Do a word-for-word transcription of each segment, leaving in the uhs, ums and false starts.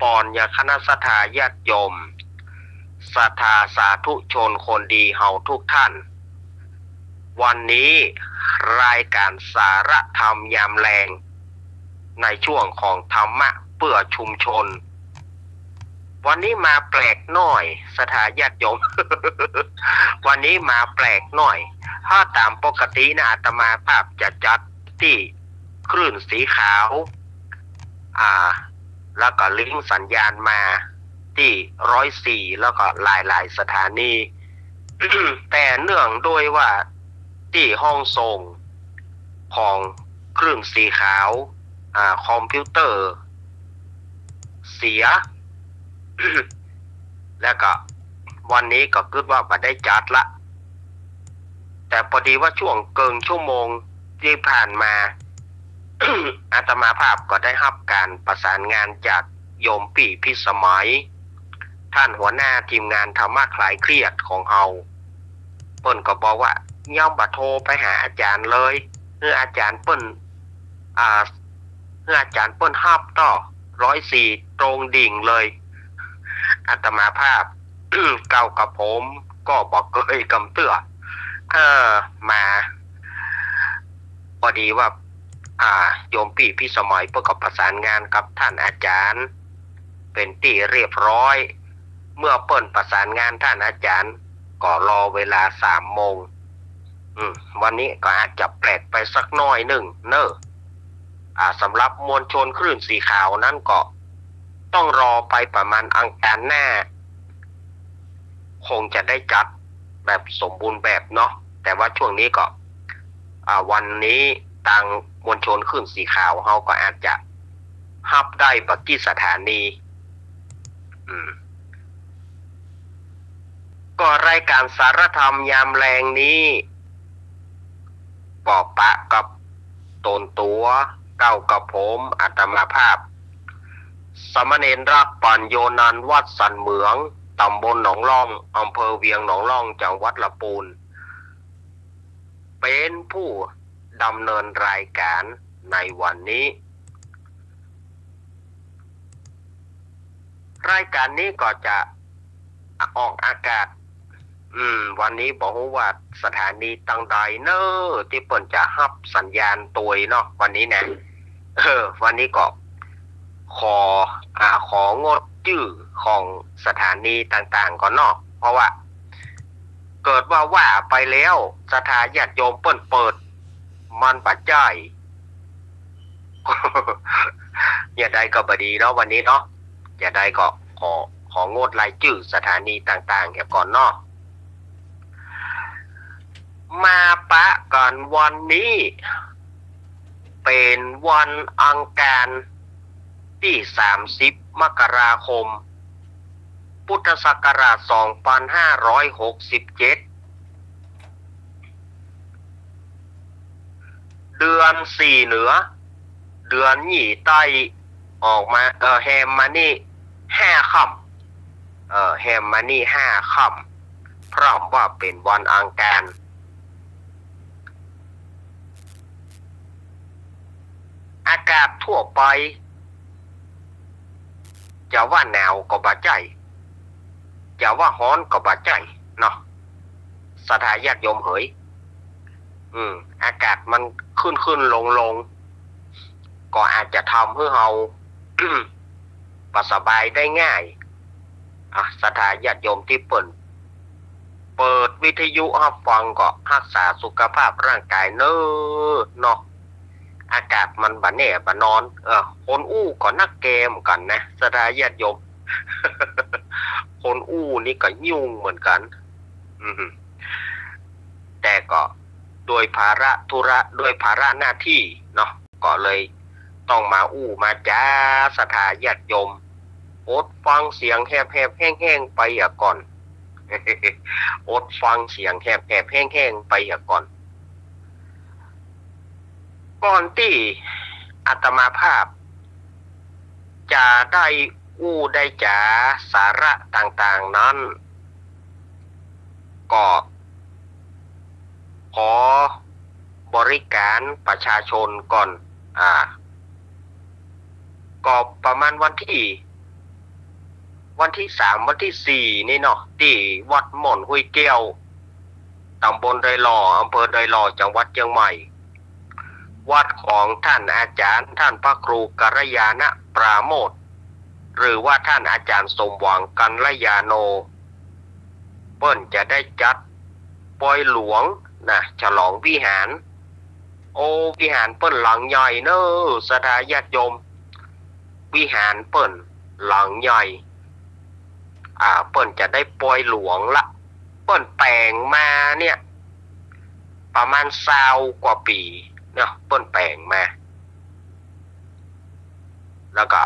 ปอนยังคณะศรัทธาญาติโยม ศรัทธาสาธุชนคนดีเฮาทุกท่าน วันนี้รายการสาระธรรมยามแลง ในช่วงของธรรมะเพื่อชุมชน วันนี้มาแปลกหน้อย ศรัทธาญาติโยม วันนี้มาแปลกหน้อย ถ้าต๋ามปกตินะ อาตมาภาพจะจัดตี้คลื่นสีขาว อ่า แล้วก็ลิงก์สัญญาณมาตี้ร้อยสี่ แล้วก็หลายๆ สถานี แต่เนื่องด้วยว่าตี้ห้องส่งของคลื่นสีขาว อ่า คอมพิวเตอร์เสีย แล้วก็วันนี้ก็กึ๊ดว่าบ่ได้จัดละ แต่ปอดีว่าช่วงเกิ่งชั่วโมงตี้ผ่านมา อาตมาภาพก็ได้ฮับก๋านประสานงานจากโยมปี้พิสมัย ต้านหัวหน้าทีมงานธรรมะคลายเครียดของเฮา เปิ้นก็บอกว่า ยังบ่โทรไปหาอาจ๋ารย์เลย หื้ออาจ๋ารย์เปิ้น อ่า หื้ออาจ๋ารย์เปิ้นฮับต่อ ร้อยสี่ ตรงดิ่งเลย อาตมาภาพ เก่ากับผมก็บ่เกยกำเตื้อ เออ มา ปอดีว่า อ่า โยมปี้พิสมัยเปิ้นก็ประสานงานกับต้านอาจ๋ารย์ เป๋นตี้เรียบร้อย เมื่อเปิ้นประสานงานต้านอาจ๋ารย์ ก็รอเวลาสามโมง อืม วันนี้ก็อาจจะแปลกไปสักหน้อยนึ่งเน่อ อ่า สำหรับมวลชนคลื่นสีขาวนั้นก็ต้องรอไปประมาณอังคารหน้า คงจะได้จัดแบบสมบูรณ์แบบเนาะ แต่ว่าช่วงนี้ก็ อ่า วันนี้ตางมวลชนคลื่นสีขาวเฮาก็อาจจะฮับได้บ่กี่สถานี อืม ก็รายการสาระธรรมยามแลงนี้ ก็ปะกับต๋นตั๋ว เก่ากับผม อาตมาภาพ สามเณรรัก ปัญโญนันท์ วัดสันเหมือง ต๋ำบลหนองล่อง อำเภอเวียงหนองล่อง จังหวัดลำปูน เป๋นผู้ดำเนินรายการในวันนี้ รายการนี้ก็จะออกอากาศ อืม วันนี้บ่ฮู้ว่าสถานีตังใดเน่อ ตี้เปิ้นจะฮับสัญญาณตวยเนาะ วันนี้นะ เออ วันนี้ก็ขอ อ่า ของดจื้อของสถานีต่างๆ ก่อนเนาะ เพราะว่าเกิดว่าว่าไปแล้ว ศรัทธาญาติโยมเปิ้นเปิด มันบ่ใจ้ จะใดก็บ่ดีเนาะ วันนี้เนาะ จะใดก็ขอ ของดรายจื้อสถานีต่างๆ เหียก่อนเนาะ มาปะกั๋นวันนี้ เป๋นวันอังคารตี้สามสิบ มกราคม พุทธศักราช สองพันห้าร้อยหกสิบเจ็ด เดือนสี่เหนือ เดือนยี่ใต้ ออกมา เออ แฮมมานี่ห้าค่ำ เออ แฮมมานี่ห้าค่ำ พร่ำว่าเป๋นวันอังคาร อากาศทั่วไป จะว่าหนาวก็บ่ใจ้ จะว่าฮ้อนก็บ่ใจ้เนาะ ศรัทธาญาติโยมเหย อืม อากาศมันขึ้นๆ ลงๆ ก็อาจจะทำหื้อเฮา บ่สบายได้ง่าย อ่ะ ศรัทธาญาติโยมตี้เปิ้นเปิดวิทยุฮับฟังก็ฮักษาสุขภาพร่างกายเน่อเนาะ อากาศมันบ่แน่บ่นอน เออ คนอู้ก็นักแก่เหมือนกั๋นนะ ศรัทธาญาติโยม คนอู้นี่ก็ยุ่งเหมือนกั๋น อืม แต่ก็ด้วยภาระธุระ ด้วยภาระหน้าตี้เนาะ ก็เลยต้องมาอู้มาจ๋า ศรัทธาญาติโยม อดฟังเสียงแหบๆ แห้งๆ ไปเหียก่อน อดฟังเสียงแหบๆ แห้งๆ ไปเหียก่อน ก่อนตี้อาตมาภาพจะได้อู้ได้จ๋าสาระต่างๆ นั้น ก็ขอบริการประชาชนก่อน อ่า ก็ประมาณวันตี้ วันตี้สาม วันตี้สี่นี่เนาะ ตี้วัดม่อนห้วยแก้ว ต๋ำบลดอยหล่อ อำเภอดอยหล่อ จังหวัดเจียงใหม่ วัดของต้านอาจ๋ารย์ ต้านพระครูกัลยาณปราโมทย์ หรือว่าต้านอาจ๋ารย์สมหวังกัลยาโณ เปิ้นจะได้จัดปอยหลวงนะ ฉลองวิหาร โอ้ วิหารเปิ้นหลังใหญ่เน่อ ศรัทธาญาติโยม วิหารเปิ้นหลังใหญ่ อ่า เปิ้นจะได้ปอยหลวงละ เปิ้นแป๋งมาเนี่ย ประมาณซาวกว่าปี๋เนาะ เปิ้นแป๋งมา แล้วก็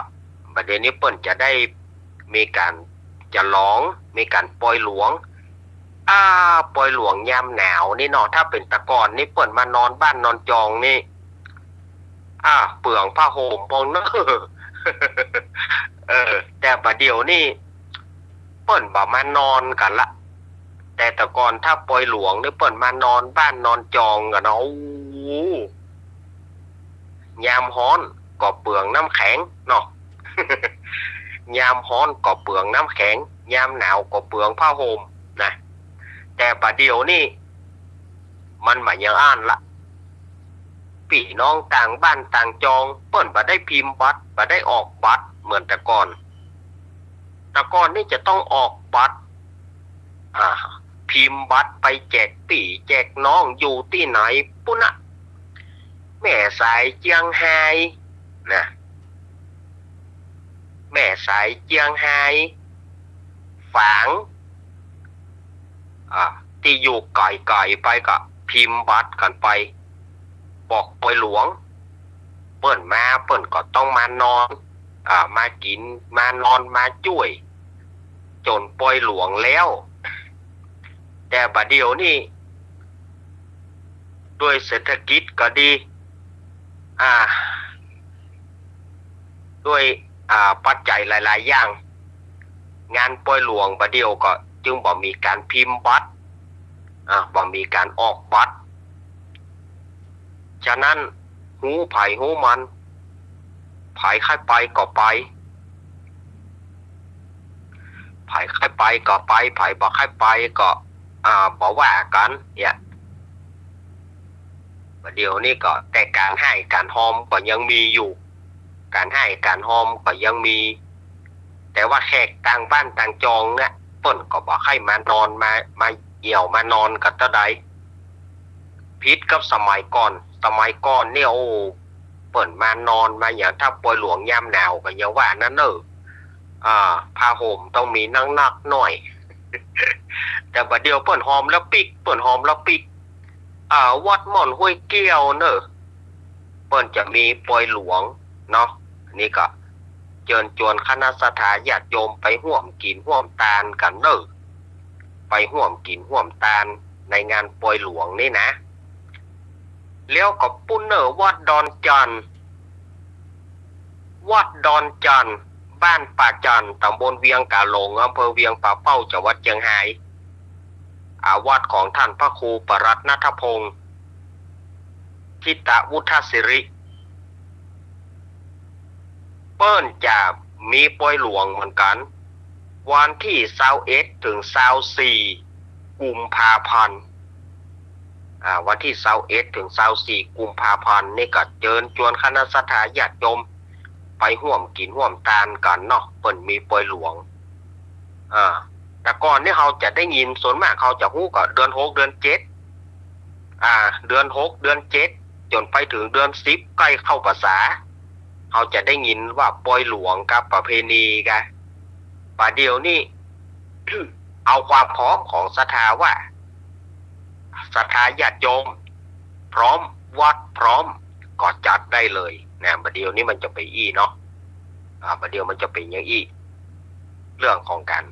บัดเดี๋ยวนี้เปิ้นจะได้มีก๋านฉลอง มีก๋านปอยหลวง อ่า ปอยหลวงยามหนาวนี่เนาะ ถ้าเป๋นแต่ก่อนนี่เปิ้นมานอนบ้านนอนจองนี่ อ่า เปืองผ้าห่มพ่องเน่อ เออ แต่บัดเดี๋ยวนี้เปิ้นบ่มานอนกั๋นละ แต่แต่ก่อนถ้าปอยหลวงนี่เปิ้นมานอนบ้านนอนจองกั๋นเนาะ โอ้ ยามฮ้อนก็เปืองน้ำแข็งเนาะ ยามฮ้อนก็เปืองน้ำแข็ง ยามหนาวก็เปืองผ้าห่มนะ แต่บัดเดี๋ยวนี้มันบ่อย่างอั้นละ ปี้น้องต่างบ้านต่างจอง เปิ้นบ่ได้พิมพ์บัตร บ่ได้ออกบัตรเหมือนแต่ก่อน แต่ก่อนนี่จะต้องออกบัตร อ่า พิมพ์บัตรไปแจกปี้แจกน้องอยู่ตี้ไหนปุ้นนะ แม่สายเจียงฮายนะ แม่สายเจียงฮาย ฝาง อ่า ตี้อยู่ไก๋ๆ ไปก็พิมพ์บัตรกั๋นไป บอกปอยหลวง เปิ้นมาเปิ้นก็ต้องมานอน อ่า มากิ๋น มานอน มาจ้วย จ๋นปอยหลวงแล้ว แต่บัดเดี๋ยวนี้ ด้วยเศรษฐกิจก็ดี อ่า ด้วย อ่า ปัจจัยหลายๆ อย่าง งานปอยหลวงบัดเดี๋ยวก็จึงบ่มีก๋านพิมพ์บัตร อ่า บ่มีก๋านออกบัตร ฉะนั้นฮู้ใผฮู้มัน ใผใค่ไปก็ไป ใผใค่ไปก็ไป ใผบ่ใค่ไปก็ อ่า บ่ว่ากั๋นเนี่ย บัดเดี๋ยวนี้ก็ แต่ก๋านไห้ก๋านฮอมก็ยังมีอยู่ ก๋านไห้ก๋านฮอมก็ยังมี แต่ว่าแขกต่างบ้านต่างจองเนี่ย เปิ้นก็บ่ใค่มานอน มา มาเอี่ยวมานอนกั๋นเต้าใด ผิดกับสมัยก่อน สมัยก่อนเนี่ย โอ้ เปิ้นมานอนมาหยัง ถ้าปอยหลวงยามหนาวก็อย่างว่านั้นเน่อ อ่า ผ้าห่มต้องมีนักๆ หน่อย แต่บัดเดี๋ยวเปิ้นฮอมแล้วปิ๊ก เปิ้นฮอมแล้วปิ๊ก อ่า วัดม่อนห้วยแก้วเน่อ เปิ้นจะมีปอยหลวงเนาะ อันนี้ก็เจิญจวนคณะศรัทธาญาติโยมไปฮ่วมกิ๋นฮ่วมตานกั๋นเน่อ ไปฮ่วมกิ๋นฮ่วมตานในงานปอยหลวงนี่นะ แล้วก็ปุ้นเน่อ วัดดอนจั่น วัดดอนจั่น บ้านป่าจั่น ต๋ำบลเวียงก๋าหลง อำเภอเวียงป่าเป้า จังหวัดเจียงฮาย อ่า วัดของต้านพระครูปรัตน์ณัฐพงศ์ ทิตวุฒศิริ เปิ้นจะมีปอยหลวงเหมือนกั๋น วันตี้ซาวเอ็ดเถิงซาวสี่ กุมภาพันธ์ อ่า วันตี้ซาวเอ็ดเถิงซาวสี่ กุมภาพันธ์นี่ก็เจิญจวนคณะศรัทธาญาติโยมไปฮ่วมกิ๋นฮ่วมตานกั๋นเนาะ เปิ้นมีปอยหลวง อ่า แต่ก่อนนี่เฮาจะได้ยิน ส่วนมากเฮาจะฮู้ก็เดือนหก เดือนเจ็ด อ่า เดือนหก เดือนเจ็ด จ๋นไปเถิงเดือนสิบ ใก้เข้าพรรษา เฮาจะได้ยินว่าปอยหลวงกับประเพณีกะ บัดเดี๋ยวนี้ เอาความพร้อมของศรัทธาว่า ศรัทธาญาติโยมพร้อม วัดพร้อม ก็จัดได้เลยนะ บัดเดี๋ยวนี้มันจะเป๋นอี้เนาะ อ่า บัดเดี๋ยวมันจะเป๋นอย่างอี้ เรื่องของก๋าน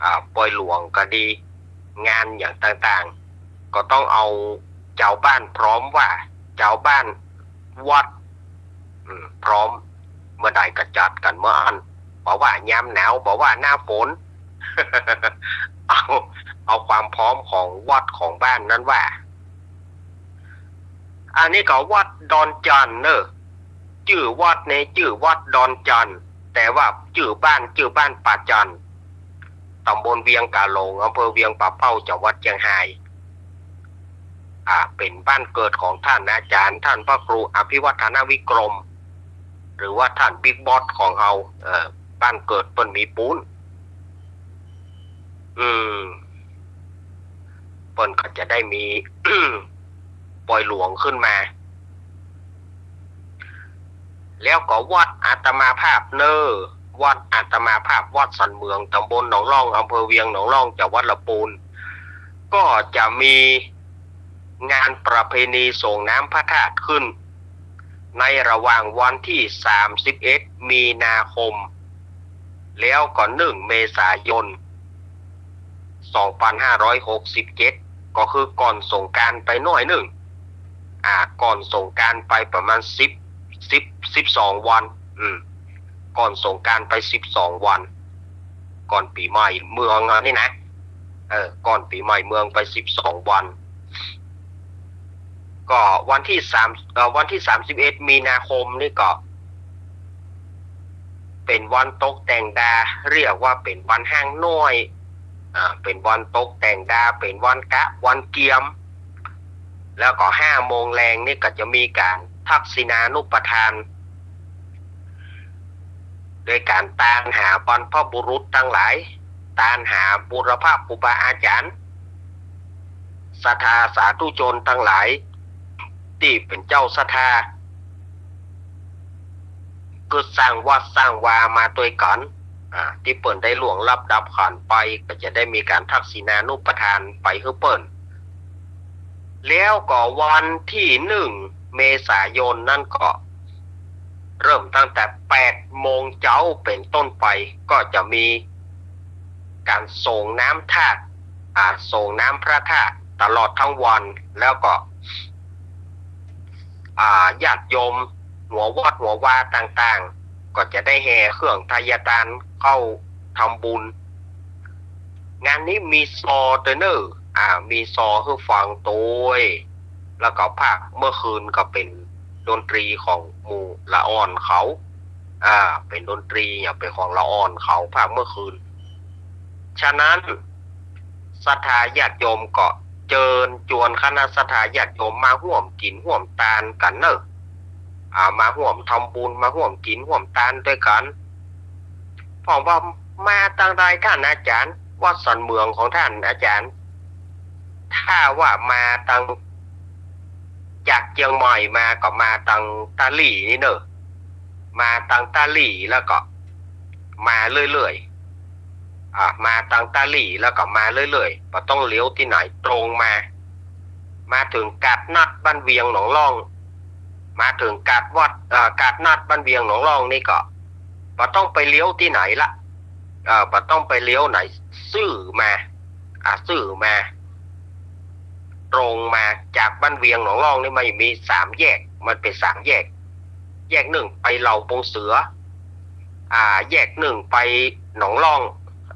อ่า ปอยหลวงก็ดี งานอย่างต่างๆ ก็ต้องเอาจาวบ้านพร้อมว่า จาวบ้าน วัด อืม พร้อม เมื่อใดก็จัดกั๋นเมื่ออั้น บ่ว่ายามหนาว บ่ว่าหน้าฝน เอา เอาความพร้อมของวัดของบ้านนั้นว่า อันนี้ก็วัดดอนจั่นเน่อ จื้อวัดนี่จื้อวัดดอนจั่น แต่ว่าจื้อบ้าน จื้อบ้านป่าจั่น ตำบลเวียงก๋าหลง อำเภอเวียงป่าเป้า จังหวัดเจียงฮาย อ่า เป๋นบ้านเกิดของต้านอาจ๋ารย์ ต้านพระครูอภิวัฒนวิกรม หรือว่าต้านบิ๊กบอสของเฮา เอ่อ บ้านเกิดเปิ้นมีปู๊น อืม เปิ้นก็จะได้มี ปอยหลวงขึ้นมา แล้วก็วัดอาตมาภาพเน่อ วัดอาตมาภาพ วัดสันเหมือง ตำบลหนองล่อง อำเภอเวียงหนองล่อง จังหวัดลำปูน ก็จะมีงานประเพณีส่งน้ำพระธาตุขึ้น ในระหว่างวันที่สามสิบเอ็ดมีนาคม แล้วก็หนึ่งเมษายน สองพันห้าร้อยหกสิบเจ็ด ก็คือก่อนสงกรานต์ไปหน้อยนึ่ง อ่า ก่อนสงกรานต์ไปประมาณสิบ สิบ สิบสองวัน อืม ก่อนสงกรานต์ไปสิบสองวัน ก่อนปี๋ใหม่เมืองอันนี้นะ เออ ก่อนปี๋ใหม่เมืองไปสิบสองวัน ก็วันที่สาม เอ่อ วันที่สามสิบเอ็ดมีนาคมนี่ก็ เป๋นวันตกแต่งดา เรียกว่าเป๋นวันฮ้างน้อย อ่า เป๋นวันตกแต่งดา เป๋นวันกะ วันเกียม แล้วก็ห้าโมงแลงนี่ก็จะมีก๋านทักษิณานุปทาน โดยก๋านตานหาบรรพบุรุษตังหลาย ตานหาบุรพครูบาอาจ๋ารย์ ศรัทธาสาธุชนตังหลาย ตี้เป๋นเจ้าศรัทธา กึ๊ดสร้างวัดสร้างวามาตวยกั๋น อ่า ตี้เปิ้นได้ล่วงลับดับขันไป ก็จะได้มีก๋านทักษิณานุปทานไปหื้อเปิ้น แล้วก็วันที่หนึ่งเมษายนนั้นก็ เริ่มตั้งแต่แปดโมงเจ๊าเป๋นต้นไป ก็จะมีก๋านส่งน้ำธาตุ อ่า ส่งน้ำพระธาตุตลอดทั้งวัน แล้วก็ อ่า ญาติโยมหัววัดหัววาต่างๆ ก็จะได้แห่เครื่องไทยทานเข้าทำบุญ งานนี้มีซอตวยเน่อ อ่า มีซอหื้อฟังตวย แล้วก็ภาคเมื่อคืนก็เป๋นดนตรีของหมู่ละอ่อนเขา อ่า เป๋นดนตรีอย่างเป๋นของละอ่อนเขาภาคเมื่อคืน ฉะนั้นศรัทธาญาติโยมก็เจิญจวนคณะศรัทธาญาติโยมมาฮ่วมกิ๋นฮ่วมตานกั๋นเน่อ อ่า มาฮ่วมทำบุญ มาฮ่วมกิ๋นฮ่วมตานตวยกั๋น ผมว่ามาตังใดต้านอาจ๋ารย์ วัดสันเหมืองของต้านอาจ๋ารย์ ถ้าว่ามาตัง จากเจียงใหม่มาก็มาตังตาหลี่นี่เน่อ มาตังตาหลี่แล้วก็มาเรื่อยๆ อ่า มาตังตาหลี่แล้วก็มาเรื่อยๆ บ่ต้องเลี้ยวตี้ไหน ตรงมา มาเถิงกาดนัดบ้านเวียงหนองล่อง มาเถิงกาดวัด เอ่อ กาดนัดบ้านเวียงหนองล่องนี่ก็ บ่ต้องไปเลี้ยวตี้ไหนละ เอ่อ บ่ต้องไปเลี้ยวไหน ซื่อมา อ่า ซื่อมา ตรงมา จากบ้านเวียงหนองล่องนี่มันมีสามแยก มันเป๋นสามแยก แยกนึ่งไปเหล่าปงเสือ อ่า แยกนึ่งไปหนองล่อง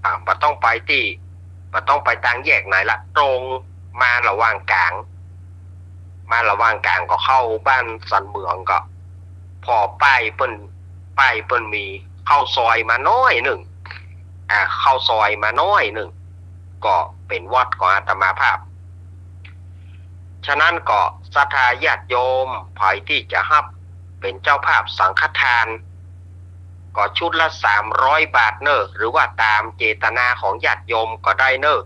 อ่า บ่ต้องไปตี้ บ่ต้องไปตางแยกไหนละ ตรงมาระหว่างก๋าง มาระหว่างก๋างก็เข้าบ้านสันเหมืองก็ ผ่อป้ายเปิ้น ป้ายเปิ้นมี เข้าซอยมาน้อยนึ่ง อ่า เข้าซอยมาน้อยนึ่ง ก็เป๋นวัดของอาตมาภาพ ฉะนั้นก็ศรัทธาญาติโยม ใผตี้จะฮับเป๋นเจ้าภาพสังฆทาน ก็ชุดละสามร้อยบาทเน่อ หรือว่าต๋ามเจตนาของญาติโยมก็ได้เน่อ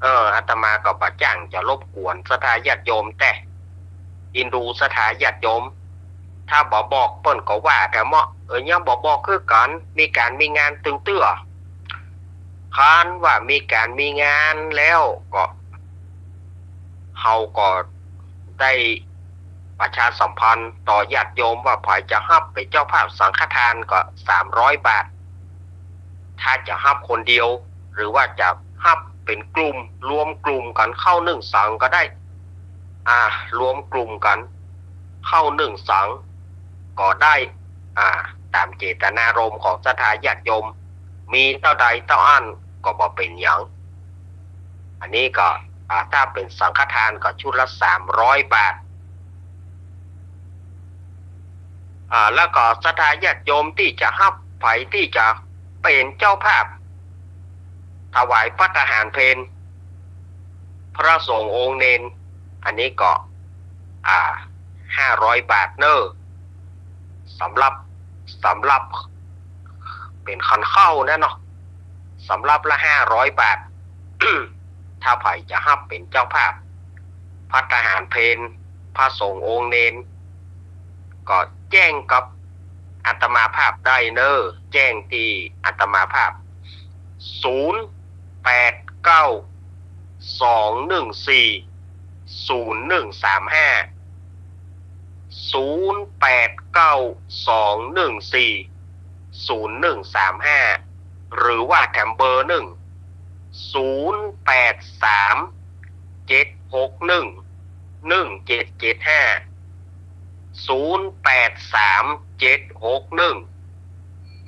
เออ อาตมาก็บ่จ้างจะรบกวนศรัทธาญาติโยมแต๊ เอ็นดูศรัทธาญาติโยม ถ้าบ่บอกเปิ้นก็ว่าแก่เมาะ เออ ยังบ่บอกคือกั๋น มีก๋านมีงานตึงเตื้อ คันว่ามีก๋านมีงานแล้วก็ เฮาก็ได้ประชาสัมพันธ์ต่อญาติโยมว่าใผจะฮับเป๋นเจ้าภาพสังฆทานก็สามร้อยบาท ถ้าจะฮับคนเดียว หรือว่าจะฮับเป๋นกลุ่ม รวมกลุ่มกั๋นเข้านึ่งสังก็ได้ อ่า รวมกลุ่มกั๋นเข้านึ่งสังก็ได้ อ่า ต๋ามเจตนารมณ์ของศรัทธาญาติโยม มีเต้าใดเต้าอั้นก็บ่เป๋นหยัง อันนี้ก็ อ่า ถ้าเป๋นสังฆทานก็ชุดละสามร้อยบาท อ่า แล้วก็ศรัทธาญาติโยมตี้จะฮับ ใผตี้จะเป๋นเจ้าภาพ ถวายภัตตาหารเพล พระสงฆ์องค์เณร อันนี้ก็ อ่า ห้าร้อยบาทเน่อ สำหรับ สำหรับ เป๋นขันข้าวนะเนาะ สำหรับละห้าร้อยบาท ถ้าใผจะฮับเป๋นเจ้าภาพ ภัตตาหารเพล พระสงฆ์องค์เณร ก็แจ้งกับอาตมาภาพได้เน่อ แจ้งตี้อาตมาภาพ ศูนย์แปดเก้า สองหนึ่งสี่ ศูนย์หนึ่งสามห้า ศูนย์แปดเก้า สองหนึ่งสี่ ศูนย์หนึ่งสามห้า หรือว่าแถมเบอร์นึ่ง ศูนย์แปดสาม เจ็ดหกหนึ่ง หนึ่งเจ็ดเจ็ดห้า ศูนย์แปดสาม เจ็ดหกหนึ่ง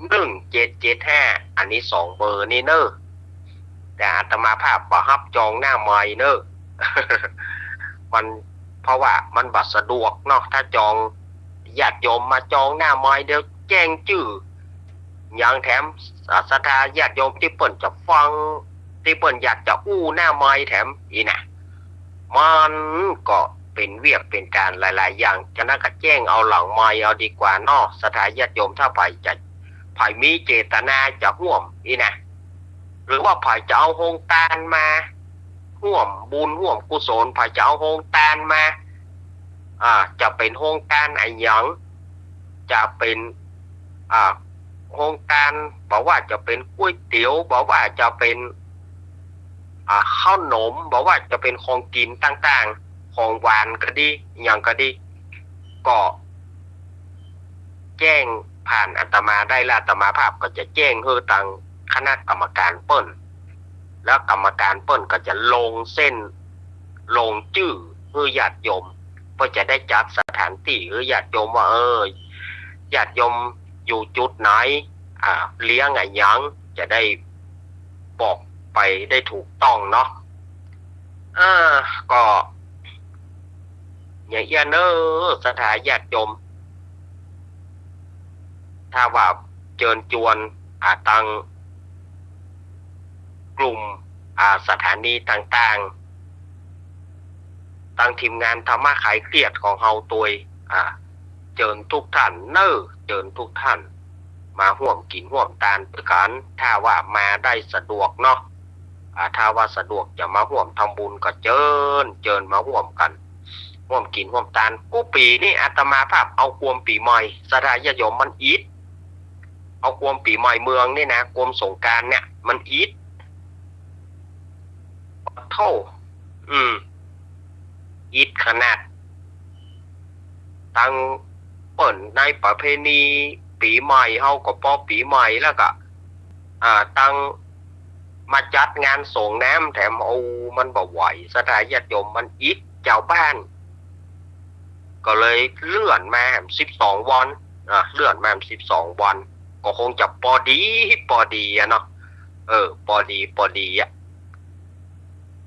หนึ่งเจ็ดเจ็ดห้า อันนี้สองเบอร์นี่เน่อ แต่อาตมาภาพบ่ฮับจองหน้าไมค์เน่อ มัน เพราะว่ามันบ่สะดวกเนาะ ถ้าจอง ญาติโยมมาจองหน้าไมค์ เดี๋ยวแจ้งจื้อ อย่างแถม อ่า ศรัทธาญาติโยมตี้เปิ้นจะฟัง ตี้เปิ้นอยากจะอู้หน้าไมค์แถมอี้นะ มันก็เป๋นเวียกเป๋นก๋านหลายๆ อย่าง ฉะนั้นก็แจ้งเอาหลังไมค์เอาดีกว่าเนาะ ศรัทธาญาติโยม ถ้าใผจะ ใผมีเจตนาจะฮ่วมอี้นะ หรือว่าใผจะเอาโฮงตานมาฮ่วมบุญฮ่วมกุศล ใผจะเอาโฮงตานมา อ่า จะเป๋นโฮงตานอะหยัง จะเป๋น อ่า โฮงตาน บ่ว่าจะเป๋นก๋วยเตี๋ยว บ่ว่าจะเป๋น อ่า ข้าวหนม บ่ว่าจะเป๋นของกิ๋นต่างๆ ของหวานก็ดี อะหยังก็ดี ก็แจ้งผ่านอาตมาได้ และอาตมาภาพก็จะแจ้งหื้อตางคณะกรรมการเปิ้น แล้วกรรมการเปิ้นก็จะลงเส้น ลงจื้อหื้อญาติโยม เพื่อจะได้จัดสถานตี้หื้อญาติโยมว่า เออ ญาติโยมอยู่จุดไหน อ่า เลี้ยงอะหยัง จะได้บอกไปได้ถูกต้องเนาะ อ่า ก็ อย่างอี้เน่อ ศรัทธาญาติโยม ถ้าว่าเจิญจวน อ่า ตางกลุ่ม อ่า สถานีต่างๆ ตางทีมงานธรรมะคลายเครียดของเฮาตวย อ่า เจิญทุกท่านเน่อ เจิญทุกท่าน มาฮ่วมกิ๋นฮ่วมตานตวยกั๋น ถ้าว่ามาได้สะดวกเนาะ อ่า ถ้าว่าสะดวกจะมาฮ่วมทำบุญก็เจิญ เจิญมาฮ่วมกั๋น ฮ่วมกิ๋นฮ่วมตาน กู้ปี๋นี่อาตมาภาพเอาความปี๋ใหม่ ศรัทธาญาติโยม มันอิด เอาความปี๋ใหม่เมืองนี่นะ ความสงกรานต์เนี่ย มันอิด โธ่ อืม อิดขนาด ตางเปิ้นในประเพณีปี๋ใหม่เฮาก็ปอปี๋ใหม่แล้วก็ อ่า ตางมาจัดงานสรงน้ำแถม โอ้ มันบ่ไหว ศรัทธาญาติโยม มันอิด จาวบ้าน ก็เลยเลื่อนมาแหมสิบสองวัน อ่า เลื่อนมาแหมสิบสองวัน ก็คงจะปอดี๋ ปอดี๋อะเนาะ เออ ปอดี๋ ปอดี๋อะ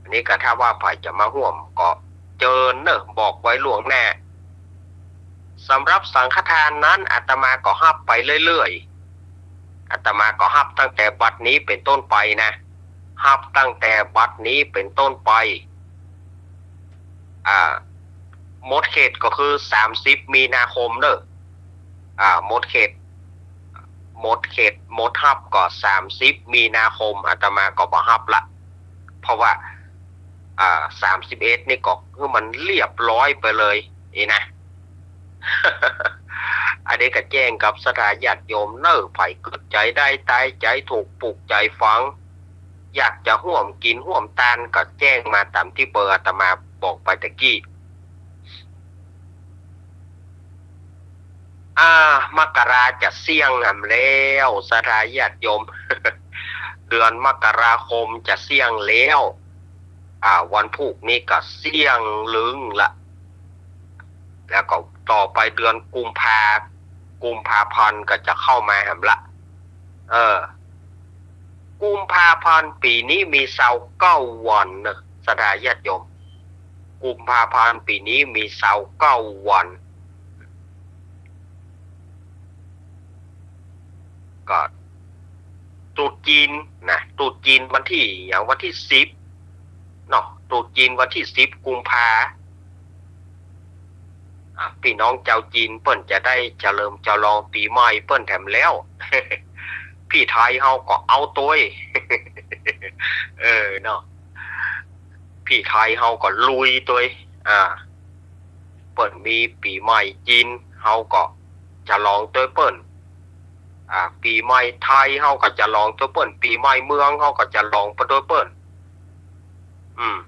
อันนี้ก็ถ้าว่าใผจะมาฮ่วมก็เจิญเน่อ บอกไว้ล่วงหน้า สำหรับสังฆทานนั้นอาตมาก็ฮับไปเรื่อยๆ อาตมาก็ฮับตั้งแต่บัดนี้เป๋นต้นไปนะ ฮับตั้งแต่บัดนี้เป๋นต้นไป อ่า หมดเขตก็คือสามสิบมีนาคมเน่อ อ่า หมดเขต หมดเขต หมดฮับก็สามสิบมีนาคม อาตมาก็บ่ฮับละ เพราะว่า อ่า สามสิบเอ็ดนี่ก็คือมันเรียบร้อยไปเลย อี้นะ อันนี้ก็แจ้งกับศรัทธาญาติโยมเน่อ ใผกึ๊ดใจ๋ได้ตายใจ๋ถูกปลูกใจ๋ฝัง อยากจะฮ่วมกิ๋นฮ่วมตานก็แจ้งมาต๋ามตี้เบอร์อาตมาบอกไปตะกี้ อ่า มกราจะเสี้ยงแหมแล้ว ศรัทธาญาติโยม เดือนมกราคมจะเสี้ยงแล้ว อ่า วันพูกนี้ก็เสี้ยงลึงละ แล้วก็ต่อไปเดือนกุมภา กุมภาพันธ์ก็จะเข้ามาแหมละ เออ กุมภาพันธ์ปี๋นี้มีซาวเก้าวันเน่อ ศรัทธาญาติโยม กุมภาพันธ์ปี๋นี้มีซาวเก้าวัน ก็ตรุษจีนนะ ตรุษจีนวันตี้หยัง วันตี้สิบเนาะ ตรุษจีนวันตี้สิบกุมภา อ่ะ ปี้น้องจาวจีนเปิ้นจะได้เฉลิมฉลองปี๋ใหม่เปิ้นแถมแล้ว ปี้ไทยเฮาก็เอาตวย เออเนาะ ปี้ไทยเฮาก็ลุยตวย อ่า เปิ้นมีปี๋ใหม่จีน เฮาก็ฉลองตวยเปิ้น อ่า ปี๋ใหม่ไทยเฮาก็ฉลองตวยเปิ้น ปี๋ใหม่เมืองเฮาก็ฉลองไปตวยเปิ้น อืม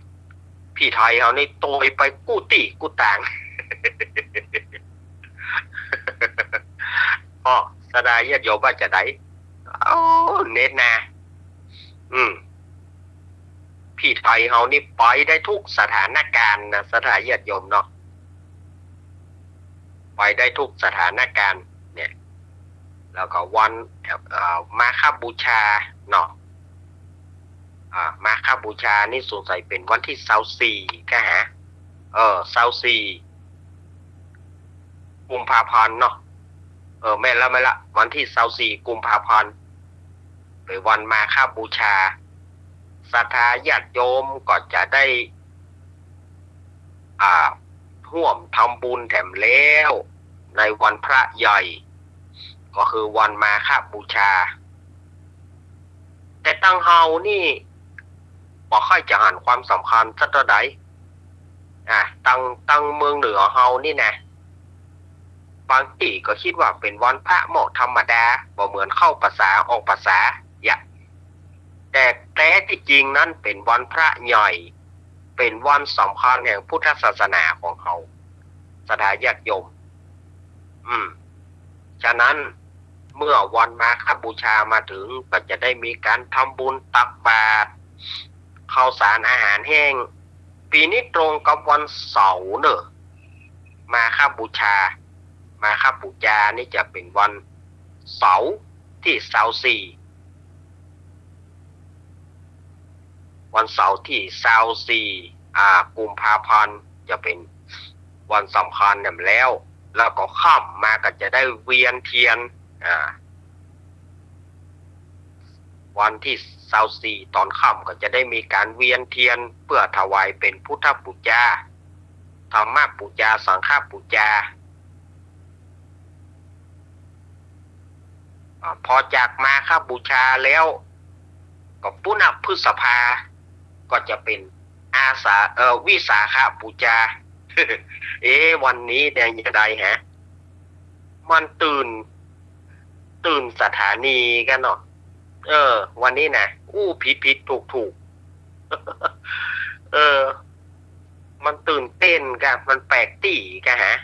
ปี้ไทยเฮานี่ตวยไปกู้ตี้กู้ตาง อ้อ ศรัทธาญาติโยมว่าจะได โอ้ เน็ตนะ อืม ปี้ไทยเฮานี่ไปได้ทุกสถานการณ์นะ ศรัทธาญาติโยมเนาะ ไปได้ทุกสถานการณ์เนี่ย แล้วก็วัน เอ่อ มาฆบูชาเนาะ อ่า มาฆบูชานี่สงสัยเป๋นวันตี้ซาวสี่ กะฮะ เออ ซาวสี่ กุมภาพันธ์เนาะ เออ แม่นละ แม่นละ วันตี้ซาวสี่ กุมภาพันธ์ เป๋นวันมาฆบูชา ศรัทธาญาติโยมก็จะได้ อ่า ฮ่วมทำบุญแถมแล้ว ในวันพระใหญ่ ก็คือวันมาฆบูชา แต่ตังเฮานี่ บ่ค่อยจะหันความสำคัญสักเต้าใด อ่ะ ตัง ตังเมืองเหนือเฮานี่นะ บางตี้ก็กึ๊ดว่าเป๋นวันพระเมาะธรรมดา บ่เหมือนเข้าพรรษาออกพรรษา อย่า แต่แต๊ตี้จริงนั้นเป๋นวันพระใหญ่ เป๋นวันสำคัญแห่งพุทธศาสนาของเฮา ศรัทธาญาติโยม อืม ฉะนั้นเมื่อวันมาฆบูชามาถึง ก็จะได้มีก๋านทำบุญตักบาตร ข้าวสารอาหารแห้ง ปี๋นี้ตรงกับวันเสาร์เน่อ มาฆบูชา มาฆบูชานี่จะเป๋นวันเสาร์ตี้ซาวสี่ วันเสาร์ตี้ซาวสี่ อ่า กุมภาพันธ์ จะเป๋นวันสำคัญแถมแล้ว แล้วก็ค่ำมาก็จะได้เวียนเตียน อ่า วันตี้ซาวสี่ต๋อนค่ำก็จะได้มีก๋านเวียนเตียน เปื้อถวายเป๋นพุทธบูชา ธรรมบูชา สังฆบูชา อ่า พอจากมาฆบูชาแล้ว ก็ปุณณะพฤษภา ก็จะเป๋นอาสา เอ่อ วิสาขบูชา เอ๊ะ วันนี้แดงจะไดฮะ มันตื่น ตื่นสถานีกั๋นเนาะ เออ วันนี้นะ อู้ผิดผิดถูกถูก เออ มันตื่นเต้นกะ มันแปลกตี้กะฮะ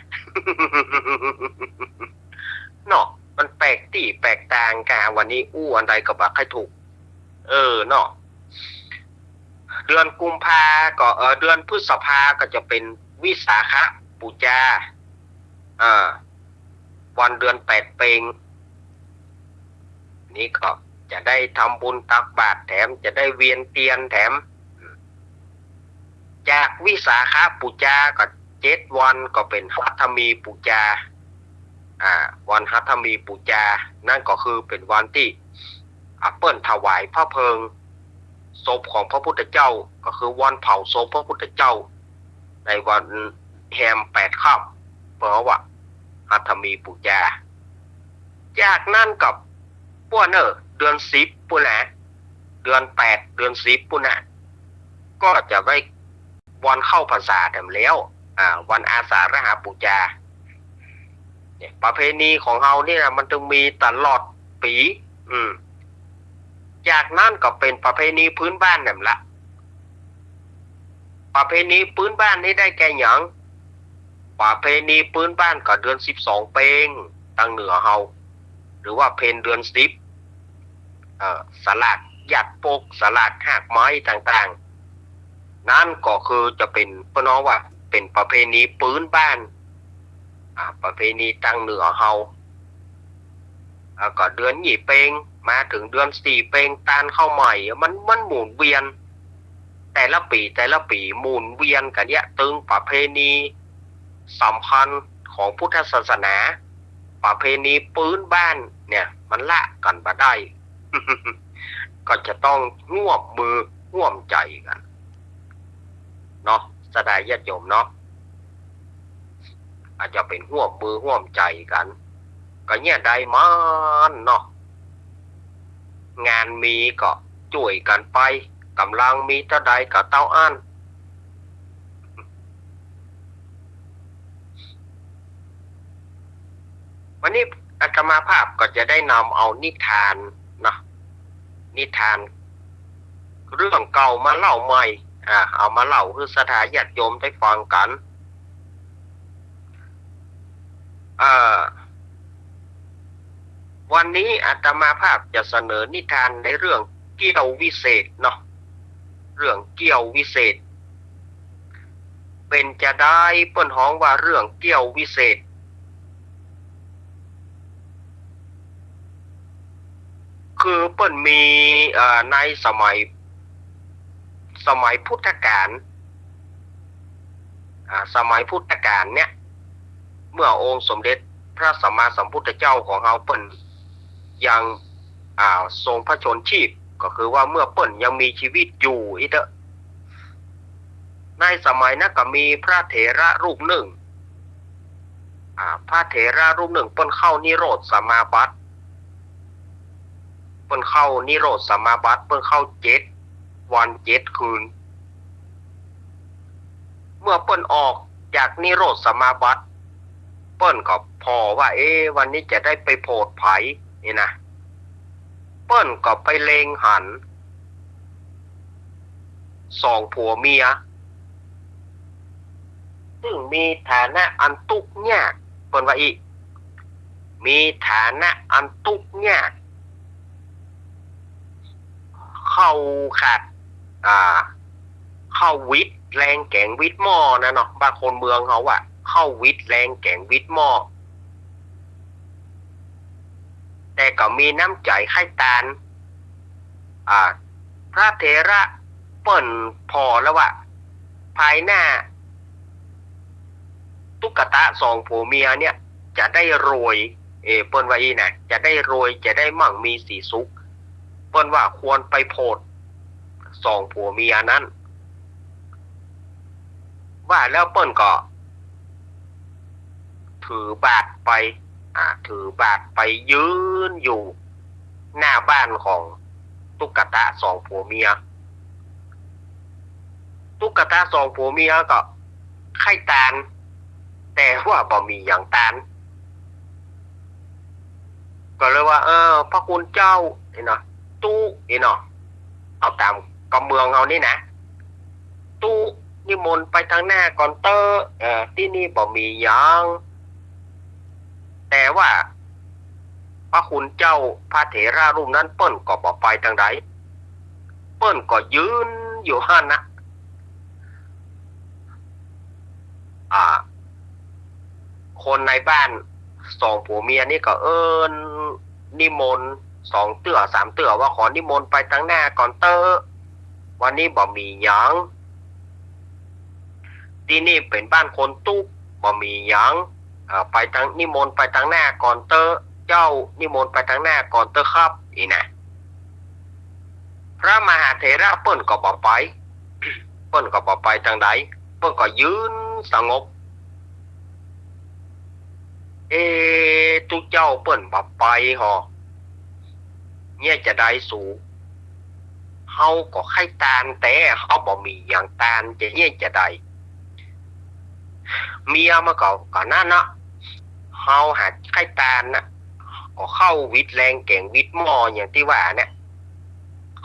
เนาะ มันแปลกตี้แปลกตางกะ วันนี้อู้อันใดก็บ่ใค่ถูก เออ เนาะ เดือนกุมภาก็ เอ่อ เดือนพฤษภาก็จะเป๋นวิสาขบูชา อ่า วันเดือนแปดเปง นี่ก็จะได้ทำบุญตักบาตรแถม จะได้เวียนเตียนแถม จากวิสาขบูชาก็เจ็ดวันก็เป๋นหัตถมีบูชา อ่า วันหัตถมีบูชา นั้นก็คือเป๋นวันตี้ อ่า เปิ้นถวายพระเพลิง ศพของพระพุทธเจ้า ก็คือวันเผาศพพระพุทธเจ้า ในวันแฮมแปดค่ำ เปิ้นว่าหัตถมีบูชา จากนั้นก็ป้วนเน่อ เดือนสิบปู้นนะ เดือนแปด เดือนสิบปู้นนะ ก็จะได้วันเข้าพรรษาแถมแล้ว อ่า วันอาสาฬหบูชา เนี่ย ประเพณีของเฮานี่นะ มันจึงมีตลอดปี๋ อืม จากนั้นก็เป๋นประเพณีพื้นบ้านแหมละ ประเพณีพื้นบ้านนี่ได้แก่หยัง ประเพณีพื้นบ้านก็เดือนสิบสองเปง ตางเหนือเฮา หรือว่าเพ็ญเดือนสิบ เอ่อ สลากหยัดปก สลากหากไม้ต่างๆ นั้นก็คือจะเป๋น เปิ้นฮ้องว่าเป๋นประเพณีพื้นบ้าน อ่า ประเพณีตางเหนือเฮา แล้วก็เดือนยี่เปง มาเถิงเดือนสี่เปง ตานข้าวใหม่ มัน มันหมุนเวียน แต่ละปี๋ แต่ละปี๋หมุนเวียนกั๋นเนี่ย ตึงประเพณีสำคัญของพุทธศาสนา ประเพณีพื้นบ้านเนี่ย มันละกั๋นบ่ได้ ก็จะต้องฮ่วมมือฮ่วมใจ๋กั๋นเนาะ ศรัทธาญาติโยมเนาะ อาจจะเป๋นฮ่วมมือฮ่วมใจ๋กั๋น ก็เนี่ยได้มันเนาะ งานมีก็จ้วยกั๋นไป ก๋ำลังมีเต้าใดก็เต้าอั้น วันนี้อาตมาภาพก็จะได้นำเอานิทานนะ นิทานเรื่องเก่ามาเล่าใหม่ อ่า เอามาเล่าหื้อศรัทธาญาติโยมได้ฟังกั๋น อ่า วันนี้อาตมาภาพจะเสนอนิทานในเรื่องเกี้ยววิเศษเนาะ เรื่องเกี้ยววิเศษ เป๋นจาใดเปิ้นฮ้องว่าเรื่องเกี้ยววิเศษ คือเปิ้นมี เอ่อ ในสมัย สมัยพุทธกาล อ่า สมัยพุทธกาลเนี่ย เมื่อองค์สมเด็จพระสัมมาสัมพุทธเจ้าของเฮาเปิ้นยัง อ่า ทรงพระชนม์ชีพ ก็คือว่าเมื่อเปิ้นยังมีชีวิตอยู่อี้เต๊อะ ในสมัยนั้นก็มีพระเถระรูปนึ่ง อ่า พระเถระรูปนึ่งเปิ้นเข้านิโรธสมาบัติ เปิ้นเข้านิโรธสมาบัติ เปิ้นเข้าเจ็ดวันเจ็ดคืน เมื่อเปิ้นออกจากนิโรธสมาบัติ เปิ้นก็ผ่อว่า เอ๊ะ วันนี้จะได้ไปโผดใผนี่นะ เปิ้นก็ไปเล็งหัน สองผัวเมีย ซึ่งมีฐานะอันตุ๊กข์ยาก เปิ้นว่าอี้ มีฐานะอันตุ๊กข์ยาก ข้าวขาด อ่า ข้าววิดแลงแก๋งวิดหม้อนะเนาะ บ้านคนเมืองเฮาว่า ข้าววิดแลงแก๋งวิดหม้อ แต่ก็มีน้ำใจ๋ใค่ตาน อ่า พระเถระเปิ้นผ่อแล้วว่า ภายหน้า ตุ๊กตาสองผัวเมียเนี่ย จะได้รวย เออ เปิ้นว่าอี้นะ จะได้รวย จะได้มั่งมีสีสุข เปิ้นว่าควรไปโผดสองผัวเมียนั้น ว่าแล้วเปิ้นก็ ถือบาตรไป อ่า ถือบาตรไปยืนอยู่หน้าบ้านของตุ๊กตาสองผัวเมีย ตุ๊กตาสองผัวเมียก็ใค่ตาน แต่ว่าบ่มีหยังตาน ก็เลยว่า เออ พระคุณเจ้า นี่เนาะ ตุ๊ นี่เนาะ เอาต๋ามกำเมืองเฮานี่นะ ตุ๊ นิมนต์ไปตางหน้าก่อนเต๊อะ เออ ตี้นี่บ่มีหยัง แต่ว่าพระคุณเจ้าพระเถระรูปนั้นเปิ้นก็บ่ไปตางใด เปิ้นก็ยืนอยู่หั้นนะ อ่า คนในบ้านสองผัวเมียนี่ก็เอิ้นนิมนต์สองเตื้อสามเตื้อว่าขอนิมนต์ไปตางหน้าก่อนเต๊อะ วันนี้บ่มีหยัง ตี้นี่เป๋นบ้านคนตุ๊กข์ บ่มีหยัง เอ่อ ไปตาง นิมนต์ไปตางหน้าก่อนเต๊อะ เจ้านิมนต์ไปตางหน้าก่อนเต๊อะครับ อี้นะ พระมหาเถระเปิ้นก็บ่ไป เปิ้นก็บ่ไปตางใด เปิ้นก็ยืนสงบ เอ ตุ๊เจ้าเปิ้นบ่ไปหอ เนี่ยจะใดสู เฮาก็ใค่ตาน แต่เฮาบ่มีหยังตาน จะเนี่ยจะใด เมียมันก็ ก็นั่นเนาะ เฮาหาใค่ตานน่ะ ก็ข้าววิดแลงแก๋งวิดหม้ออย่างตี้ว่าเนี่ย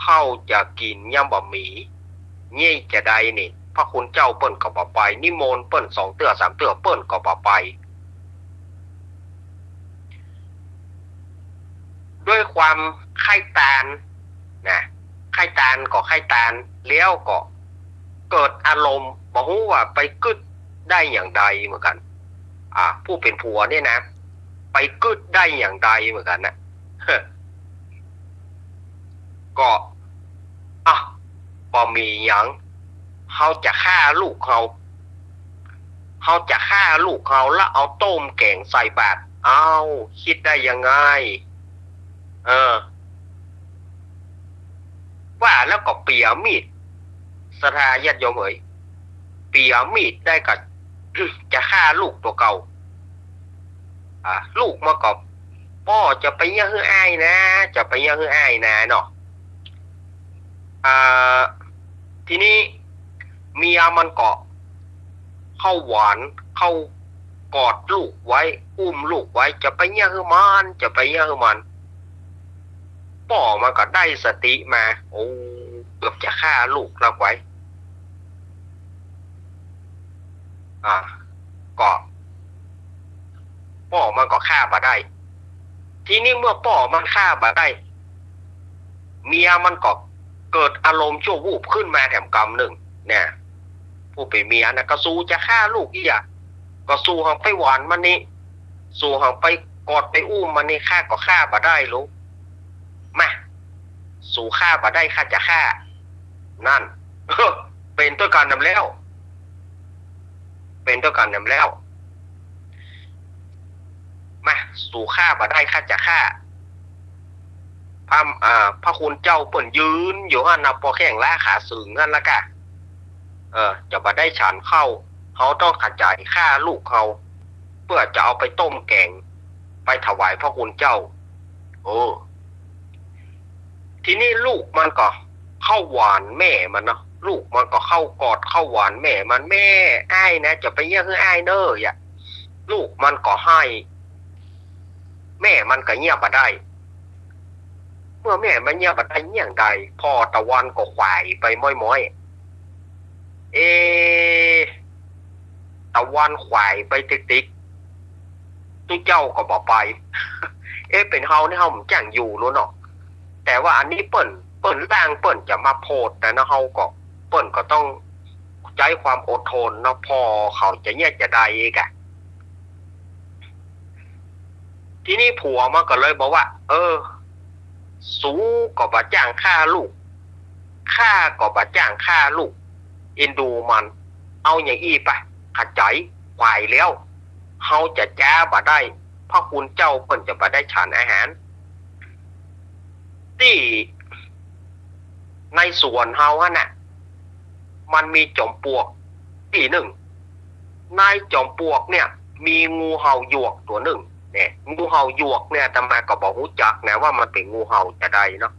ข้าวจะกิ๋นยังบ่มี เนี่ยจะใดนี่ พระคุณเจ้าเปิ้นก็บ่ไป นิมนต์เปิ้นสองเตื้อสามเตื้อ เปิ้นก็บ่ไป ด้วยความใค่ตานนะ ใค่ตานก็ใค่ตาน แล้วก็เกิดอารมณ์ บ่ฮู้ว่าไปกึ๊ดได้อย่างใดเหมือนกั๋น อ่า ผู้เป๋นผัวเนี่ยนะ ไปกึ๊ดได้อย่างใดเหมือนกั๋นนะ ก็ อ่ะ บ่มีหยัง เฮาจะฆ่าลูกเฮา เฮาจะฆ่าลูกเฮา แล้วเอาต้มแก๋งใส่บาตร เอ้า กึ๊ดได้ยังไง เออ ว่าแล้วก็เปียมีด ศรัทธาญาติโยมเอ๋ย เปียมีดได้ก็ จะฆ่าลูกตั๋วเก่า อ่า ลูกมันก็ ป้อจะไปเยียะหื้ออ้ายนา จะไปเยียะหื้ออ้ายนาเนาะ อ่า ทีนี้เมียมันก็เข้าหวาน เข้ากอดลูกไว้ อุ้มลูกไว้ จะไปเยียะหื้อมัน จะไปเยียะหื้อมัน ป้อมันก็ได้สติมา โอ้ เกือบจะฆ่าลูกแล้วไว้ อ่า ก็ ป้อมันก็ฆ่าบ่ได้ ทีนี้เมื่อป้อมันฆ่าบ่ได้ เมียมันก็เกิดอารมณ์ชั่ววูบขึ้นมาแถมกำนึ่งเนี่ย ผู้เป๋นเมียนะ ก็สูจะฆ่าลูกอี้อะ ก็สูหังไปหวานมันนี่ สูหังไปกอดไปอุ้มมันนี่ ข้าก็ฆ่าบ่ได้ลูก มา สูฆ่าบ่ได้ ข้าจะฆ่า นั่น เป๋นตวยกั๋นนำแล้ว เป๋นตวยกั๋นนำแล้ว มา สูฆ่าบ่ได้ ข้าจะฆ่า พระ อ่า พระคุณเจ้าเปิ้นยืนอยู่หั้นนะ ปอแข้งล้าขาตึงหั้นละก่ะ เออ จะบ่ได้ฉันข้าว เฮาต้องขะใจ๋ฆ่าลูกเฮา เปื้อจะเอาไปต้มแก๋ง ไปถวายพระคุณเจ้า เออ ทีนี้ลูกมันก็เข้าหวานแม่มันเนาะ ลูกมันก็เข้ากอดเข้าหวานแม่มัน แม่ อ้ายนะ จะไปเยียะหื้ออ้ายเน่อ อย่า ลูกมันก็ไห้ แม่มันก็เยียะบ่ได้ เมื่อแม่มันเยียะบ่ได้เยียะใด ป้อตะวันก็ขวายไปม้อยๆ เอ๊ะ ตะวันขวายไปติ๊กๆ ตุ๊เจ้าก็บ่ไป เอ๊ะ เป๋นเฮานี่เฮาบ่จ้างอยู่ลู้เนาะ แต่ว่าอันนี้เปิ้น เปิ้นล่างเปิ้นจะมาโพดนะเนาะ เฮาก็ เปิ้นก็ต้องใจ๊ความอดทนเนาะ ป้อเขาจะเยียะจะใดอีกอะ ทีนี้ผัวมันก็เลยบอกว่า เออ สูก็บ่จ้างฆ่าลูก ข้าก็บ่จ้างฆ่าลูก เอ็นดูมัน เอาอย่างอี้ปะ ขะใจ๋ ขวายแล้ว เฮาจะจ๊าบ่ได้ พระคุณเจ้าเปิ้นจะบ่ได้ฉันอาหาร ตี้ในสวนเฮาหั้นน่ะ มันมีจอมปลวกตี้นึ่ง ในจอมปลวกเนี่ย มีงูเห่าหยวกตั๋วนึ่ง เนี่ย งูเห่าหยวกเนี่ย อาตมาก็บ่ฮู้จักนะ ว่ามันเป๋นงูเห่าจะใดเนาะ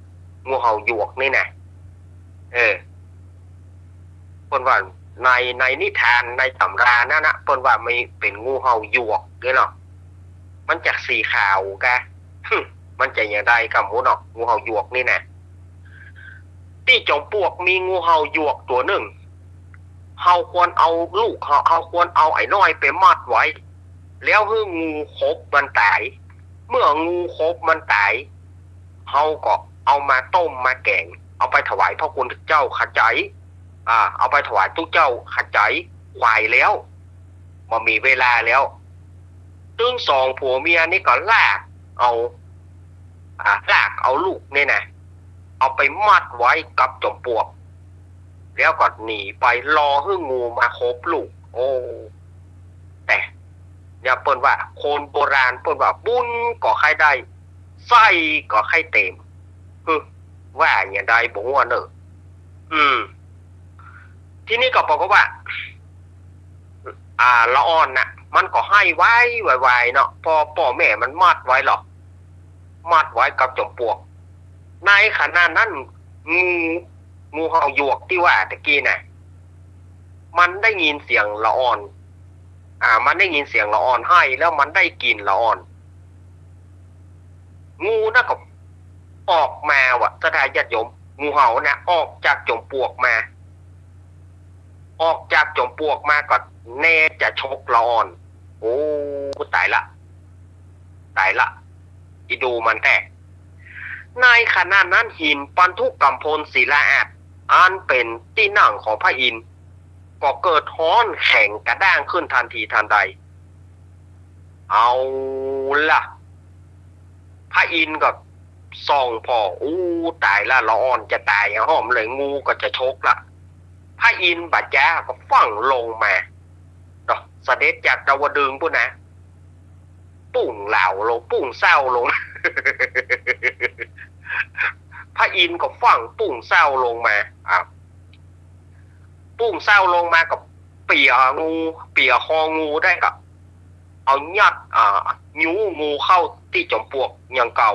งูเห่าหยวกนี่นะ เออ เปิ้นว่าใน ในนิทาน ในต๋ำรานั้นนะ เปิ้นว่ามันเป๋นงูเห่าหยวกเด้อเนาะ มันจักสีขาวกะ มันจะอย่างใดก็บ่ฮู้เนาะ งูเห่าหยวกนี่นะ ตี้จอมปลวกมีงูเห่าหยวกตั๋วนึ่ง เฮาควรเอาลูกเฮา เฮาควรเอาไอ้น้อยไปมัดไว้ แล้วหื้องูขบมันต๋าย เมื่องูขบมันต๋าย เฮาก็เอามาต้มมาแก๋ง เอาไปถวายพระคุณเจ้าขะใจ๋ อ่า เอาไปถวายตุ๊เจ้าขะใจ๋ ขวายแล้ว บ่มีเวลาแล้ว ตึงสองผัวเมียนี่ก็ลากเอา อ่า ลากเอาลูกนี่นะ เอาไปมัดไว้กับจอมปลวก แล้วก็หนีไป รอหื้องูมาขบลูก โอ้ แต่เนี่ยเปิ้นว่า คนโบราณเปิ้นว่า บุญก็ใค่ได้ ไส้ก็ใค่เต็ม คือว่าอย่างใดบ่ฮู้เน่อ อืม ทีนี้ก็ปรากฏว่า อ่า ละอ่อนน่ะ มันก็ไห้ไวไวไวเนาะ ป้อ ป้อแม่มันมัดไว้หรอก มัดไว้กับจอมปลวก ในขณะนั้น งู งูเห่าหยวกตี้ว่าตะกี้น่ะ มันได้ยินเสียงละอ่อน อ่า มันได้ยินเสียงละอ่อนไห้ แล้วมันได้กลิ่นละอ่อน งูน่ะก็ออกมาว่ะ ศรัทธาญาติโยม งูเห่าน่ะ ออกจากจอมปลวกมา ออกจากจอมปลวกมาก็แน่จะฉกละอ่อน โอ้ ต๋ายละ ต๋ายละ อีดูมันแต๊ ในขณะนั้นหินปันธุกัมพลศิลาอาสน์ อันเป๋นตี้นั่งของพระอินทร์ ก็เกิดฮ้อนแข็งกระด้างขึ้นทันทีทันใด เอาล่ะ พระอินทร์ก็ส่องผ่อ อู้ ต๋ายละ ละอ่อนจะต๋าย หอมเลย งูก็จะฉกละ พระอินทร์บ่จ๊าก็ฟั่งลงมาเนาะ เสด็จจากดาวดึงส์ปู้นนะ ปุ้งเหล่าลง ปุ้งเส้าลง พระอินทร์ก็ฟั่งปุ้งเศร้าลงมา อ่า ปุ้งเศร้าลงมาก็เปียะงู เปียะคองูได้ก็เอายัด อ่า ยูงูเข้าตี้จ๋อมปลวกอย่างเก่า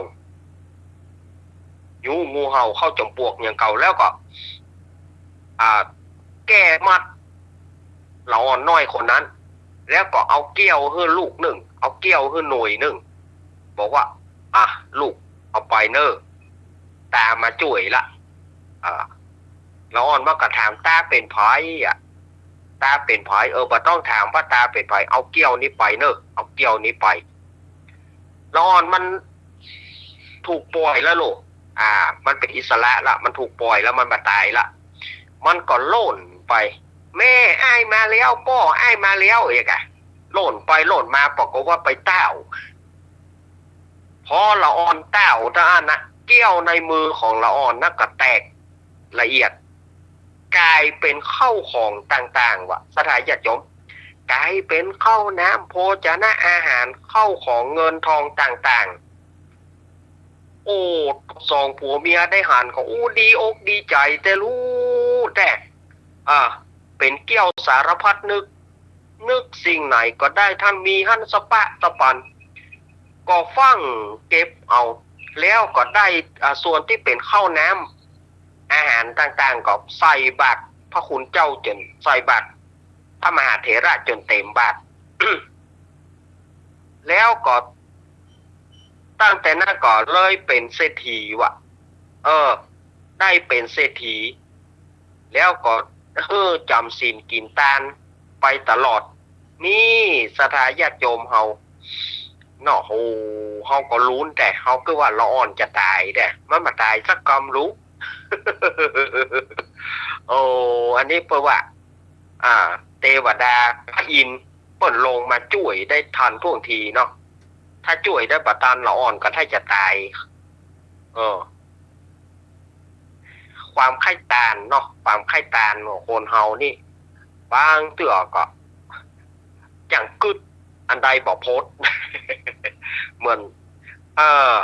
ยูงูเห่าเข้าจ๋อมปลวกอย่างเก่า แล้วก็ อ่า แก้มัดละอ่อนน้อยคนนั้น แล้วก็เอาเกี้ยวหื้อลูกนึ่ง เอาเกี้ยวหื้อหน่วยนึ่ง บอกว่า อ่ะ ลูก เอาไปเน่อ ต๋ามาจ้วยละ อ่า ละอ่อนมันก็ถาม ต๋าเป๋นใผอะ ต๋าเป๋นใผ เออ บ่ต้องถามว่าต๋าเป๋นใผ เอาเกี้ยวนี้ไปเน่อ เอาเกี้ยวนี้ไป ละอ่อนมันถูกป่อยแล้วลูก อ่า มันเป๋นอิสระละ มันถูกป่อยแล้ว มันบ่ต๋ายละ มันก็โล่นไป แม่อ้ายมาแล้ว ป้ออ้ายมาแล้ว เอกอะ โล่นไปโล่นมา ปรากฏว่าไปต้าว พอละอ่อนต้าวเต้าอั้นนะ เกี้ยวในมือของละอ่อนนะก็แตกละเอียด ก๋ายเป๋นข้าวของต่างๆ ว่ะ ศรัทธาญาติโยม ก๋ายเป๋นข้าวน้ำโภชนะอาหาร ข้าวของเงินทองต่างๆ โอ้ สองผัวเมียได้หันก็ โอ้ ดีอกดีใจ๋ แต่ลูก แต่ อ่า เป๋นเกี้ยวสารพัดนึก นึกสิ่งไหนก็ได้ ท่านมีหั้นสะปะสะปัน ก็ฟั่งเก็บเอา แล้วก็ได้ อ่า ส่วนตี้เป๋นข้าวน้ำอาหารต่างๆ ก็ใส่บาตรพระคุณเจ้าจ๋น ใส่บาตรพระมหาเถระจ๋นเต๋มบาตร แล้วก็ตั้งแต่นั้นก็เลยเป๋นเศรษฐีว่ะ เออ ได้เป๋นเศรษฐี แล้วก็ เออ จ๋ำศีลกิ๋นตานไปตลอด นี่ ศรัทธาญาติโยมเฮาเนาะ โห เฮาก็ลุ้น แต่เฮาก็ว่าละอ่อนจะต๋าย แต่มันบ่ต๋ายสักกำลูก โอ้ อันนี้เปิ้นว่า อ่า เตวดาพระอินทร์เปิ้นลงมาจ้วยได้ทันท่วงทีเนาะ ถ้าจ้วยได้บ่ตันละอ่อนก็ถ้าจะต๋าย เออ ความใค่ตานเนาะ ความใค่ตานของคนเฮานี่ บางเตื้อก็ยังกึ๊ดอันใดบ่ป๊ด เหมือน เออ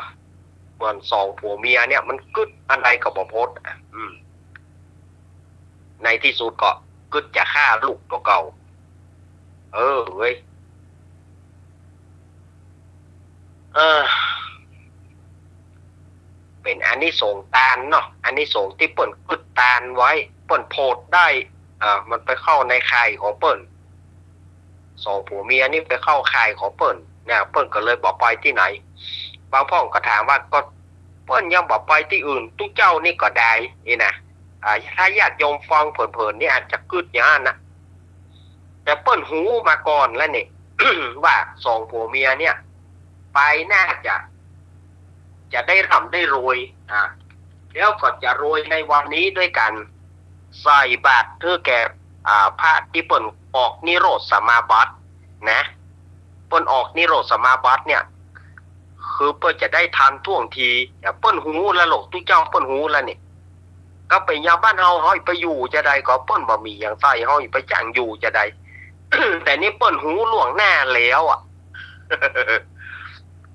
เหมือนสองผัวเมียเนี่ย มันกึ๊ดอันใดก็บ่ป๊ด อ่ะ อืม ในตี้สุดก็กึ๊ดจะฆ่าลูกตั๋วเก่า เออ เว้ย เออ เป๋นอานิสงส์ตานเนาะ อานิสงส์ตี้เปิ้นกึ๊ดตานไว้ เปิ้นโผดได้ อ่า มันไปเข้าในข่ายของเปิ้น สองผัวเมียนี่ไปเข้าข่ายของเปิ้นนะ เปิ้นก็เลยบ่ไปตี้ไหน บางพ่องก็ถามว่า ก็เปิ้นยังบ่ไปตี้อื่น ตุ๊เจ้านี่ก็ได้ นี่นะ อ่า ถ้าญาติโยมฟังเผินๆ นี่อาจจะกึ๊ดอย่างนั้นนะ แต่เปิ้นฮู้มาก่อนแล้วนี่ ว่าสองผัวเมียเนี่ย ไปน่าจะ จะได้ร่ำได้รวย อ่า แล้วก็จะรวยในวันนี้ด้วยกัน ใส่บาตรหื้อแก่ อ่า พระตี้เปิ้นออกนิโรธสมาบัตินะ เปิ้นออกนิโรธสมาบัติเนี่ย คือเปิ้นจะได้ทันท่วงที เปิ้นฮู้แล้วลูก ตุ๊เจ้าเปิ้นฮู้แล้วนี่ ก็เป๋นอย่างบ้านเฮา เฮาไปอยู่จะใดก็เปิ้นบ่มีหยังใส่ เฮาไปจ้างอยู่จะใด แต่นี่เปิ้นฮู้ล่วงหน้าแล้วอะ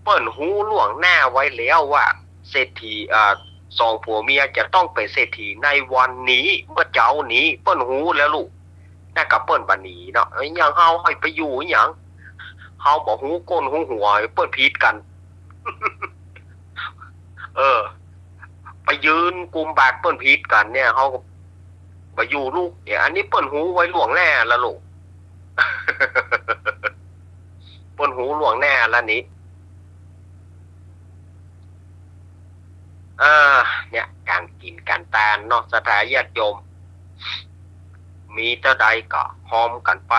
เปิ้นฮู้ล่วงหน้าไว้แล้วว่าเศรษฐี อ่า สองผัวเมียจะต้องเป๋นเศรษฐีในวันนี้ เมื่อเจ๊านี้ เปิ้นฮู้แล้วลูก นั่นก็เปิ้นบ่หนีเนาะ เอ้ย อย่างเฮาให้ไปอยู่หยัง เฮาบ่ฮู้ก้นฮู้หัว เปิ้นผิดกั๋น เออ ไปยืนกุมบาตรเปิ้นผิดกั๋นเนี่ย เฮาก็บ่อยู่ลูก เนี่ย อันนี้เปิ้นฮู้ไว้ล่วงหน้าแล้วลูก เปิ้นฮู้ล่วงหน้าแล้วนี่ อ่า เนี่ย ก๋านกิ๋นก๋านตานเนาะ ศรัทธาญาติโยม มีเต้าใดก็ฮอมกั๋นไป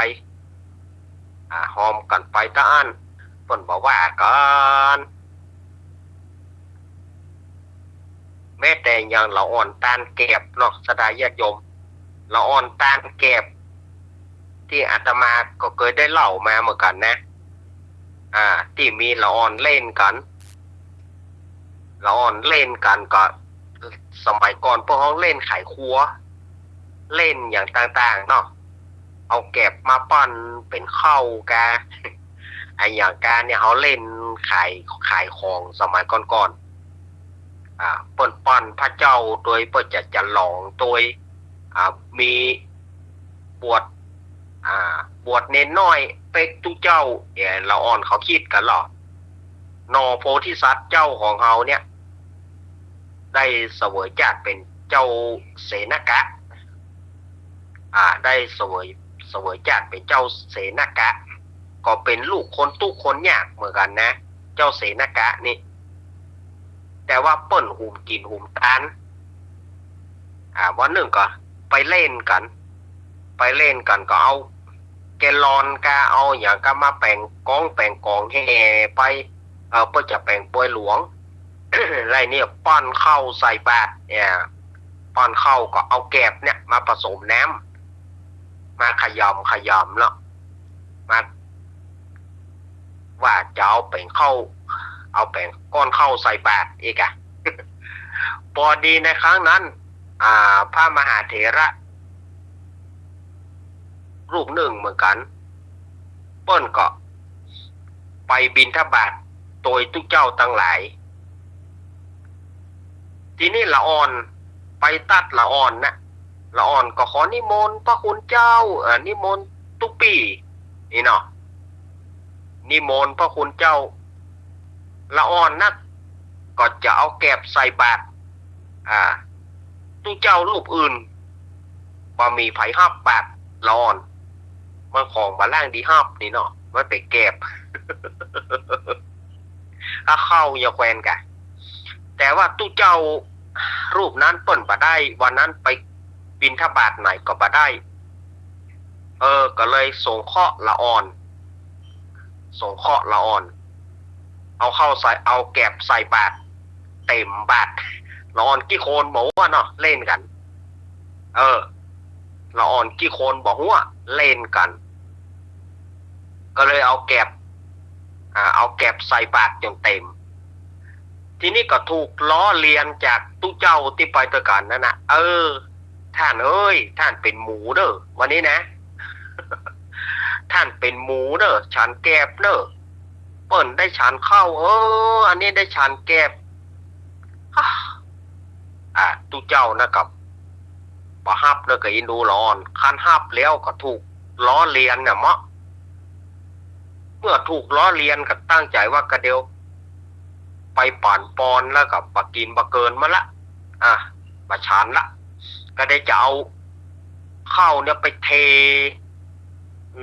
อ่า ฮอมกั๋นไปเต้าอั้น เปิ้นบ่ว่ากั๋น แม้แต่อย่างละอ่อนตานแกบเนาะ ศรัทธาญาติโยม ละอ่อนตานแกบ ตี้อาตมาก็เกยได้เล่ามาเหมือนกั๋นนะ อ่า ตี้มีละอ่อนเล่นกั๋น ละอ่อนเล่นกั๋นก็ สมัยก่อนเปิ้นฮ้องเล่นไขครัว เล่นอย่างต่างๆ เนาะ เอาแกบมาปั้นเป๋นข้าวกา อะหยังกาเนี่ย เฮาเล่นขาย ขายของสมัยก่อนๆ อ่า เปิ้นป้อนพระเจ้าโตย เปิ้นจะฉลองโตย อ่า มีบวช อ่า บวชเณรน้อยเป๊กตุ๊เจ้า เอ่อ ละอ่อนเขาคิดกั๋นลอ หน่อโพธิสัตว์เจ้าของเฮาเนี่ย ได้เสวยชาติเป๋นเจ้าเสนกะ อ่า ได้เสวย เสวยชาติเป๋นเจ้าเสนกะ ก็เป๋นลูกคนตุ๊คนยากเหมือนกั๋นนะ เจ้าเสนกะนี่ แต่ว่าเปิ้นหุมกิ๋นหุมตาน อ่า วันนึ่งก็ไปเล่นกั๋น ไปเล่นกั๋นก็เอาแกลลอนกา เอาหยังกามาแป๋งกองแป๋งกองแห่ไป เออ เปิ้นจะแป๋งปวยหลวง แล้วนี่ป้อนข้าวใส่บาตรเนี่ย ป้อนข้าวก็เอาแกบเนี่ยมาผสมน้ำ มาขยำขยำเนาะ มา ว่าจะเอาแป๋งข้าว เอาแป๋งก้อนข้าวใส่บาตรอีกอะ ปอดีในครั้งนั้น อ่า พระมหาเถระ รูปนึ่งเหมือนกั๋น เปิ้นก็ไปบิณฑบาตโตยตุ๊เจ้าตังหลาย ทีนี้ละอ่อนไปตัดละอ่อนนะ ละอ่อนก็ขอนิมนต์พระคุณเจ้า เอ่อ นิมนต์ตุ๊ปี้ นี่เนาะ นิมนต์พระคุณเจ้า ละอ่อนนะ ก็จะเอาแกบใส่บาตร อ่า ตุ๊เจ้ารูปอื่น บ่มีใผฮับบาตรละอ่อน มันของบ่ล่างดีฮับนี่เนาะ มันเป๋นแกบ ถ้าเข้าอย่าแควนกะ แต่ว่าตุ๊เจ้ารูปนั้นเปิ้นบ่ได้ วันนั้นไปบิณฑบาตไหนก็บ่ได้ เออ ก็เลยสงเคราะห์ละอ่อน สงเคราะห์ละอ่อน เอาเข้าใส่ เอาแกบใส่บาตร เต็มบาตร ละอ่อนกี้คนบ่ฮู้เนาะ เล่นกั๋น เออ ละอ่อนกี้คนบ่ฮู้ เล่นกั๋น ก็เลยเอาแกบ อ่า เอาแกบใส่บาตรจ๋นเต็ม ทีนี้ก็ถูกล้อเลียนจากตุ๊เจ้าตี้ไปตวยกั๋นนั้นนะ เออ ท่านเอ้ย ท่านเป๋นหมูเน่อ วันนี้นะ ท่านเป๋นหมูเน่อ ฉันแกบเน่อ เปิ้นได้ฉันข้าว เออ อันนี้ได้ฉันแกบ อ่า ตุ๊เจ้านะก็บ่ฮับเน่อ ก็อินดูละอ่อน คันฮับแล้วก็ถูกล้อเลียนน่ะเมาะ เมื่อถูกล้อเลียนก็ตั้งใจ๋ว่ากะเดียวไปปานปอนแล้วก็บ่กิ๋นบ่เกินมันละ อ่ะ บ่ฉันละ ก็ได้จะเอาข้าวเนี่ยไปเท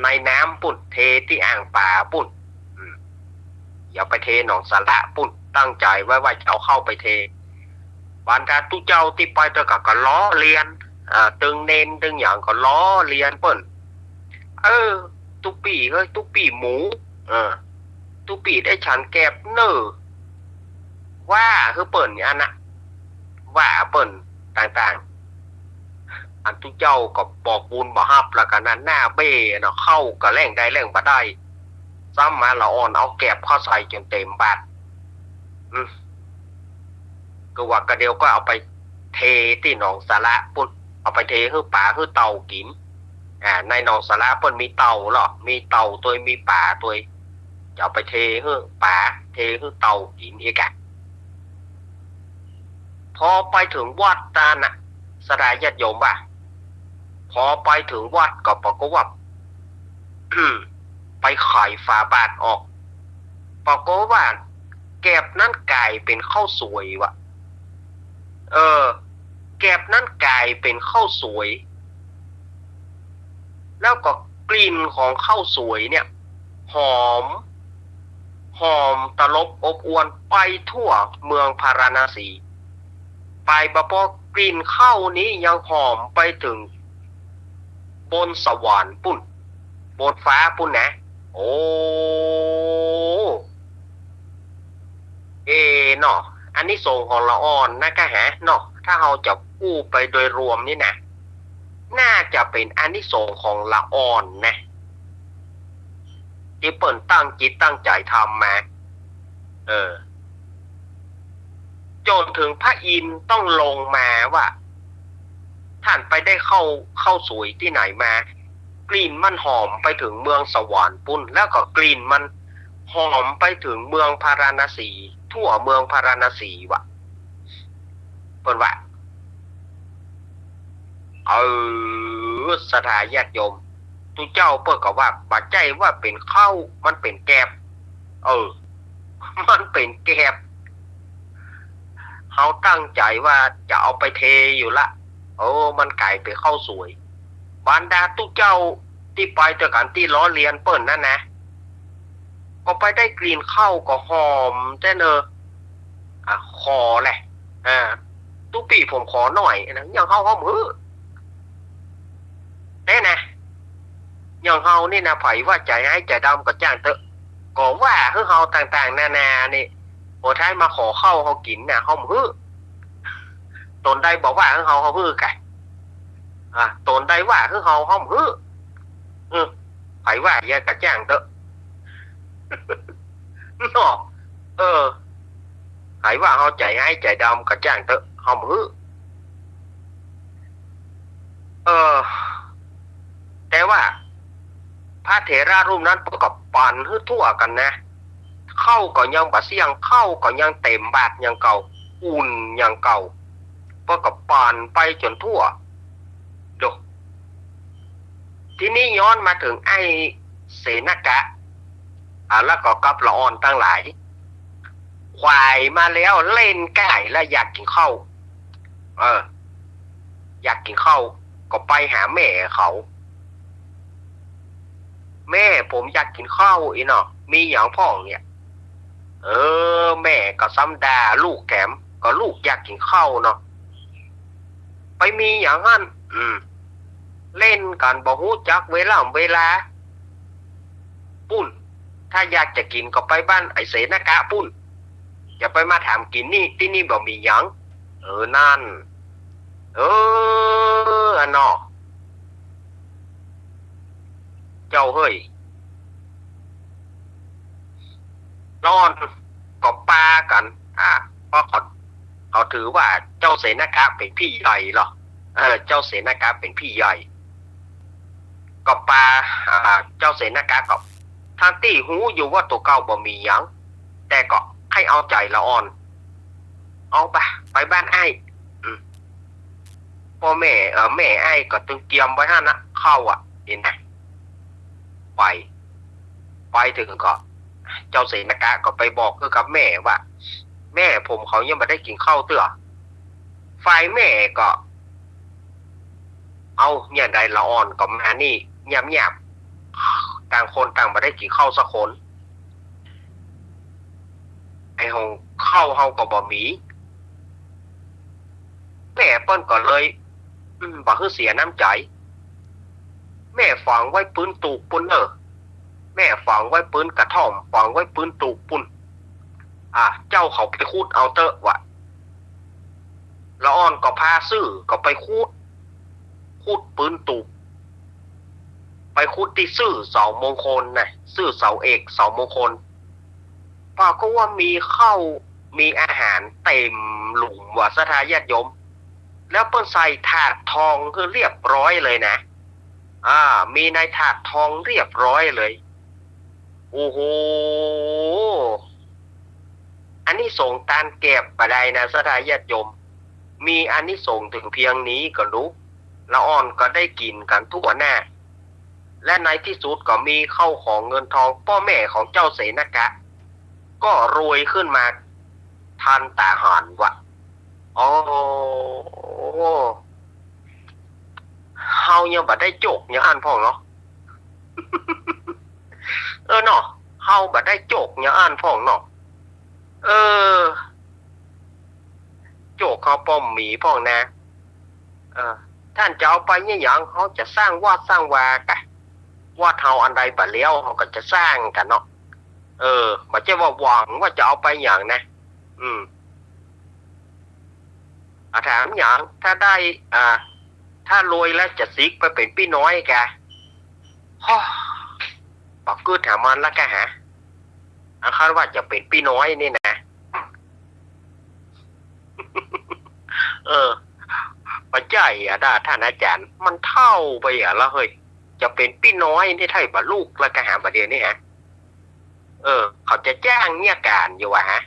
ในน้ำปุ้น เทตี้อ่างป๋าปุ้น อืม อย่าไปเทหนองสาระปุ้น ตั้งใจ๋ไว้ว่าจะเอาข้าวไปเท บรรดาตุ๊เจ้าตี้ไปตวยกั๋นก็ล้อเลียน อ่า ตึงเณรตึงหยังก็ล้อเลียนเปิ้น เออ ตุ๊ปี้เฮ้ย ตุ๊ปี้หมู เออ ตุ๊ปี้ได้ฉันแกบเน่อ ว่าหื้อเปิ้นอันนะ ว่าเปิ้นต่างๆ อันตุ๊เจ้าก็บอกบุญบ่ฮับแล้วกั๋นนะ หน้าเบ้เนาะ เข้าก็แล่งได้แล่งบ่ได้ ซ้ำมาละอ่อนเอาแกบเข้าใส่จ๋นเต็มบาตร อืม ก็ว่ากะเดียวก็เอาไปเทตี้หนองสาระปุ้น เอาไปเทหื้อป๋าหื้อเต่ากิ๋น อ่า ในหนองสาระเปิ้นมีเต่าลอ มีเต่าตวย มีป๋าตวย จะเอาไปเทหื้อป๋า เทหื้อเต่ากิ๋นอีกอะ พอไปเถิงวัดนั้นน่ะ ศรัทธาญาติโยมว่า พอไปเถิงวัดก็ปรากฏว่า ไปไขฝาบาตรออก ปรากฏว่าแกบนั้นก๋ายเป๋นข้าวสวยว่ะ เออ แกบนั้นก๋ายเป๋นข้าวสวย แล้วก็กลิ่นของข้าวสวยเนี่ย หอม หอมตลบอบอวลไปทั่วเมืองพาราณสี ไปบ่ปอ กลิ่นข้าวนี้ยังหอมไปเถิงบนสวรรค์ปุ้น บนฟ้าปุ้นนะ โอ้ เอเนาะ อานิสงส์ของละอ่อนนะกะหาเนาะ ถ้าเฮาจะอู้ไปโดยรวมนี่นะ น่าจะเป๋นอานิสงส์ของละอ่อนนะ ตี้เปิ้นตั้งจิตตั้งใจ๋ทำมา เออ จ๋นเถิงพระอินทร์ต้องลงมาว่า ท่านไปได้ข้าว ข้าวสวยตี้ไหนมา กลิ่นมันหอมไปเถิงเมืองสวรรค์ปุ้น แล้วก็กลิ่นมันหอมไปเถิงเมืองพาราณสี ทั่วเมืองพาราณสีว่ะ เปิ้นว่า เออ ศรัทธาญาติโยม ตุ๊เจ้าเปิ้นก็ว่า บ่ใจ้ว่าเป๋นข้าว มันเป๋นแกบ เออ มันเป๋นแกบ เฮาตั้งใจ๋ว่าจะเอาไปเทอยู่ละ เออ มันก๋ายเป๋นข้าวสวย บรรดาตุ๊เจ้าตี้ไปตวยกั๋นตี้ล้อเลียนเปิ้นนั้นนะ ก็ไปได้กลิ่นข้าวก็หอมแต๊เนอะ อ่ะ ขอแหละ อ่า ตุ๊ปี้ผมขอหน่อยนะ อย่างเฮาเฮาหื้อ แต๊นะ อย่างเฮานี่นะ ใผว่าใจ๋ฮ้ายใจ๋ดำก็จ้างเต๊อะ ก็ว่าหื้อเฮาต่างๆ นานานี่ หัวท้ายมาขอข้าวเฮากิ๋นนะ เฮาหื้อ ตนใดบ่ว่าหื้อเฮา เฮาหื้อกะ อ่า ตนใดว่าหื้อเฮา เฮาหื้อ เออ ใผว่าหยังก็จ้างเต๊อะ เนาะ เออ ใผว่าเฮาใจ๋ฮ้ายใจ๋ดำก็จ้างเต๊อะ เฮาหื้อ เออ แต่ว่า พระเถระรูปนั้นเปิ้นก็ปั๋นหื้อทั่วกั๋นนะ ข้าวก็ยังบ่เสี้ยง ข้าวก็ยังเต๋มบาตรอย่างเก่า อุ่นอย่างเก่า เปิ้นก็ปั๋นไปจ๋นทั่ว โด ทีนี้ย้อนมาเถิงไอ้เสนกะ อ่า แล้วก็กับละอ่อนตังหลาย ขวายมาแล้วเล่นก้ายแล้วอยากกิ๋นข้าว เออ อยากกิ๋นข้าว ก็ไปหาแม่เขา แม่ผมอยากกิ๋นข้าวอี้เนาะ มีหยังพ่องเนี่ย เออ แม่ก็ซ้ำด่าลูกแถม ก็ลูกอยากกิ๋นข้าวเนาะ ไปมีหยังหั้น อืม เล่นกั๋นบ่ฮู้จักเวล่ำเวลา ปุ้น ถ้าอยากจะกิ๋นก็ไปบ้านไอ้เสนกะปุ้น อย่าไปมาถามกิ๋นนี่ ตี้นี่บ่มีหยัง เออ นั่น เออ อันเนาะ เจ้าเฮ้ย ละอ่อนก็ปากั๋น อ่า เพราะเขา เขาถือว่าเจ้าเสนกะเป๋นพี่ใหญ่ลอ เออ เจ้าเสนกะเป๋นพี่ใหญ่ ก็ปา อ่า เจ้าเสนกะก็ ทั้งตี้ฮู้อยู่ว่าตั๋วเก่าบ่มีหยัง แต่ก็ใค่เอาใจ๋ละอ่อน เอาปะ ไปบ้านอ้าย อืม ป้อแม่ เอ่อ แม่อ้ายก็ตึงเกียมไว้หั้นนะ ข้าวอะ หันก่อ ไป ไปเถิงก็ เจ้าเสนกะก็ไปบอกกับแม่ว่า แม่ผมเขายังบ่ได้กิ๋นข้าวเตื้อ ฝ่ายแม่ก็ เอ้า เยียะใดละอ่อนก็มานี่ เงียบๆ ต่างคนต่างบ่ได้กิ๋นข้าวสักคน ไอ้หองข้าวเฮาก็บ่มี แม่เปิ้นก็เลย อืม บ่หื้อเสียน้ำใจ๋ แม่ฝังไว้ปื๊นตูบปุ้นเน่อ แม่ฝังไว้ปื๊นกระท่อม ฝังไว้ปื๊นตูบปุ้น อ่า เจ้าเขาไปขุดเอาเต๊อะ ว่า ละอ่อนก็พาซื่อ ก็ไปขุด ขุดปื๊นตูบ ไปขุดตี้ซื่อเสามงคลนะ ซื่อเสาเอก เสามงคล ปรากฏว่ามีข้าว มีอาหารเต๋มหลุมว่า ศรัทธาญาติโยม แล้วเปิ้นใส่ถาดทองหื้อเรียบร้อยเลยนะ อ่า มีในถาดทองเรียบร้อยเลย โอ้โห อานิสงส์ตานแกบบ่าใดนะ ศรัทธาญาติโยม มีอานิสงส์เถิงเปียงนี้ก็ฮู้ ละอ่อนก็ได้กิ๋นกั๋นทั่วหน้า และในตี้สุดก็มีข้าวของเงินทอง ป้อแม่ของเจ้าเสนกะ ก็รวยขึ้นมาทันต๋าหันวะ โอ้ เฮายังบ่ได้โจกอย่างอั้นพ่องเนาะ เออเนาะ เฮาบ่ได้โจกอย่างอั้นพ่องเนาะ เออ โจกเฮาป้อมมีพ่องนะ เออ ต้านจะเอาไปเยียะหยัง เฮาจะสร้างวัดสร้างวากะ วัดเฮาอันใดบ่แล้ว เฮาก็จะสร้างกะเนาะ เออ บ่ใจ้ว่าหวังว่าจะเอาไปหยังนะ อืม อ่ะ ถามหยัง ถ้าได้ อ่า ถ้ารวยแล้วจะสิกไปเป๋นปี้น้อยกะ ฮ้อ บ่กึ๊ดหามันละกะหา อันคันว่าจะเป๋นปี้น้อยนี่นะ เออ บ่ใจ้อะนะ ต้านอาจ๋ารย์ มันเฒ่าไปอะละเฮ้ย จะเป๋นปี้น้อยนี่ใช่บ่ลูกละกะหา บ่าเดี่ยวนี้ฮะ เออ เขาจะจ้างเยียะก๋านอยู่วะฮะ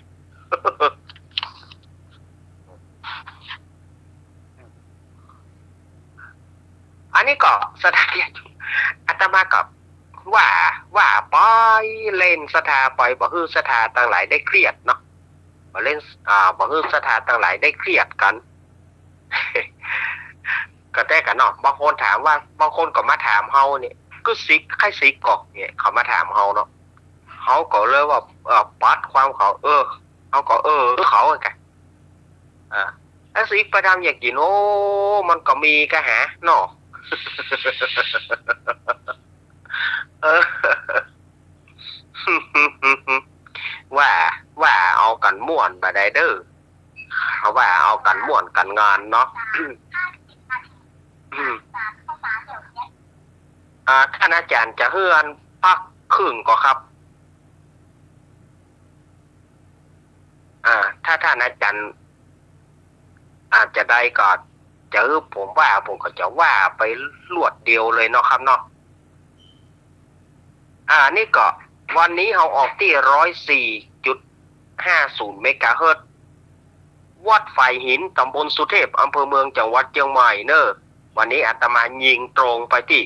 นี่ก็ศรัทธาญาติโยม อาตมาก็ว่า ว่าไปเล่นศรัทธาไป บ่หื้อศรัทธาตังหลายได้เครียดเนาะ บ่เล่น อ่า บ่หื้อศรัทธาตังหลายได้เครียดกั๋น ก็แต๊กั๋นเนาะ บางคนถามว่า บางคนก็มาถามเฮาเนี่ย กึ๊ดสิก ใค่สิกก่อเนี่ย เขามาถามเฮาเนาะ เฮาก็เลยว่า เอ่อ ปัดความเขา เออ เฮาก็ เออ เขาอะกะ อ่า แล้วสิกไปทำอย่างกิ๋น โอ้ มันก็มีกะหาเนาะ เออ ว่า ว่าเอากั๋นม่วนบ่ได้เด้อ ว่าเอากั๋นม่วนกั๋นงานเนาะ อืม อ่า ต้านอาจ๋ารย์จะหื้ออันพักครึ่งก่อครับ อ่า ถ้าต้านอาจ๋ารย์ อาจจะได้ก็จะหื้อผมว่า ผมก็จะว่าไปรวดเดียวเลยเนาะครับเนาะ อ่า นี่ก็วันนี้เฮาออกตี้ ร้อยสี่จุดห้าศูนย์ เมกะเฮิรตซ์ วัดฝายหิน ต๋ำบลสุเทพ อำเภอเมือง จังหวัดเจียงใหม่เน่อ วันนี้อาตมายิงตรงไปตี้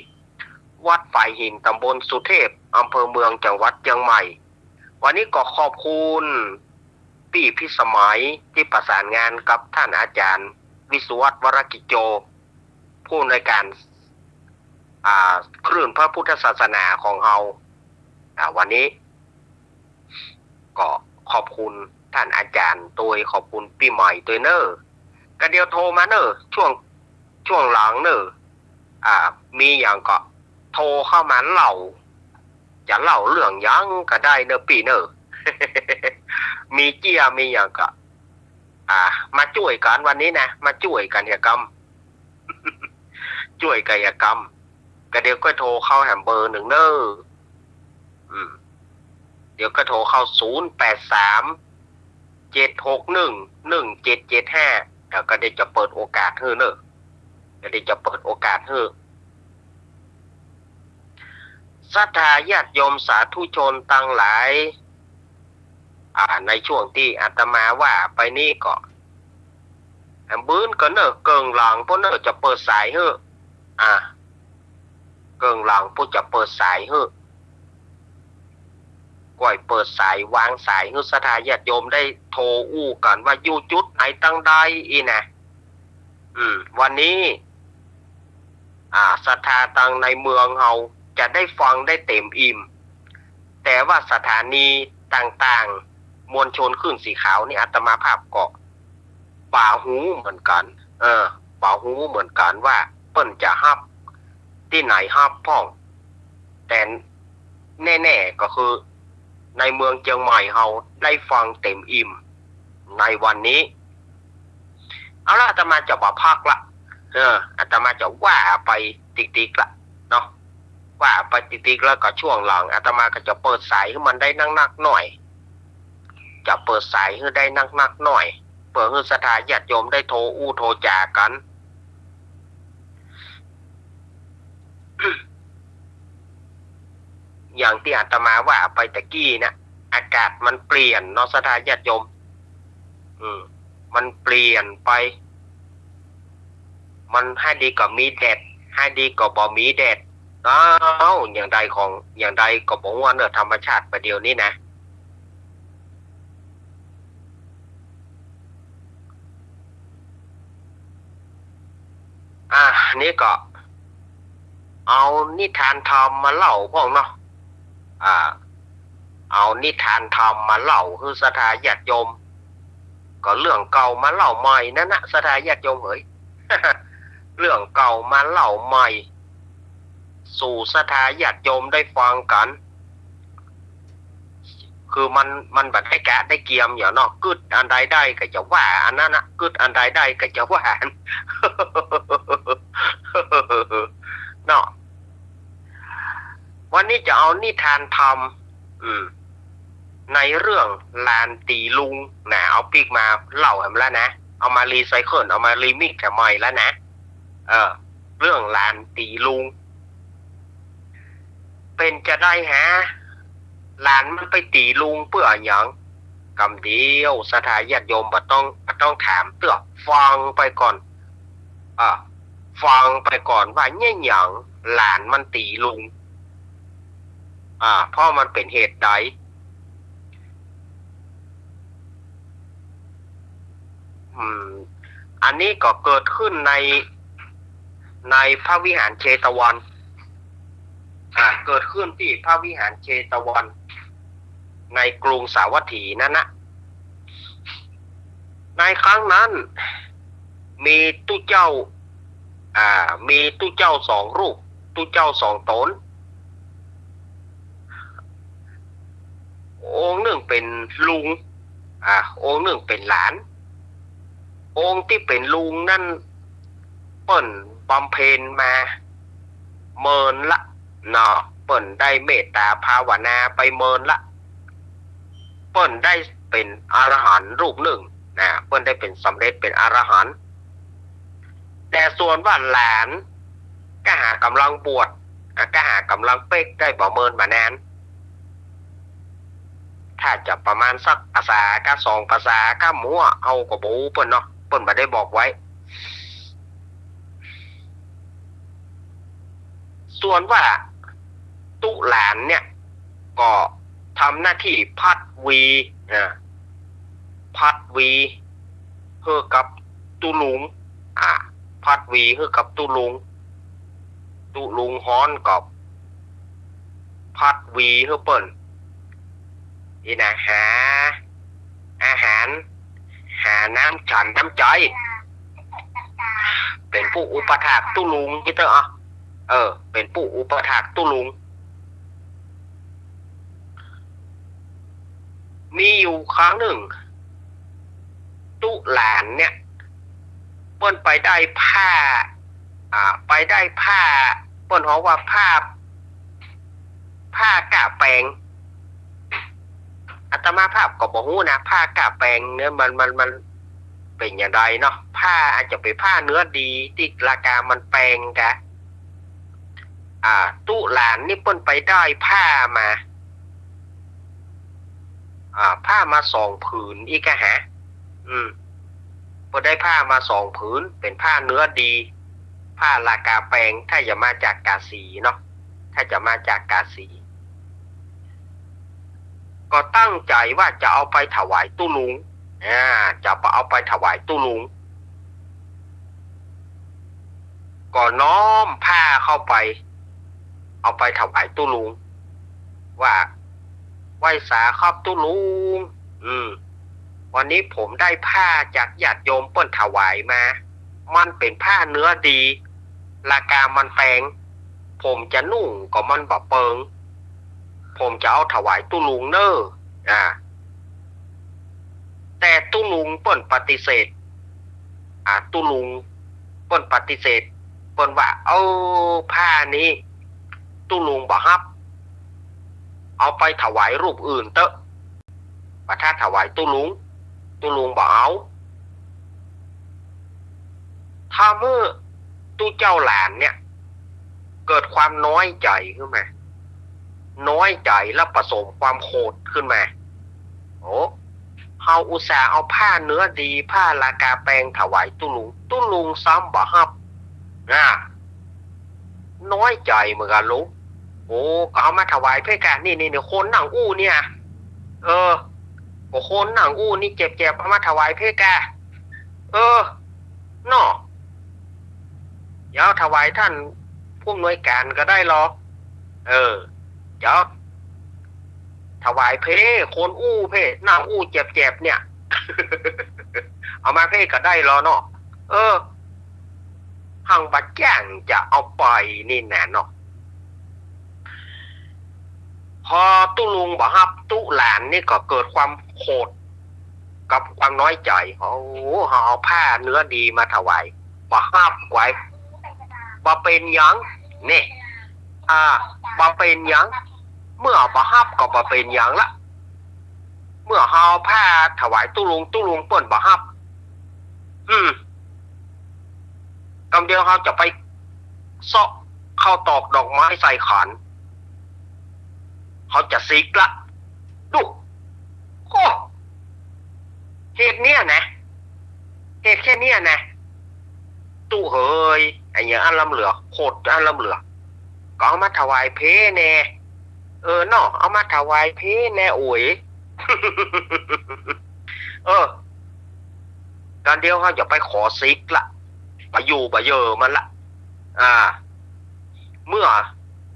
วัดฝายหิน ต๋ำบลสุเทพ อำเภอเมือง จังหวัดเจียงใหม่ วันนี้ก็ขอบคุณปี้พิสมัยตี้ประสานงานกับต้านอาจ๋ารย์วิศวัฒน์ วรกิจโจ ผู้อำนวยก๋าน อ่า คลื่นพระพุทธศาสนาของเฮา อ่า วันนี้ ก็ขอบคุณต้านอาจ๋ารย์ตวย ขอบคุณปี้ใหม่ตวยเน่อ ก็เดี๋ยวโทรมาเน่อ ช่วง ช่วงหลังเน่อ อ่า มีหยังก็โทรเข้ามาเล่า จะเล่าเรื่องหยังก็ได้เน่อปี้เน่อ มีเจี้ยมีหยังก็ อ่า มาจ้วยกั๋นวันนี้นะ มาจ้วยกั๋นเหียกำ จ้วยกั๋นเหียกำ ก็เดี๋ยวก็โทรเข้าแหมเบอร์นึ่งเน่อ อืม เดี๋ยวก็โทรเข้า ศูนย์แปดสาม เจ็ดหกหนึ่ง หนึ่งเจ็ดเจ็ดห้า แล้วก็เดี๋ยวจะเปิดโอกาสหื้อเน่อ ก็เดี๋ยวจะเปิดโอกาสหื้อ ศรัทธาญาติโยมสาธุชนตังหลาย อ่า ในช่วงตี้อาตมาว่าไปนี้ก็ อันปื๊นก็เน่อ เกิ่งหลังปู้นเน่อจะเปิดสายหื้อ อ่า เกิ่งหลังปู้นจะเปิดสายหื้อ ก้อยเปิดสายวางสายหื้อศรัทธาญาติโยมได้โทรอู้กั๋นว่าอยู่จุดไหนตังใดอี้นะ อืม วันนี้ อ่า ศรัทธาตังในเมืองเฮาจะได้ฟังได้เต็มอิ่ม แต่ว่าสถานีต่างๆ มวลชนคลื่นสีขาวนี่อาตมาภาพก็บ่ฮู้เหมือนกั๋น เออ บ่ฮู้เหมือนกั๋นว่าเปิ้นจะฮับตี้ไหนฮับพ่อง แต่แน่ๆ ก็คือในเมืองเจียงใหม่เฮาได้ฟังเต็มอิ่มในวันนี้ เอาละ อาตมาจะบ่พักละ เออ อาตมาจะว่าไปติ๊กๆ ละเนาะ ว่าไปติ๊กๆ แล้วก็ช่วงหลังอาตมาก็จะเปิดสายหื้อมันได้นักๆ หน่อย จะเปิดสายหื้อได้นักๆ หน่อย เปื้อหื้อศรัทธาญาติโยมได้โทรอู้โทรจ๋ากั๋น อย่างตี้อาตมาว่าไปตะกี้เนี่ย อากาศมันเปลี่ยนเนาะศรัทธาญาติโยม อืม มันเปลี่ยนไป มันหายดีก็มีแดด หายดีก็บ่มีแดด เอ้า อย่างใดของ อย่างใดก็บ่ฮู้เนาะ ธรรมชาติประเดี๋ยวนี้นะ อ่า นี่ก็เอานิทานธรรมมาเล่าพ่องเนาะ อ่า เอานิทานธรรมมาเล่าหื้อศรัทธาญาติโยม ก็เรื่องเก่ามาเล่าใหม่นั่นนะศรัทธาญาติโยมเหย เรื่องเก่ามาเล่าใหม่ สู่ศรัทธาญาติโยมได้ฟังกั๋น คือมัน มันบ่ได้กะได้เกียมอย่างเนาะ กึ๊ดอันใดได้ก็จะว่าอันนั้นนะ กึ๊ดอันใดได้ก็จะว่าอัน เนาะ วันนี้จะเอานิทานธรรม อืม ในเรื่องหลานตี๋ลุงนะ เอาปิ๊กมาเล่าแหมแล้วนะ เอามารีไซเคิล เอามารีมิกซ์แหมใหม่แล้วนะ เออ เรื่องหลานตี๋ลุง เป๋นจาใดหา หลานมันไปตี๋ลุงเปื้อหยัง กำเดียว ศรัทธาญาติโยมบ่ต้อง บ่ต้องถามเตื้อ ฟังไปก่อน อ่า ฟังไปก่อนว่าเยียะหยังหลานมันตี๋ลุง อ่า เพราะมันเป๋นเหตุใด อืม อันนี้ก็เกิดขึ้นใน ในพระวิหารเชตวัน อ่า เกิดขึ้นตี้พระวิหารเชตวัน ในกรุงสาวัตถีนั้นนะ ในครั้งนั้น มีตุ๊เจ้า อ่า มีตุ๊เจ้าสองรูป ตุ๊เจ้าสองต๋น องค์นึ่งเป๋นลุง อ่า องค์นึ่งเป๋นหลาน องค์ตี้เป๋นลุงนั้น เปิ้นบำเพ็ญมาเมินละเนาะ เปิ้นได้เมตตาภาวนาไปเมินละ เปิ้นได้เป๋นอรหันต์รูปนึ่งนะ เปิ้นได้เป๋นสำเร็จเป๋นอรหันต์ แต่ส่วนว่าหลาน ก้าหากำลังบวช อ่ะ ก้าหากำลังเป๊ก ได้บ่เมินบ่นาน ถ้าจะประมาณสักพรรษาก้าสองพรรษาก้า หมู่เฮาก็บ่ฮู้เปิ้นเนาะ เปิ้นบ่ได้บอกไว้ ส่วนว่าตุ๊หลานเนี่ย ก็ทำหน้าตี้พัดวี อ่า พัดวีหื้อกับตุ๊ลุง อ่า พัดวีหื้อกับตุ๊ลุง ตุ๊ลุงฮ้อนก็พัดวีหื้อเปิ้น อี้นะ หาอาหาร หาน้ำฉันน้ำใจ๊ เป๋นผู้อุปัฏฐากตุ๊ลุง จิเตอร์ อ่ะ เออ เป๋นผู้อุปัฏฐากตุ๊ลุง มีอยู่ครั้งนึ่ง ตุ๊หลานเนี่ย เปิ้นไปได้ผ้า อ่า ไปได้ผ้า เปิ้นฮ้องว่าผ้า ผ้าก้าแปง อาตมาภาพก็บ่ฮู้นะ ผ้าก้าแปงเนี่ยมัน มัน มันเป๋นหยังใดเนาะ ผ้าอาจจะเป๋นผ้าเนื้อดีตี้ราคามันแปงกะ อ่า ตุ๊หลานนี่เปิ้นไปได้ผ้ามา อ่า ผ้ามาสองผืนอี้กะหา อืม เปิ้นได้ผ้ามาสองผืน เป๋นผ้าเนื้อดี ผ้าราคาแปง ถ้าจะมาจากกาสีเนาะ ถ้าจะมาจากกาสี ก็ตั้งใจ๋ว่าจะเอาไปถวายตุ๊ลุง อ่า จะเอาไปถวายตุ๊ลุง ก็น้อมผ้าเข้าไป เอาไปถวายตุ๊ลุง ว่า ไหว้สาครับตุ๊ลุง อืม วันนี้ผมได้ผ้าจากญาติโยมเปิ้นถวายมา มันเป๋นผ้าเนื้อดี ราคามันแปง ผมจะนุ่งก็มันบ่เปิง ผมจะเอาถวายตุ๊ลุงเน่อ อ่า แต่ตุ๊ลุงเปิ้นปฏิเสธ อ่า ตุ๊ลุงเปิ้นปฏิเสธ เปิ้นว่า เออ ผ้านี้ ตุ๊ลุงบ่ฮับ เอาไปถวายรูปอื่นเต๊อะ บ่ถ้าถวายตุ๊ลุง ตุ๊ลุงบ่เอา ทำหื้อตุ๊เจ้าหลานเนี่ย เกิดความน้อยใจ๋ขึ้นมา น้อยใจ๋แล้วผสมความโขดขึ้นมา โอ้ เฮาอุตส่าห์เอาผ้าเนื้อดี ผ้าราคาแปงถวายตุ๊ลุง ตุ๊ลุงซ้ำบ่ฮับ อ่า น้อยใจ๋เหมือนกั๋นลูก โอ้ ก็เอามาถวายเพ่อกะ นี่ นี่ นี่ คนนั่งอู้เนี่ย เออ ก็คนนั่งอู้นี่แจบๆ เอามาถวายเพ่อกะ เออ เนาะ เดี๋ยวถวายต้านผู้อำนวยก๋านก็ได้ลอ เออ เดี๋ยวถวายเพ่ คนอู้เพ่ นั่งอู้แจบๆ เนี่ย เอามาเพ่ก็ได้ลอเนาะ เออ หังบ่จ้างจะเอาไปนี่นาเนาะ พอตุ๊ลุงบ่ฮับ ตุ๊หลานนี่ก็เกิดความโขดกับความน้อยใจ๋ โอ้ เฮาเอาผ้าเนื้อดีมาถวาย บ่ฮับไว้ บ่เป๋นหยัง นี่ อ่า บ่เป๋นหยัง เมื่อบ่ฮับก็บ่เป๋นหยังละ เมื่อเฮาเอาผ้าถวายตุ๊ลุง ตุ๊ลุงเปิ้นบ่ฮับ อืม กำเดียวเฮาจะไปเซาะข้าวตอกดอกไม้ใส่ขัน เฮาจะซิกละ ดู โอ้ เหตุเนี่ยนะ เหตุแค่เนี่ยนะ ตุ๊เหย ไอ้เยียะอันล้ำเหลือ โขดอันล้ำเหลือ ก็เอามาถวายเพแน่ เออเนาะ เอามาถวายเพแน่ โอย เออ ต๋อนเดียวเฮาจะไปขอสิกละ บ่อยู่บ่เยอมันละ อ่า เมื่อ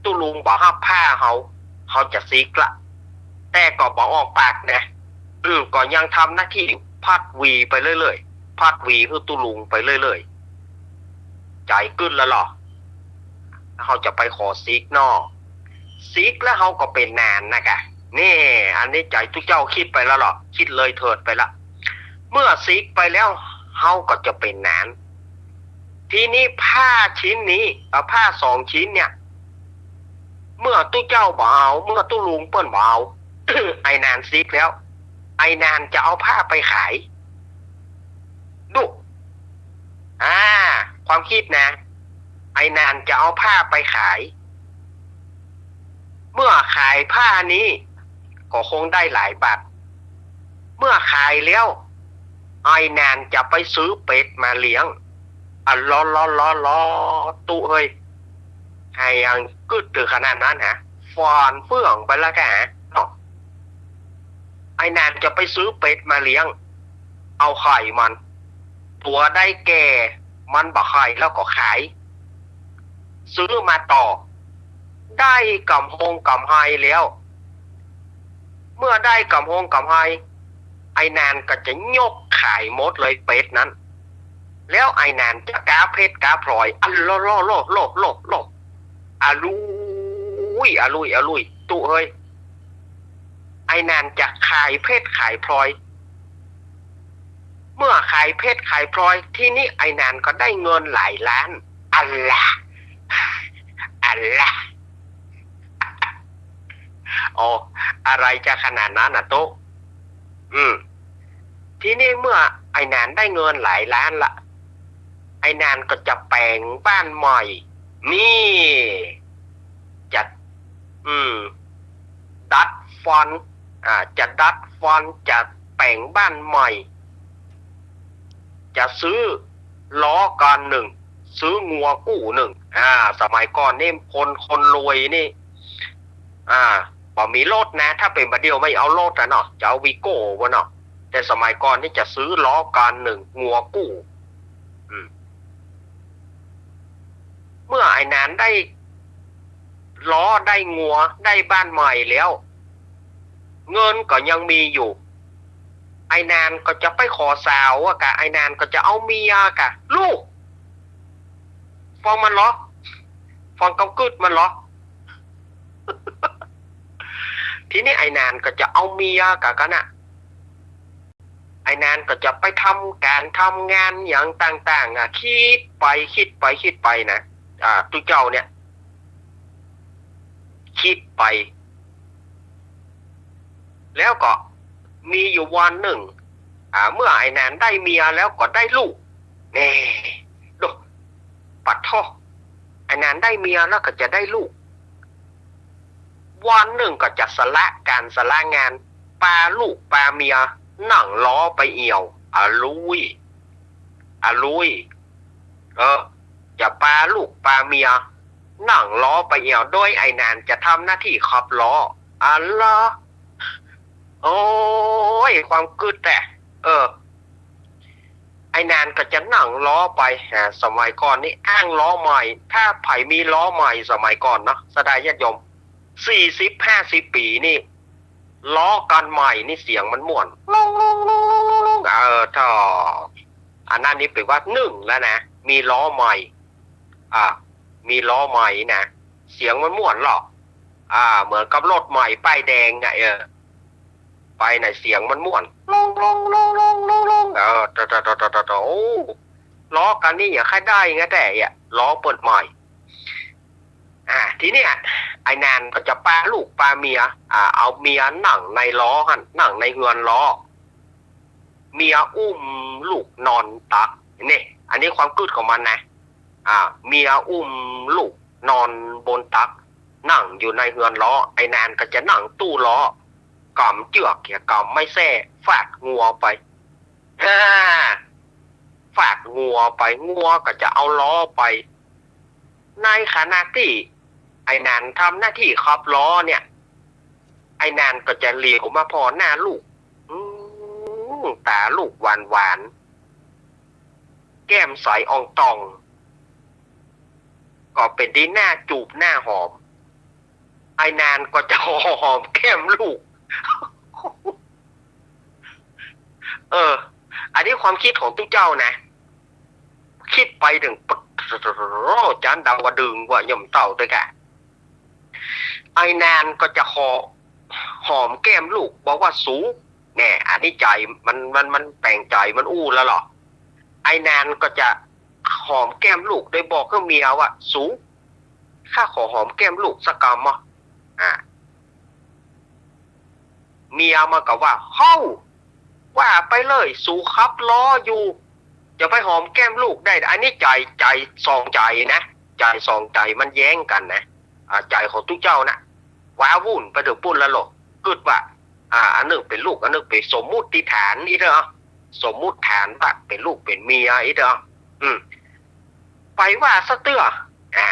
ตุ๊ลุงบ่ฮับผ้าเฮา เฮาจะสิกละ แต่ก็บ่ออกปากนะ อืม ก็ยังทำหน้าตี้ผัดหวีไปเรื่อยๆ ผัดหวีหื้อตุ๊ลุงไปเรื่อยๆ ใจ๋กึ๊ดแล้วลอ เฮาจะไปขอสิกเนาะ สิกแล้วเฮาก็เป๋นหนานนะกะ นี่ อันนี้ใจ๋ตุ๊เจ้าคิดไปแล้วลอ คิดเลยเถิดไปละ เมื่อสิกไปแล้ว เฮาก็จะเป๋นหนาน ทีนี้ผ้าชิ้นนี้ เอ่อ ผ้าสองชิ้นเนี่ย เมื่อตุ๊เจ้าบ่เอา เมื่อตุ๊ลุงเปิ้นบ่เอา ไอ้หนานสิกแล้ว ไอ้หนานจะเอาผ้าไปขาย ดู อ่า ความคิดนะ ไอ้หนานจะเอาผ้าไปขาย เมื่อขายผ้านี้ ก็คงได้หลายบาท เมื่อขายแล้ว ไอ้หนานจะไปซื้อเป็ดมาเลี้ยง อะ ลอ ลอ ลอ ลอ ตุ๊เฮ้ย ไห้อันกึ๊ดเถิงขนาดนั้นฮะ ฟอนเฟื่องไปแล้วกะฮะ เนาะ ไอ้หนานจะไปซื้อเป็ดมาเลี้ยง เอาไข่มัน ตั๋วใดแก่ มันบ่ไข่แล้วก็ขาย ซื้อมาต่อ ได้ก๋ำฮงก๋ำไฮแล้ว เมื่อได้ก๋ำฮงก๋ำไฮ ไอ้หนานก็จะยกขายหมดเลยเป็ดนั้น แล้วไอ้หนานจะก๊าเพชรก๊าพลอย อะ ลอ ลอ ลอ ลอ ลอ ลอ อะลุย อะลุย อะลุย ตุ๊เฮ้ย ไอ้หนานจะขายเพชรขายพลอย เมื่อขายเพชรขายพลอย ทีนี้ไอ้หนานก็ได้เงินหลายล้าน อะละ อะละ อ๋อ อะไรจะขนาดนั้นน่ะตุ๊ อืม ทีนี้เมื่อไอ้หนานได้เงินหลายล้านละ ไอ้หนานก็จะแป๋งบ้านใหม่ นี่ จะ อืม ดัดฟัน อ่า จะดัดฟัน จะแป๋งบ้านใหม่ จะซื้อล้อคันนึ่ง ซื้องัวกู้นึ่ง อ่า สมัยก่อนนี่คน คนรวยนี่ อ่า บ่มีรถนะ ถ้าเป๋นบ่าเดี่ยวไม่เอารถอะเนาะ จะเอาวีโก้วะเนาะ แต่สมัยก่อนนี่จะซื้อล้อคันนึ่ง งัวกู้ อืม เมื่อไอ้หนานได้ล้อ ได้งัว ได้บ้านใหม่แล้ว เงินก็ยังมีอยู่ ไอ้หนานก็จะไปขอสาวอะกะ ไอ้หนานก็จะเอาเมียกะ ลูก ฟังมันลอ ฟังกำกึ๊ดมันลอ ทีนี้ไอ้หนานก็จะเอาเมียกะ กะนะ ไอ้หนานก็จะไปทำก๋านทำงานอย่างต่างๆ อ่ะ คิดไป คิดไป คิดไปนะ อ่า ตุ๊เจ้าเนี่ย คิดไป แล้วก็มีอยู่วันนึ่ง อ่า เมื่อไอ้หนานได้เมียแล้วก็ได้ลูก แน่ ดู ปะโท้ ไอ้หนานได้เมียแล้วก็จะได้ลูก วันนึ่งก็จะสละก๋านสละงาน ปาลูกปาเมีย นั่งล้อไปเอี่ยว อะลุย อะลุย เออ จะปาลูกปาเมีย นั่งล้อไปเอี่ยว โดยไอ้หนานจะทำหน้าตี้ขับล้อ อะลอ โอ้ย ความกึ๊ดแต๊ เออ ไอ้หนานก็จะนั่งล้อไป อ่า สมัยก่อนนี่อ้างล้อใหม่ ถ้าใผมีล้อใหม่สมัยก่อนเนาะ ศรัทธาญาติโยม สี่สิบ ห้าสิบ ปี๋นี่ ล้อคันใหม่นี่เสียงมันม่วน ลง ลง ลง ลง ลง ลง เออ เถาะ อันนั้นนี่เป๋นว่านึ่งแล้วนะ มีล้อใหม่ อ่า มีล้อใหม่นะ เสียงมันม่วนลอ อ่า เหมือนกับรถใหม่ป้ายแดงอะ เออ ไปไหนเสียงมันม่วน ลง ลง ลง ลง ลง ลง เออ เถาะ เถาะ เถาะ เถาะ เถาะ โอ้ ล้อคันนี้อย่าใค่ได้ไงแต่ อ่ะ ล้อเปิ้นใหม่ อ่า ทีเนี้ย ไอ้หนานก็จะปาลูกปาเมีย อ่า เอาเมียนั่งในล้อหั้น นั่งในเฮือนล้อ เมียอุ้มลูกนอนตัก นี่ อันนี้ความกึ๊ดของมันนะ อ่า เมียอุ้มลูกนอนบนตัก นั่งอยู่ในเฮือนล้อ ไอ้หนานก็จะนั่งตู้ล้อ ก๋ำเจื้อก เหีย ก๋ำไม้แส้ ฟาดงัวไป ฮ่า ฟาดงัวไป งัวก็จะเอาล้อไป ในขณะตี้ไอ้หนานทำหน้าตี้ขับล้อเนี่ย ไอ้หนานก็จะเหลียวมาผ่อหน้าลูก อืม ต๋าลูกหวานๆ แก้มใสอ่องต่อง ก็เป๋นดีหน้าจูบหน้าหอม ไอ้หนานก็จะหอมแก้มลูก เออ อันนี้ความกึ๊ดของตุ๊เจ้านะ กึ๊ดไปเถิง จั๊นดาวดึงส์ว่าย่อมเต้าตวยก่ะ ไอ้หนานก็จะหอม หอมแก้มลูก บอกว่า สู แน่ อันนี้ใจ๋มัน มัน มันแป๋งใจ๋มันอู้แล้วเหรอ ไอ้หนานก็จะหอมแก้มลูก โดยบอกหื้อเมียว่า สู ข้าขอหอมแก้มลูกสักกำมะ อ่า เมียมันก็ว่า เฮ้า ว่าไปเลย สูขับล้ออยู่ จะไปหอมแก้มลูกได้ อันนี้ใจ๋ ใจ๋สองใจ๋นะ ใจ๋สองใจ๋มันแย้งกั๋นนะ อ่า ใจ๋ของตุ๊เจ้านะ ว้าวุ่นไปเถิงปุ้นแล้วเหรอ กึ๊ดว่า อ่า อันนึ่งเป๋นลูก อันนึ่งเป๋นสมมุติฐานอี้เต๊อะ สมมุติฐานว่าเป๋นลูกเป๋นเมียอี้เต๊อะ อืม ไปว่าซะเตื้อ อ่า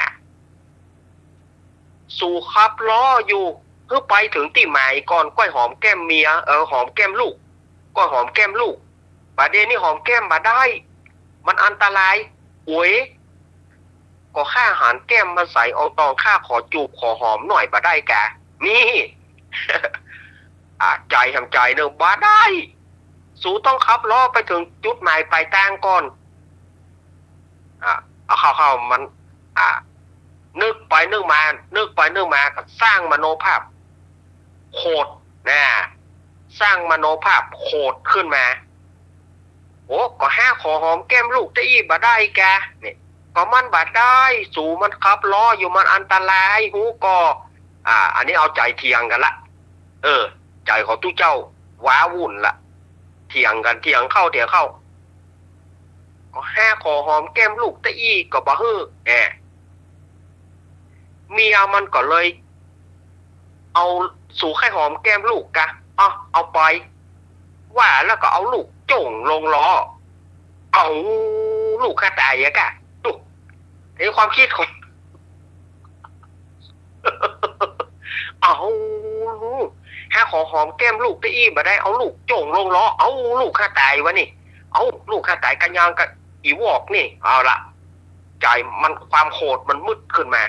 สูขับล้ออยู่ หื้อไปเถิงตี้หมายก่อน ก้อยหอมแก้มเมีย เออ หอมแก้มลูก ก้อยหอมแก้มลูก บ่าเดี่ยวนี้หอมแก้มบ่ได้ มันอันตราย โอ๊ย ก็ข้าหันแก้มมันใสอ่องต่อง ข้าขอจูบขอหอมหน่อยบ่ได้กา นี่ อ่า ใจ๋แหมใจ๋นึ่ง บ่ได้ สูต้องขับล้อไปเถิงจุดหมายป๋ายตางก่อน อ่า เอาเข้าๆ มัน อ่า นึกไปนึกมา นึกไปนึกมาก็สร้างมโนภาพโขดนะ สร้างมโนภาพโขดขึ้นมา โอ้ ก็ข้าขอหอมแก้มลูกตะอี้บ่ได้กา เนี่ย ก็มันบ่ได้ สูมันขับล้ออยู่ มันอันตราย ฮู้ก่อ อ่า อันนี้เอาใจ๋เถียงกั๋นละ เออ ใจ๋ของตุ๊เจ้าว้าวุ่นละ เถียงกั๋น เถียงเข้าเถียงเข้า ก็ข้าขอหอมแก้มลูกตะอี้ก็บ่หื้อ แอะ เมียมันก็เลย เอา สูใค่หอมแก้มลูกกา เอา เอาไป ว่าแล้วก็เอาลูกโจ้งลงล้อ เอาลูกข้าต๋ายอะกา ดู ไอ้ความกึ๊ดของ เอา ข้าขอหอมแก้มลูกตะอี้บ่ได้ เอาลูกโจ้งลงล้อ เอาลูกข้าต๋ายวะนี่ เอาลูกข้าต๋ายกะยังกะอีวอกนี่ เอาละ ใจ๋มัน ความโขดมันมึดขึ้นมา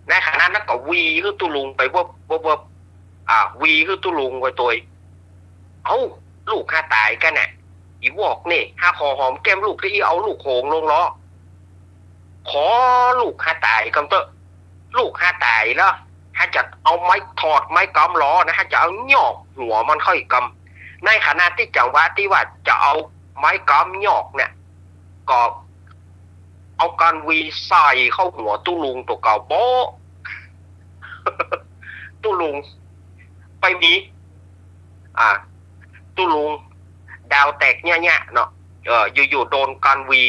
ในขณะนั้นก็วีหื้อตุ๊ลุงไปเวิบเวิบเวิบ อ่า วีหื้อตุ๊ลุงไปตวย เอาลูกข้าต๋ายกาเนี่ย อีวอกนี่ ข้าขอหอมแก้มลูกตะอี้ เอาลูกโจ้งลงล้อ ขอลูกข้าต๋ายกำเต๊อะ ลูกข้าต๋ายแล้ว ข้าจะเอาไม้ ถอดไม้ก๊ำล้อนะ ข้าจะเอาหยอกหัวมันเข้าอีกกำ ในขณะตี้จังหวะตี้ว่าจะเอาไม้ก๊ำหยอกเนี่ย ก็เอาก้อนวีใส่เข้าหัวตุ๊ลุงตั๋วเก่าโบ๊ะ ตุ๊ลุงไปมี อ่า ตุ๊ลุงดาวแตกเยียะๆ เนาะ เออ อยู่ๆ โดนก้อนวี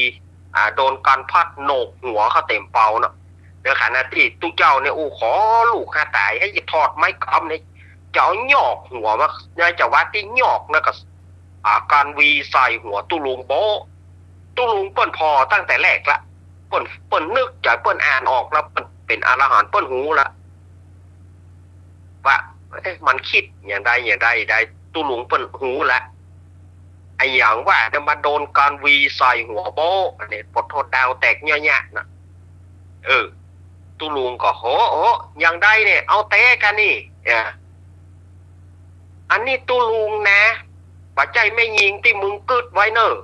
อ่า โดนก้อนพัดโหนกหัวเข้าเต๋มเปาเนาะ ในขณะตี้ตุ๊เจ้าเนี่ย อู้ ขอลูกข้าต๋าย หื้อจะถอดไม้ก๊ำเนี่ย จะเอาหยอกหัวมา ในจังหวะตี้หยอกนะก็ อ่า ก้อนวีใส่หัวตุ๊ลุงโบ๊ะ ตุ๊ลุงเปิ้นผ่อตั้งแต่แรกละ เปิ้น เปิ้นนึกใจ๋ เปิ้นอ่านออกแล้ว เปิ้นเป๋นอรหันต์ เปิ้นฮู้ละ ว่า เอ๊ะ มันกึ๊ดอย่างใดอย่างใด ตุ๊ลุงเปิ้นฮู้ละ ไอ้หยังวะเนี่ย มาโดนก้อนวีใส่หัวโบ๊ะ อันนี้ปะโถดาวแตกเยียะๆ นะ เออ ตุ๊ลุงก็ โห โห อย่างใดเนี่ย เอาแต๊กานี่ เนี่ย อันนี้ตุ๊ลุงนะ บ่ใจ้แม่ญิงตี้มึงกึ๊ดไว้เน่อ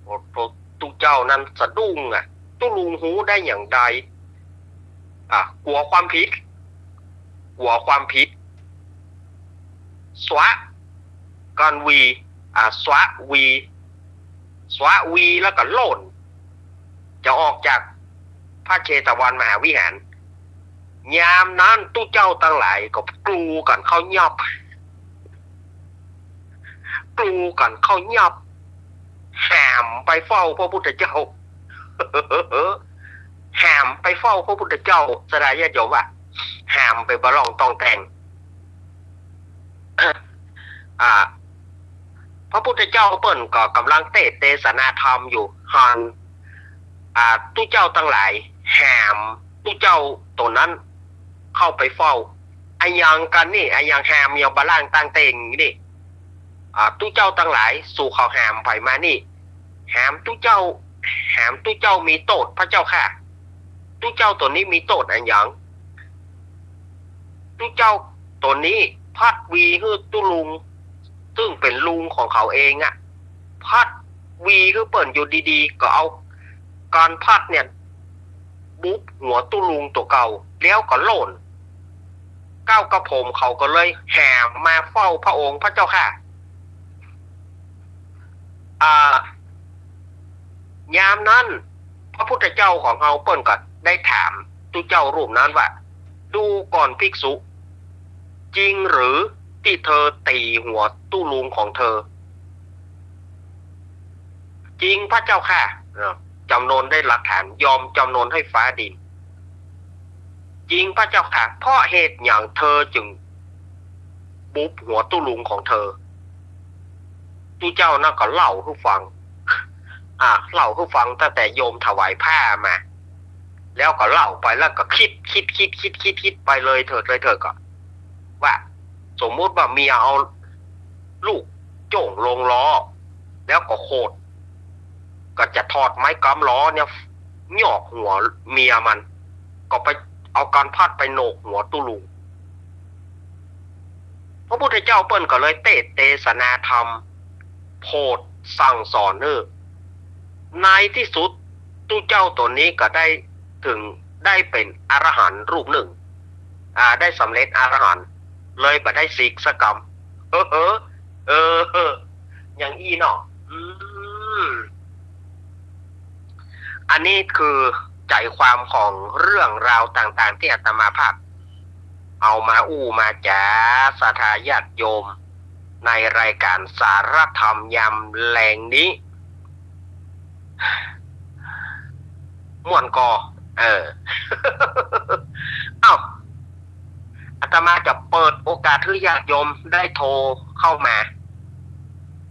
โอ้โธ่ ตุ๊เจ้านั้นสะดุ้งอะ ตุ๊ลุงฮู้ได้อย่างใด อ่ะ กั๋วความผิด กั๋วความผิด สวะ ก้อนวี อ่ะ สวะวี สวะวีแล้วก็โล่น จะออกจากพระเชตวันมหาวิหาร ยามนั้นตุ๊เจ้าตังหลายก็กรูกั๋นเข้าหยอบ กรูกั๋นเข้าหยอบ หามไปเฝ้าพระพุทธเจ้า หามไปเฝ้าพระพุทธเจ้า สดาญาติโยมว่า หามไปบ่าล่องต้องแต่ง อ่า พระพุทธเจ้าเปิ้นก็ก่ำลังเตสน์เตสนาธรรมอยู่ หัน อ่า ตุ๊เจ้าตังหลาย หามตุ๊เจ้าตั๋วนั้นเข้าไปเฝ้า อะหยังกั๋นนี่ อะหยังหาม หยังบ่าล่างตางเต่งนี่ อ่า ตุ๊เจ้าตังหลาย สูเขาหามใผมานี่ หามตุ๊เจ้า หามตุ๊เจ้ามีโต้ษ พระเจ้าข้า ตุ๊เจ้าตั๋วนี้มีโต้ษอะหยัง ตุ๊เจ้าตั๋วนี้พัดวีหื้อตุ๊ลุง ซึ่งเป๋นลุงของเขาเองอะ พัดวีหื้อเปิ้นอยู่ดีๆ ก็เอากานพัดเนี่ย บุบหัวตุ๊ลุงตั๋วเก่า แล้วก็โล่น เก๊ากระผมเขาก็เลยหามมาเฝ้าพระองค์ พระเจ้าข้า อ่า ยามนั้น พระพุทธเจ้าของเฮาเปิ้นก็ได้ถามตุ๊เจ้ารูปนั้นว่า ดูก่อนภิกษุ จริงหรือตี้เธอตี๋หัวตุ๊ลุงของเธอ จริงพระเจ้าข้า เนาะ จ๋ำนนได้หลักฐาน ยอมจ๋ำนนหื้อฟ้าดิน จริงพระเจ้าข้า เพราะเหตุหยังเธอจึงบุบหัวตุ๊ลุงของเธอ ตุ๊เจ้านั้นก็เล่าหื้อฟัง อ่า เล่าหื้อฟังตั้งแต่โยมถวายผ้ามา แล้วก็เล่าไป แล้วก็กึ๊ด กึ๊ด กึ๊ด กึ๊ด กึ๊ด กึ๊ดไปเลยเถิด เลยเถิดก็ ว่าสมมุติว่าเมียเอาลูกโจ้งลงล้อ แล้วก็โขด ก็จะถอดไม้ก๊ำล้อเนี่ย หยอกหัวเมียมัน ก็ไปเอากานพัดไปโหนกหัวตุ๊ลุง พระพุทธเจ้าเปิ้นก็เลยเตสน์เตสนาธรรม โผดสั่งสอนหื้อ ในตี้สุดตุ๊เจ้าตั๋วนี้ก็ได้เถิง ได้เป๋นอรหันต์รูปนึ่ง อ่า ได้สำเร็จอรหันต์ เลยบ่ได้สิกสักกำ เออ เออ เออ อย่างอี้เนาะ อืม อันนี้คือใจ๋ความของเรื่องราวต่างๆ ตี้อาตมาภาพเอามาอู้มาจ๋าศรัทธาญาติโยม ในรายก๋านสารธรรมยามแลงนี้ ม่วนก่อ เออ เอ้า อาตมาจะเปิดโอกาสหื้อญาติโยมได้โทรเข้ามา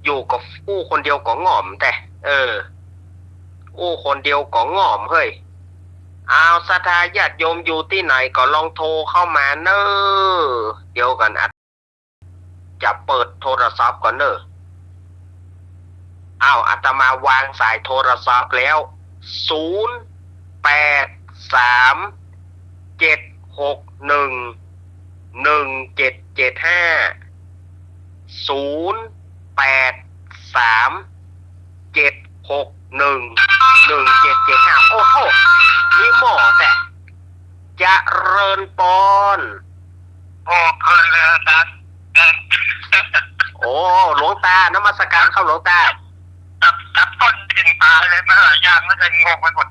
อยู่กับอู้คนเดียวก็ง่อมแต๊ เออ อู้คนเดียวก็ง่อมเฮ้ย เอาศรัทธาญาติโยมอยู่ตี้ไหนก็ลองโทรเข้ามาเน่อ เดี๋ยวก่อน จะเปิดโทรศัพท์ก่อนเน่อ อ้าว อาตมาวางสายโทรศัพท์แล้ว ศูนย์ แปด สาม เจ็ด หก หนึ่ง หนึ่ง เจ็ด เจ็ด ห้า ศูนย์ แปด สาม เจ็ด หก หนึ่ง หนึ่ง เจ็ด เจ็ด ห้า โอ้โห มีหม้อแต๊ เจริญปอน โอ้ เพลินเลยอาจารย์ โอ้ หลวงตา นมัสการครับหลวงตา ครับ ครับ ต้นเห็นปลาเลย มาหลายอย่างแล้วเลย งงไปหมด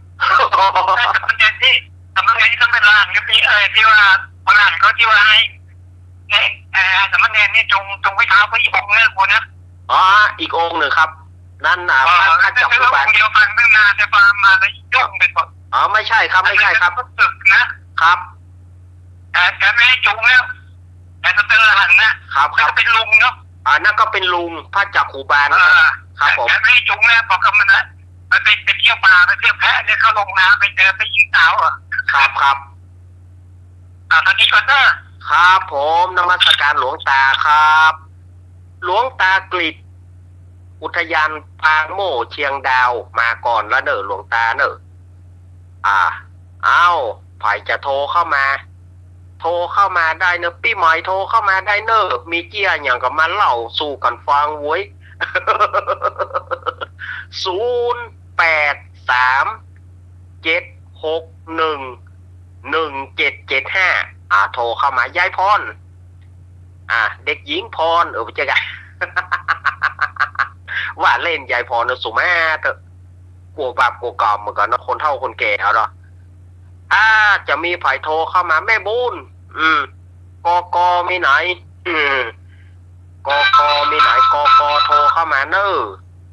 แต่สามเณรที่ สามเณรที่ต้องเป็นหลานกับพี่ เอ่อ ที่ว่าฝรั่งเขาที่ว่าให้ เนี่ย เอ่อ สามเณรนี่จง จงไว้เท้าพระอีกองค์เนอะ ครูนะ อ๋อ อีกองค์หนึ่งครับ นั่นน่ะ เออ พระ พระจักขุบาล องค์เดียวกันตั้งนาน แต่พอมาแล้วยุ่งไปหมด อ๋อ ไม่ใช่ครับ ไม่ใช่ครับ รู้สึกนะ ครับ แต่ แต่ไม่ให้จุงแล้ว แต่ก็เป็นหลานนะ ครับ ครับ ก็เป็นลุงเนาะ อ่า นั่นก็เป็นลุง พระจักขุบาล เออ ครับผม แต่ไม่ให้จุงแล้ว บอกกับมันนะ มันไป ไปเที่ยวป่า ไปเที่ยวแพะเนี่ย เข้าลงน้ำ ไปเจอผู้หญิงสาวอะ ครับ ครับ อ่า ตอนนี้ก่อนเนอะ ครับผม นมัสการหลวงตาครับ หลวงตากฤษ อุทยานปางโม่เชียงดาว มาก่อนละเน่อหลวงตาเน่อ อ่า เอ้า ใผจะโทรเข้ามา โทรเข้ามาได้เน่อ ปี้ใหม่โทรเข้ามาได้เน่อ มีเจี้ยหยังก็มาเล่าสู่กั๋นฟังเว้ย ศูนย์ แปด สาม เจ็ด หก หนึ่ง หนึ่ง เจ็ด เจ็ด ห้า อ่า โทรเข้ามา ยายพร อ่า เด็กหญิงพร เออ บ่ใจ้กะ ว่าเล่น ยายพรเน่อ สุมาเถอะ กั๋วบาปกั๋วกรรมเหมือนกั๋นเนาะ คนเฒ่าคนแก่เอาเนาะ อ่า จะมีใผโทรเข้ามา แม่บุญ อืม กก มีไหน อืม กก มีไหน กก โทรเข้ามาเน่อ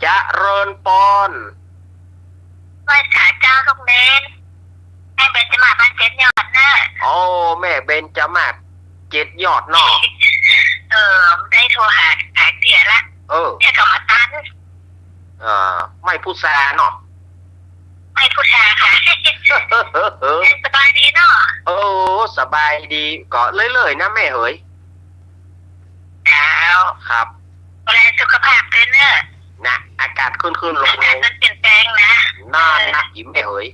เจริญปอน ไหว้สาเจ้าลูกเณร แม่เบญจมาศเจ็ดยอดเน่อ โอ้ แม่เบญจมาศเจ็ดยอดเนาะ เออ ได้โทรหาหลายเตื้อละ เออ เตื้อก็บ่ตัน เอ่อ ไม้พุทราเนาะ ไม้พุ ค่ะ ค่ะ สบายดีเนาะ โอ้ สบายดี ก็เรื่อยๆ นะแม่เหย เจ้า ครับ ดูแลสุขภาพตวยเน่อ นะ อากาศขึ้นๆ ลงๆ อากาศมันเปลี่ยนแปลงนะ นั่นนะ เออ อีแม่เหย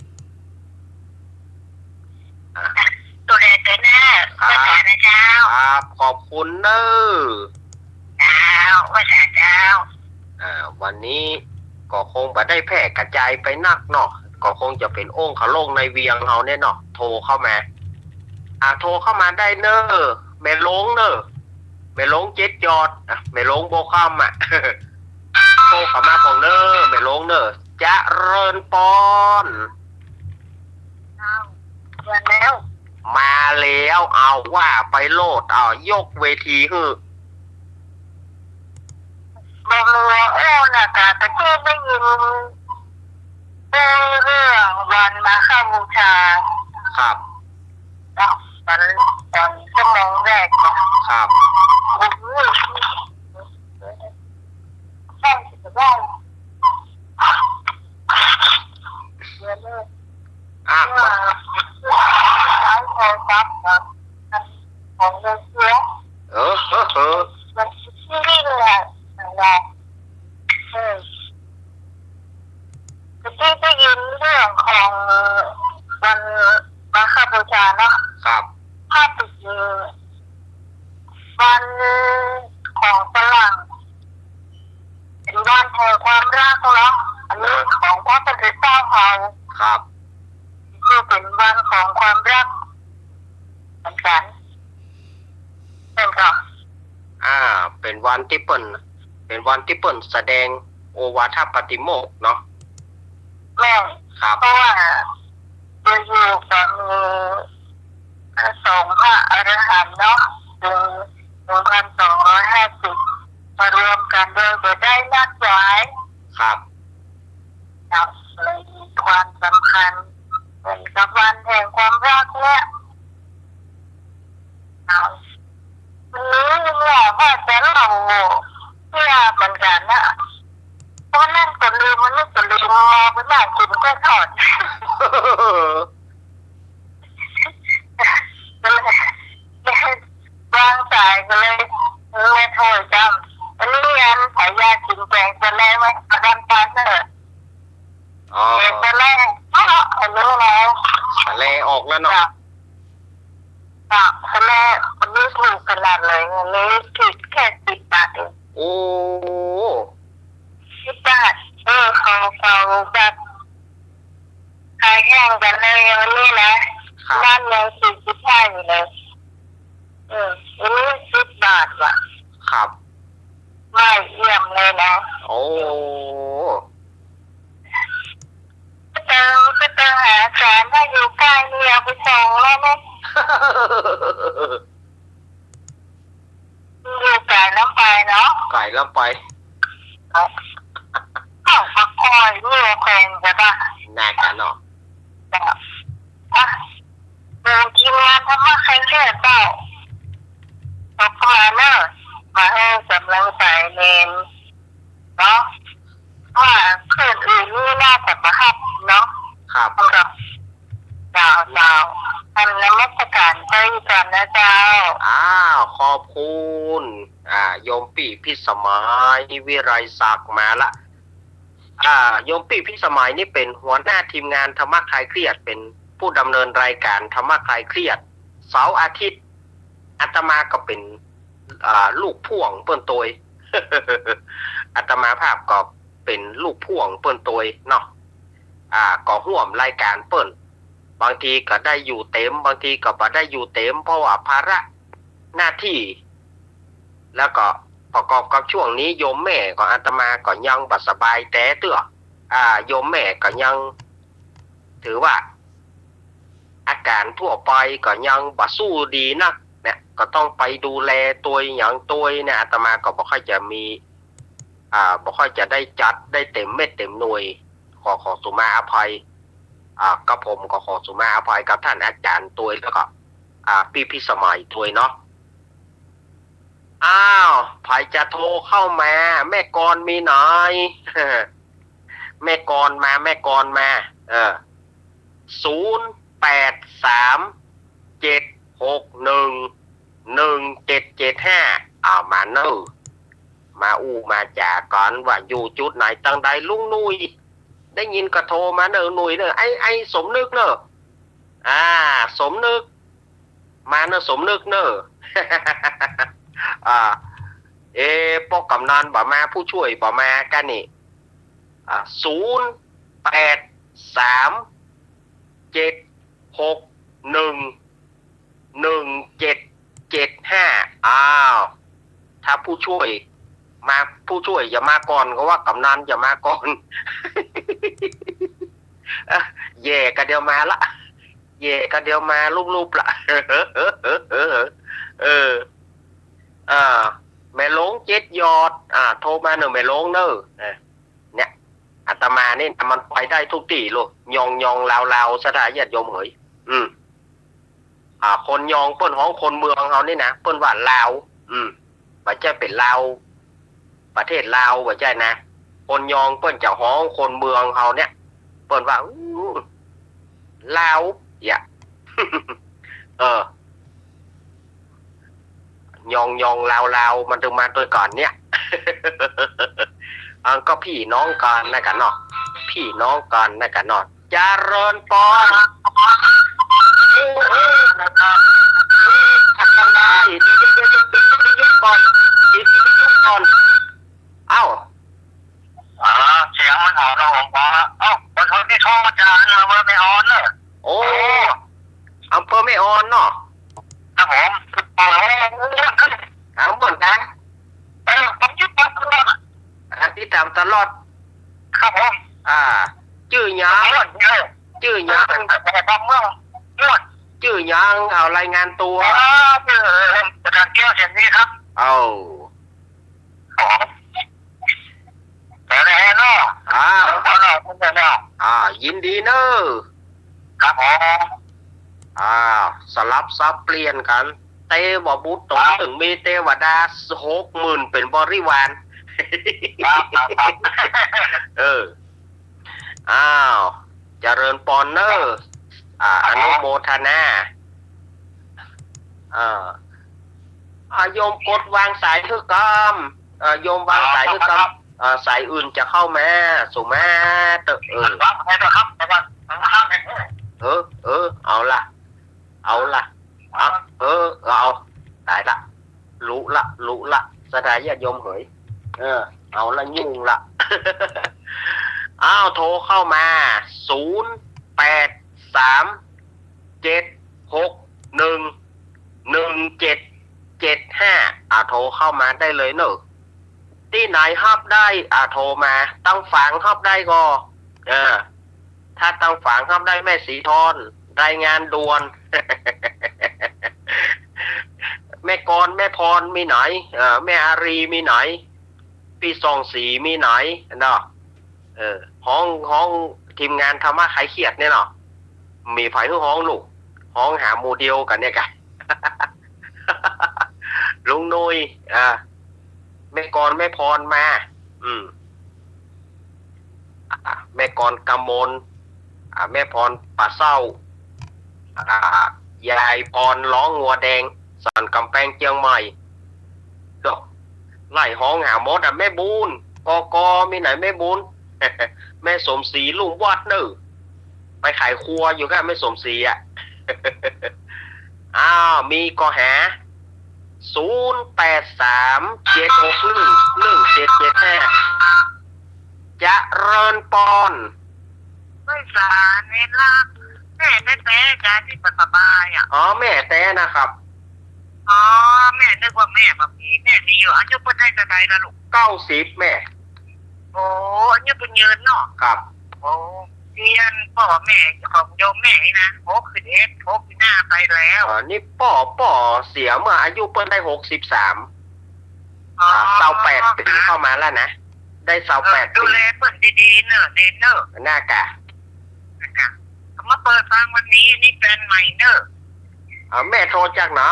อ่ะ ดูแลตวยเน่อ ครับ ไหว้สานะเจ้า ครับ ขอบคุณเน่อ เจ้า ไหว้สาเจ้า อ่า วันนี้ก็คงบ่ได้แพร่กระจายไปนักเนาะ ก็คงจะเป๋นโอ่งคาโล่งในเวียงเฮาเนี่ยเนาะ โทรเข้ามา อ่า โทรเข้ามาได้เน่อ แม่โลงเน่อ แม่โลงเจ็ดยอด อ่ะ แม่โลงบัวคำ อ่ะ โทรเข้ามาพ่องเน่อ แม่โลงเน่อ เจริญปอน อ้าว มาแล้ว มาแล้ว เอาว่าไปโลด เอายกเวทีหื้อ บ่มี โอ้ นะ กาตะกี้ได้ยิน เรื่อง เรื่องวันมาฆบูชา ครับ เนาะ ตอน ตอนชั่วโมงแรกเนาะ ครับ โอ้โห ได้ ได้ อ่ะ ว่า ใช้โทรศัพท์เนาะ ของเอเชีย เออ เออ เออ มันที่นี่แหละ นั่นแหละ เออ เมื่อกี้ได้ยินเรื่องของวันมาฆบูชาเนาะ ครับ ถ้าติดอยู่วันของฝรั่ง เป๋นวันแห่งความฮักเนาะ อันนี้ นะ ของพระพุทธเจ้าเฮา ครับ คือเป๋นวันของความฮักเหมือนกั๋น แม่นก่อ อ่า เป๋นวันตี้เปิ้น เป๋นวันตี้เปิ้นแสดงโอวาทปาติโมกข์เนาะ แม่น ครับ เพราะว่าโดยอยู่ก็มีพระสงฆ์พระอรหันต์เนาะ ถึง หนึ่งพันสองร้อยห้าสิบ มารวมกั๋นโดยบ่ได้นัดหมาย ครับ เนาะ เลยมีความสำคัญเหมือนกับวันแห่งความฮักเนี่ย เอา วันนี้เนี่ยว่าจะเล่าเรื่องเหมือนกั๋นนะ เพราะนั่นก็ลืม วันนี้ก็ลืม มอไปนั่งกิ๋นกล้วยทอด ก็เลยวางสาย ก็เลยไม่โทรจ้ำ วันนี้อันขายยากิ๋นแกงสะแลไว้ เอาดำตาลเนอะ อ๋อ แกงสะแล อันนี้แล้ว สะแลออกแล้วเนาะ จ้ะ อ่ะ คนแรก วันนี้ถูกขนาดเลย วันนี้ผิดแค่สิบบาทเอง โอ้ สิบบาท เออ เขา เขาแบบขายแข่งกั๋นเลยวันนี้นะ ครับ น้ำยังสี่สิบห้าอยู่เลย เออ วันนี้สิบบาทว่ะ ครับ ไม่เยี่ยมเลยนะ โอ้ ก็เติม ก็เติมหาอาจารย์ ถ้าอยู่ใกล้นี่เอาไปส่งแล้วนะ อยู่ไก๋ล้ำไปเนาะ ไก๋ล้ำไป เอ้า ก็คอยนี่แขวงใจ้ปะ น่าจะเนาะ จ้ะ อ่ะ หมู่ทีมงานธรรมะคลายเครียดเจ้า ออกมาเนอะ มาหื้อก๋ำลังใจ๋เณร เนาะ ว่าคืนอื่นนี่น่าจะบ่ฮับเนาะ ครับ เจ้า เจ้า เจ้า อันนมัสก๋านเจ้าอีกก่อนนะเจ้า อ้าว ขอบคุณ อ่า โยมปี้พิสมัย วิไลศักดิ์มาละ อ่า โยมปี้พิสมัยนี่เป๋นหัวหน้าทีมงานธรรมะคลายเครียด เป๋นผู้ดำเนินรายการธรรมะคลายเครียด เสาร์อาทิตย์ อาตมาก็เป๋น อ่า ลูกพ่วงเปิ้นตวย อาตมาภาพก็เป๋นลูกพ่วงเปิ้นตวยเนาะ อ่า ก็ฮ่วมรายก๋านเปิ้น บางทีก็ได้อยู่เต๋ม บางทีก็บ่ได้อยู่เต๋ม เพราะว่าภาระหน้าตี้ แล้วก็ประกอบกับช่วงนี้โยมแม่ของอาตมาก็ยังบ่สบายแต๊เตื้อ อ่า โยมแม่ก็ยัง ถือว่าอาก๋านทั่วไปก็ยังบ่สู้ดีนักเนี่ย ก็ต้องไปดูแลตวยหยังตวยเนี่ย อาตมาก็บ่ค่อยจะมี อ่า บ่ค่อยจะได้จัดได้เต๋มเม็ดเต๋มหน่วย ขอ ขอสุมาอภัย อ่า กับผมก็ขอสุมาอภัยกับต้านอาจ๋ารย์ตวย แล้วก็ อ่า ปี้พิสมัยตวยเนาะ อ้าว ใผจะโทรเข้ามา แม่กรมีไหน แม่กรมา แม่กรมา เออ ศูนย์แปดสามเจ็ดหกหนึ่งหนึ่งเจ็ดเจ็ดห้า เอามาเน่อ มาอู้มาจ๋าก่อนว่าอยู่จุดไหนตังใด ลุงหนุ่ย ได้ยินก็โทรมาเน่อ หนุ่ยเน่อ ไอ้ ไอ้สมนึกเน่อ อ่า สมนึก มาเน่อ สมนึกเน่อ อ่า เอ ป้อกำนันบ่มา ผู้ช่วยบ่มากั๋นนี่ อ่า ศูนย์แปดสามเจ็ดหกหนึ่งหนึ่งเจ็ดเจ็ดห้า อ้าว ถ้าผู้ช่วยมา ผู้ช่วยอย่ามาก่อน ก็ว่ากำนันอย่ามาก่อน เอ้อ แหย่ก็เดี๋ยวมาละ แหย่ก็เดี๋ยวมาลูบๆ ละ เออ อ่า แม่หลวงเจ็ดยอด อ่า โทรมาเน่อ แม่หลวงเน่อ อ่า เนี่ย อาตมานี่นะมันไปได้ทุกตี้ลูก ยองๆ ลาวๆ ศรัทธาญาติโยมเหย อืม อ่า คนยองเปิ้นฮ้องคนเมืองเฮานี่นะ เปิ้นว่าลาว อืม บ่ใจ้เป๋นลาว ประเทศลาว บ่ใจ้นะ คนยองเปิ้นจะฮ้องคนเมืองเฮาเนี่ย เปิ้นว่า อู้ ลาว อย่า เออ ยองๆ ลาวๆ มันตึงมาตวยกั๋นเนี่ย อันก็ปี้น้องกั๋นนะกั๋นเนาะ ปี้น้องกั๋นนะกั๋นเนาะ เจริญปอน เอ้า อ๋อ เสียงมันหอนเนาะ ผมว่า เอ้า คนเขาที่โทรมาจากอำเภอแม่ออนเนอะ โอ้ โอ้ อำเภอแม่ออนเนาะ ครับผม เอาเหมือนกัน เออ ผมติดตามตลอด อ่า ติดตามตลอด ครับผม อ่า จื้อหยัง ตลอดเลย จื้อหยัง ตลอดเมือง ตลอด จื้อหยัง เอารายงานตั๋ว อ่า จื้ออาจารย์แก้ว เสียงดีครับ เอ้า อ๋อ แต่แน่เนาะ อ้าว เอาเนาะ เอาเนาะ อ่า ยินดีเน่อ ครับผม อ่า สลับสับเปลี่ยนกั๋น เตวบุตรต๋น ครับ ตึงมีเตวดาหกหมื่นเป๋นบริวาร ครับ ครับ ครับ เออ อ้าว เจริญปอนเน่อ อ่า อนุโมทนา อ่า อ่า โยมกดวางสายหื้อกำ อ่า โยมวางสายหื้อกำ ครับ อ่า สายอื่นจะเข้ามา สุมาเตอะ เออ ครับ ครับ ครับ เออ เออ เอาละ เอาละ อ่ะ เออ เอา ต๋ายละ ลุละ ลุละ ศรัทธาญาติโยมเหย เออ เอาละ ยุ่งละ อ้าว โทรเข้ามา ศูนย์แปดสามเจ็ดหกหนึ่งหนึ่งเจ็ดเจ็ดห้า อ่า โทรเข้ามาได้เลยเน่อ ตี้ไหนฮับได้ อ่า โทรมา ตังฝางฮับได้ก่อ เออ ถ้าตังฝางฮับได้ แม่ศรีทอน รายงานด่วน แม่กร แม่พร มีไหน เออ แม่อารี มีไหน ปี้ส่องศรี มีไหน เนาะ เออ ฮ้อง ฮ้องทีมงานธรรมะคลายเครียดเนี่ยเนาะ มีใผหื้อฮ้องลูก ฮ้องหาหมู่เดียวกั๋นเนี่ยกะ ลุงหนุ่ย อ่า แม่กร แม่พร มา อืม อ่า แม่กร กำมล อ่า แม่พร ป่าเศร้า อ่า ยายพร ร้องงัวแดง สันกำแปง เจียงใหม่ ดอก ไล่ฮ้องหาหมดอะ แม่บุญ กก มีไหน แม่บุญ แม่สมศรี ลุ่มวัดเน่อ ไปขายครัวอยู่กะ แม่สมศรีอะ อ้าว มีก่อหา ศูนย์แปดสามเจ็ดหกหนึ่งหนึ่งเจ็ดเจ็ดห้า เจริญปอน ไหว้สาเณรละ แม่แต๊ๆ จ้ะ ตี้บ่สบายอะ อ๋อ แม่แต๊นะครับ อ๋อ แม่นึกว่าแม่บ่มี แม่มีอยู่ อายุเปิ้นได้เต้าใดละลูก เก้าสิบ แม่ โอ้ อายุเปิ้นยืนเนาะ ครับ โอ้ เตียนป้อแม่ของโยมแม่นี่นะ หกสิบเอ็ด หกสิบห้าไปแล้ว อ๋อ นี่ป้อ ป้อเสียเมื่ออายุเปิ้นได้ หกสิบสาม อ๋อ อ่า ซาวแปดปี๋เข้ามาแล้วนะ ได้ซาวแปดปี๋ เออ ดูแลเปิ้นดีๆ เน่อ เณรเน่อ น่ากะ น่ากะ มาเปิดฟังวันนี้ นี่แฟนใหม่เน่อ อ่า แม่โทรจากไหน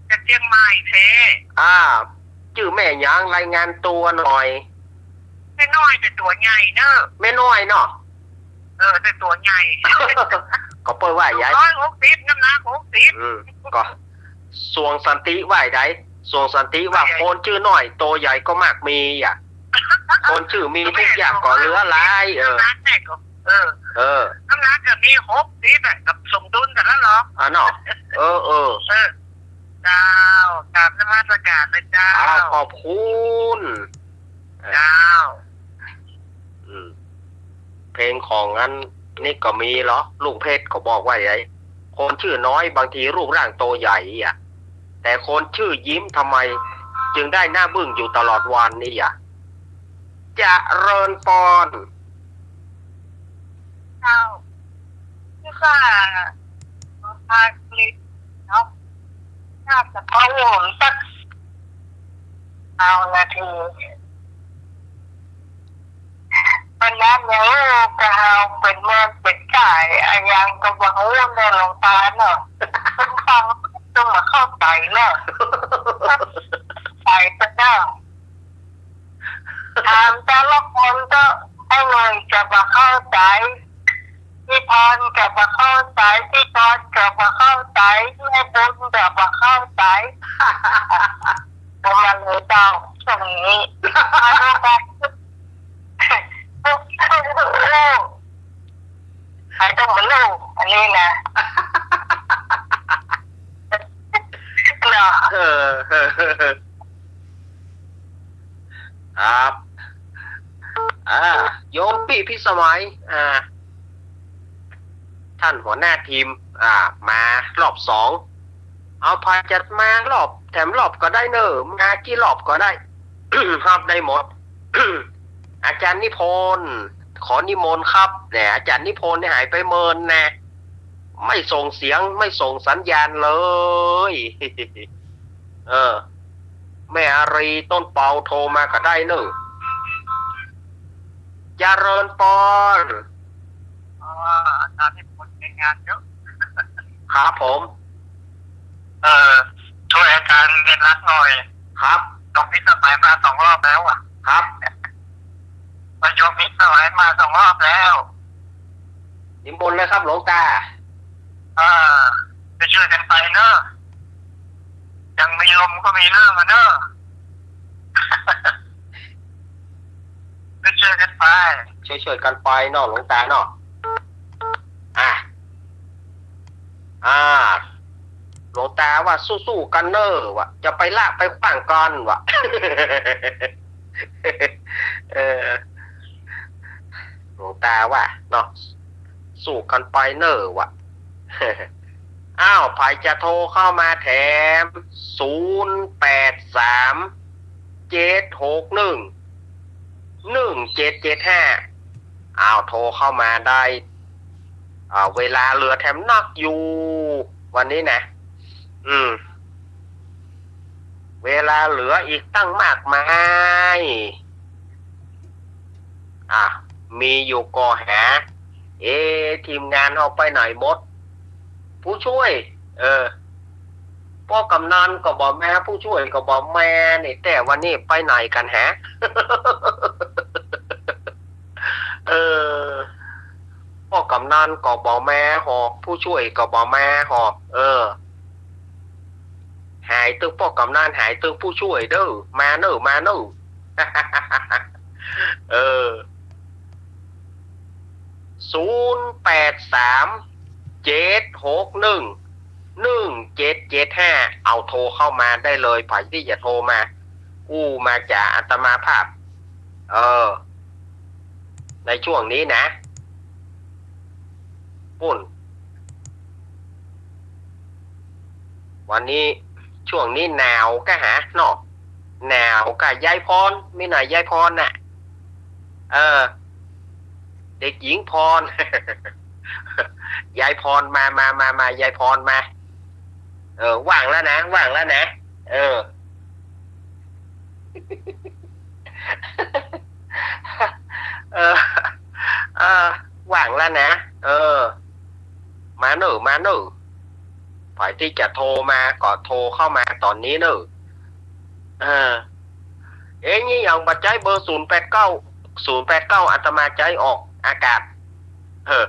จากเจียงใหม่แท้ อ่า จื้อแม่หยัง รายงานตั๋วหน่อย แม่น้อยแต่ตั๋วใหญ่เน่อ แม่น้อยเนาะ เออ แต่ตั๋วใหญ่ ก็เปิ้นว่าใหญ่ สูงร้อยหกสิบ น้ำหนักหกสิบ อืม ก็ ส่วงสันติว่าใด ส่วงสันติว่า ว่าใหญ่ คนจื้อน้อยตั๋วใหญ่ก็มากมีอะ คนจื้อมีทุกอย่างก็เหลือหลาย เออ น้ำหนักเนี่ยก็ เออ เออ น้ำหนักก็มีหกสิบอะ ก็สมดุลกั๋นแล้วเหรอ อ่ะเนาะ เออ เออ เออ เจ้า กราบนมัสการเลยเจ้า อ้าว ขอบคุณ เจ้า อืม เพลงของอันนี้ก็มีเหรอ ลุงเพชรก็บอกว่าไง คนจื้อน้อยบางทีรูปร่างตั๋วใหญ่อะ แต่คนจื้อยิ้มทำไม จึงได้หน้าบึ้งอยู่ตลอดวันนี่อะ เจริญปอน เจ้า คือว่า พาคลิปเนาะ น่าจะพอโหว่สัก เอานาที เปิ้นนั้นเนี่ย โอ้ กะเฮาเป๋นแม่นเป๋นก๋าย อะหยังกะบ่ฮู้เนาะหลวงตาเนาะ เปิ้นฟังต้องบ่เข้าใจ๋เนาะ ใจ๋ซะเนาะ ถามแต่ละคนก็ ไอ้หน่อยกะบ่เข้าใจ๋ พี่พรกะบ่เข้าใจ๋ พี่พรกะบ่เข้าใจ๋ แม่บุญกะบ่เข้าใจ๋ ประมาณนี้เจ้า ช่วงนี้ เอาดูกัน ใครต้องมาเล่าอันนี้นะ เนาะ เออ ครับ อ่า โยมปี้พิสมัย อ่า ท่านหัวหน้าทีม อ่า มารอบสอง เอา ใผจะมารอบแถมรอบก็ได้เน่อ มากี่รอบก็ได้ รับได้หมด อาจารย์นิพนธ์ ขอนิมนต์ครับ เนี่ย อาจารย์นิพนธ์เนี่ยหายไปเมินนะ ไม่ส่งเสียง ไม่ส่งสัญญาณเลย เออ แม่อารีย์ ต้นเปา โทรมาก็ได้เน่อ เจริญปอน อ๋อ อาจารย์นิพนธ์มีงานเยอะ ครับผม เออ ช่วยอาจารย์เรียนรักหน่อย ครับ โยมพิสมัยมาสองรอบแล้วอะ ครับ โยมพิสมัยมาสองรอบแล้ว นิมนต์เลยครับหลวงตา เออ ไปช่วยกันไปเนอะ ยังมีลมก็มีเรื่องอะเนอะ ไปช่วยกันไป ช่วยๆ กันไปเนาะหลวงตาเนาะ อ่ะ อ่า หลวงตาว่าสู้ๆ กันเน่อว่ะ จะไปละไปขว้างกันว่ะ เออ หลวงตาว่าเนาะ สู้กันไปเน่อว่ะ อ้าว ใผจะโทรเข้ามาแถม ศูนย์แปดสาม เจ็ดหกหนึ่ง หนึ่งเจ็ดเจ็ดห้า อ้าว โทรเข้ามาได้ อ่า เวลาเหลือแถมนักอยู่ วันนี้นะ อืม เวลาเหลืออีกตั้งมากมาย อ่ะ มีอยู่ก็หา เอ๊ะ ทีมงานเฮาไปไหนหมด ผู้ช่วย เออ ป้อกำนันก็บ่มา ผู้ช่วยก็บ่มา นี่ แต่วันนี้ไปไหนกั๋นฮะ เออ ป้อกำนันก็บ่มาหอก ผู้ช่วยก็บ่มาหอก เออ หายตึงป้อกำนัน หายตึงผู้ช่วยเด้อ มาเน่อ มาเน่อ เออ ศูนย์แปดสาม เจ็ดหกหนึ่ง หนึ่งเจ็ดเจ็ดห้า เอาโทรเข้ามาได้เลย ใผตี้จะโทรมา อู้มาจ๋าอาตมาภาพ เออ ในช่วงนี้นะ ปุ้น วันนี้ ช่วงนี้หนาวกะหาเนาะ หนาวกะ ยายพร มีหน่อย ยายพรน่ะ เออ เด็กหญิงพร ยายพรมา มา มา มา ยายพรมา เออ ว่างแล้วนะ ว่างแล้วนะ เออ เออ เออ ว่างแล้วนะ เออ มาเน่อ มาเน่อ ใผตี้จะโทรมาก็โทรเข้ามาต๋อนนี้เน่อ เออ เอ๊ะ นี่ยังบ่ใจ๊เบอร์ ศูนย์แปดเก้า ศูนย์แปดเก้า อาตมาใจ๊ออกอากาศ เออ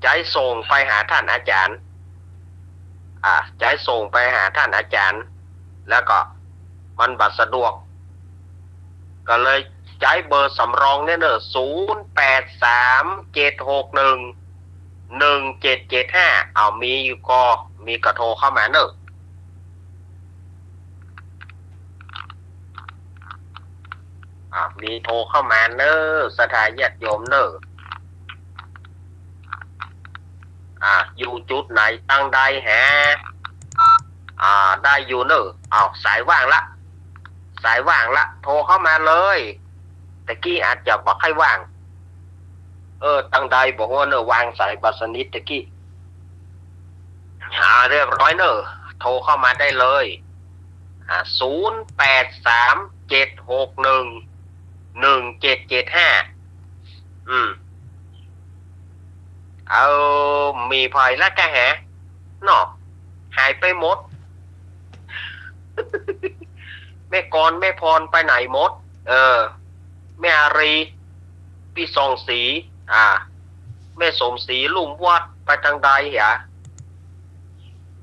ใจ๊ส่งไปหาต้านอาจ๋ารย์ อ่า ใจ๊ส่งไปหาต้านอาจ๋ารย์ แล้วก็มันบ่สะดวก ก็เลยใจ๊เบอร์สำรองเนี่ยเน่อ ศูนย์แปดสามเจ็ดหกหนึ่งหนึ่งเจ็ดเจ็ดห้า เอา มีอยู่ก่อ มีก็โทรเข้ามาเน่อ อ่า มีโทรเข้ามาเน่อ ศรัทธาญาติโยมเน่อ อ่า อยู่จุดไหนตังใดแห อ่า ได้อยู่เน่อ เอา สายว่างละ สายว่างละ โทรเข้ามาเลย ตะกี้อาจจะบ่ใค่ว่าง เออ ตังใดบ่ฮู้เน่อ วางสายบ่สนิทตะกี้ อ่า เรียบร้อยเน่อ โทรเข้ามาได้เลย อ่า ศูนย์แปดสามเจ็ดหกหนึ่งหนึ่งเจ็ดเจ็ดห้า อืม เอา มีใผละกะแห เนาะ หายไปหมด แม่กร แม่พรไปไหนหมด เออ แม่อารี ปี้ส่องศรี อ่า แม่สมศรี ลุ่มวัด ไปตังใดเหีย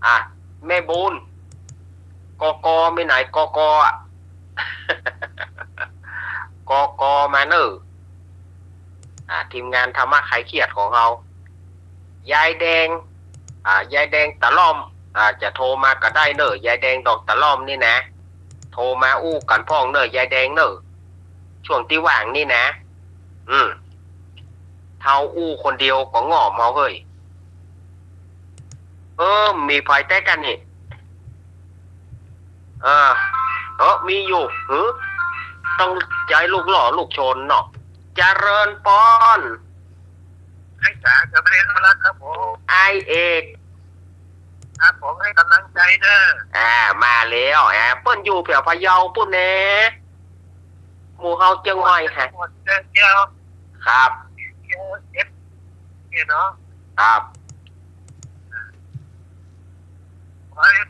อ่ะ แม่บุญ กก มีไหน กก อะ กก มาเน่อ อ่ะ ทีมงานธรรมะคลายเครียดของเฮา ยายแดง อ่ะ ยายแดงตะล่อม อ่ะ จะโทรมาก็ได้เน่อ ยายแดงดอกตะล่อมนี่นะ โทรมาอู้กั๋นพ่องเน่อ ยายแดงเน่อ ช่วงตี้ว่างนี่นะ อืม เฮาอู้คนเดียวก็ง่อมเอาเฮ้ย เออ มีใผแต๊กั๋นนี่ เออ เออ มีอยู่ หือ ต้องใจ๊ลูกหล่อลูกชนเนาะ เจริญปอน ไอ้จ๋า เจริญพรครับผม ไอ้เอก ครับผม ให้ก๋ำลังใจ๋เน่อ อ่า มาแล้ว อ่า เปิ้นอยู่แถวพะเยาปุ้นแหน่ หมู่เฮาเจียงใหม่ฮะ เจียงเดียว ครับ เจียงเดียว เนี่ยเนาะ ครับ ขอให้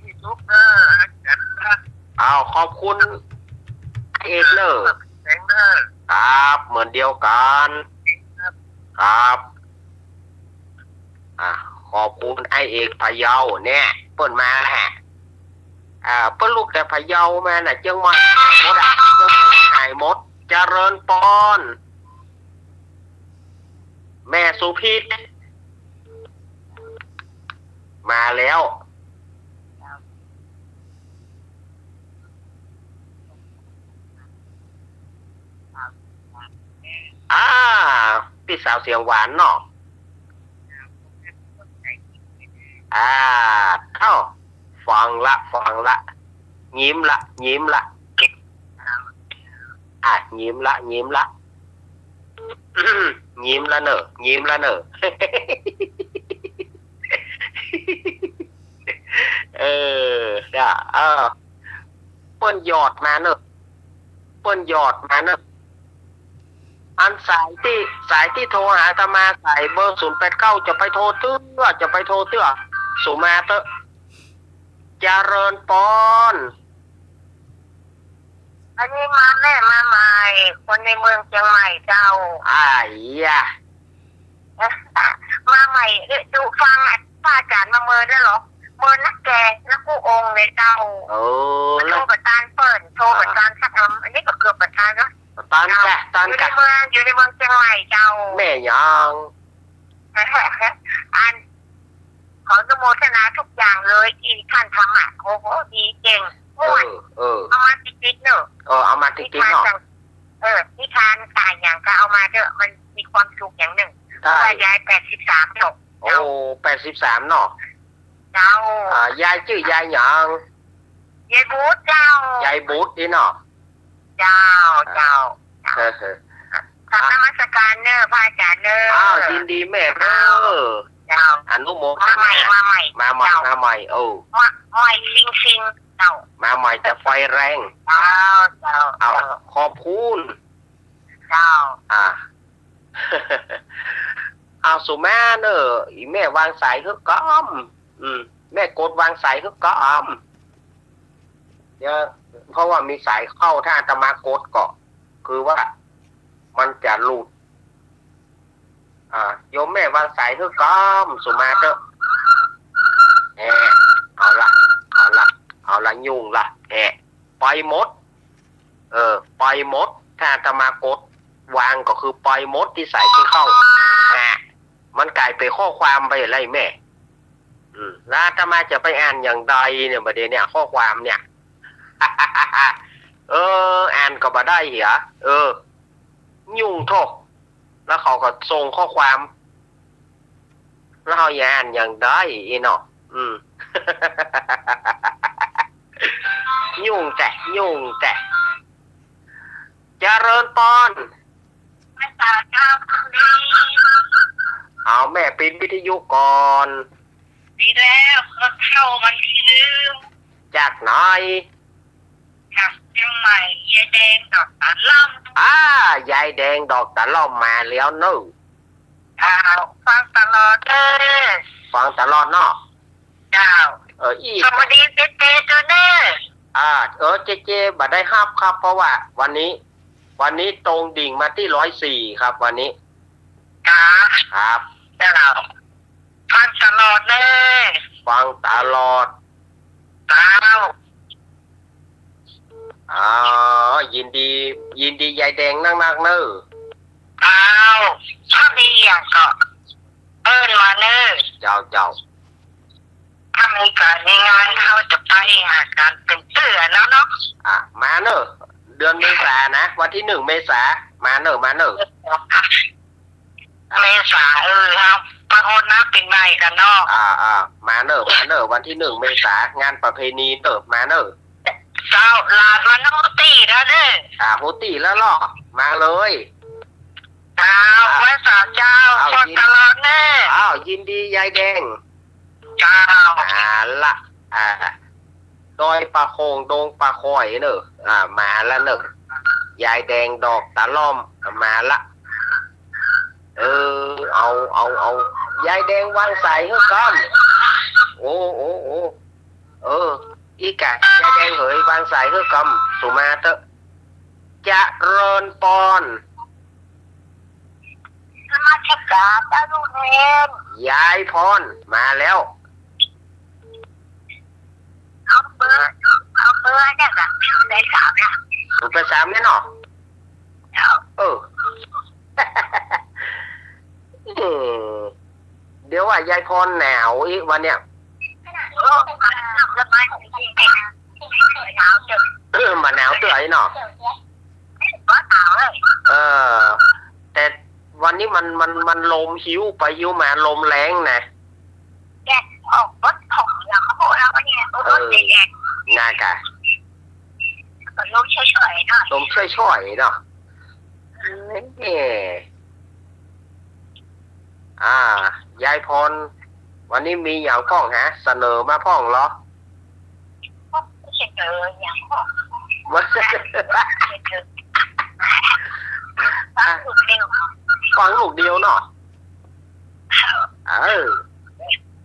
มีสุขเน่อ อาจ๋ารย์นะ อ้าว ขอบคุณ ไอ้เอกเน่อ แข็งเน่อ ครับ เหมือนเดียวกั๋น ครับ ครับ อ่ะ ขอบคุณไอ้เอกพะเยาเนี่ย เปิ้นมาแล้วฮะ อ่า เปิ้นลุกแต่พะเยามาน่ะ เจียงใหม่หายหมดอ่ะ เจียงใหม่หายหมด เจริญปอน แม่สุพิษ มาแล้ว อ่า ปี้สาวเสียงหวานเนาะ อ่า เอ้า ฟังละ ฟังละ ยิ้มละ ยิ้มละ อ่ะ ยิ้มละ ยิ้มละ ยิ้มละเน่อ ยิ้มละเน่อ เออ จ้ะ เออ เปิ้นหยอดมาเน่อ เปิ้นหยอดมาเน่อ อันสายตี้ สายตี้โทรหาอาตมา สายเบอร์ศูนย์แปดเก้า จะไปโทรเตื้อ จะไปโทรเตื้อ สุมาเต๊อะ เจริญปอน อันนี้มาแม่มาใหม่ คนในเมืองเจียงใหม่เจ้า อ้ายยะ มาใหม่ เอ๊ะ ดูฟังอ่ะ พระอาจ๋ารย์มาเมินแล้วเหรอ เมินนักแก นักกู้องค์เลยเจ้า เออ โทรบ่ตันเปิ้น โทรบ่ตันสักคำ อันนี้ก็เกือบบ่ตันแล้ว ตันกะ ตันกะ อยู่ในเมือง อยู่ในเมืองเจียงใหม่เจ้า แม่หยัง อัน ขออนุโมทนาทุกอย่างเลย อีท่านธรรมะ โอ้โห ดีเจ๋ง ม่วน เออ เออ เอามาติดๆเน่อ เออ เอามาติดๆเนาะ นิทานต่าง เออ นิทานต่างอย่างก็เอามาเถอะ มันมีความสุขอย่างหนึ่ง ใช่ เพราะว่ายายแปดสิบสามเนาะ โอ้ แปดสิบสามเนาะ เจ้า อ่า ยายจื้อยายหยัง ยายบูธเจ้า ยายบูธนี่เนาะ เจ้า เจ้า เออ เออ กราบนมัสการเน่อ พระอาจ๋ารย์เน่อ อ้าว ยินดีแม่เน่อ เจ้า อนุโมทนา มาใหม่ มาใหม่ มาใหม่ เจ้า มาใหม่ เออ มาใหม่ซิงๆ เจ้า มาใหม่แต่ไฟแรง เจ้า เจ้า อ้าว เจ้า ขอบคุณ เจ้า อ่า อ้าว สุมาเน่อ อีแม่วางสายเฮือกำ อืม แม่กดวางสายเฮือกำ เดี๋ยว เพราะว่ามีสายเข้า ถ้าอาตมากดก็ คือว่ามันจะหลุด อ่า โยมแม่วางสายหื้อก่อน สุมาเต๊อะ แหะ เอาละ เอาละ เอาละ ยุ่งละ แหะ ไปหมด เออ ไปหมด ถ้าอาตมากดวางก็คือไปหมดตี้สายตี้เข้า แหะ มันก๋ายเป๋นข้อความไปแล้วแม่ อืม แล้วอาตมาจะไปอ่านอย่างใดเนี่ย บัดนี้เนี่ย ข้อความเนี่ย เออ อ่านก็บ่ได้เหีย เออ ยุ่งโธ่ แล้วเขาก็ส่งข้อความ แล้วเฮาจะอ่านอย่างใด อี้เนาะ อืม ยุ่งแต๊ ยุ่งแต๊ เจริญปอน พระเจ้า เอาแม่ปิดวิทยุก่อน ปิดแล้ว รถเข้าวันที่หนึ่ง จากไหน จากเจียงใหม่ ยายแดงดอกตะล่อม อ่า ยายแดงดอกตะล่อมมาแล้วเนอะ อ้าว ฟังตลอดเด้อ ฟังตลอดเนาะ เจ้า เออ อี้ สวัสดีเจ๊เจ๊ด้วยเนอะ อ่า เออ เจ๊เจ๊บ่ได้ฮับครับ เพราะว่าวันนี้ วันนี้ตรงดิ่งมาตี้ร้อยสี่ครับ วันนี้ ครับ ครับ เจ้า ฟังตลอดเนอะ ฟังตลอด เจ้า อ๋อ ยินดี ยินดียายแดงนักๆ เนอะ เจ้า ชอบดีอย่างก็ เอิ้นมาเนอะ เจ้า เจ้า ถ้ามีก๋านมีงานเฮาจะไปหาก๋านเป๋นเตื้อแล้วเนาะ อ่ะ มาเนอะ เดือนเมษานะ วันที่หนึ่งเมษา มาเนอะ มาเนอะ เมษา เออ เฮามาฮอดหน้าปี๋ใหม่กั๋นเนาะ อ่า อ่า มาเนอะ มาเนอะ วันที่หนึ่งเมษา งานประเพณีเนอะ มาเนอะ เจ้า หลานมาฮู้ตี้แล้วเนอะ อ่า ฮู้ตี้แล้วเนาะ มาเลย เจ้า อ่า ไหว้สาเจ้า อ้าว ฟังตลอดเนอะ อ้าว ยินดียายแดง เจ้า มาละ อ่า ดอยป่าโขง ดงป่าคอยเนอะ อ่า มาละเนอะ ยายแดงดอกตะล่อม อ่า มาละ เออ เอา เอา เอา ยายแดงวางสายหื้อก่อน โอ้ โอ้ โอ้ เออ อี้กะ ยายแดงเหย วางสายหื้อก่อน สุมาเต๊อะ เจริญปอน นมัสก๋ารเจ้าลูกเณร ยายพร มาแล้ว เอาเบอร์ เอาเบอร์เนี่ยจ้ะ ศูนย์แปดสามเนี่ย ศูนย์แปดสามเนี่ยเนาะ เจ้า เออ อืม เดี๋ยวว่ายายพรหนาวอีกวันเนี่ย เออ บ่หนาวเตื้อเนาะ เออ แต่วันนี้มัน มัน มันลมหิ้วไปหิ้วมา ลมแรงนะ แดดออก รถของเราเขาบอกแล้วว่าเนี่ย เออ รถแดด น่ากะ ก็ลมเฉยๆ เนาะ ลมเฉยๆ เนาะ เออ อ่า ยายพร วันนี้มีหยังพ่องฮะ เสนอมาพ่องเหรอ เสนอหยังพ่อง ว่า ฟังลูกเดียว ฟังลูกเดียวเนาะ เออ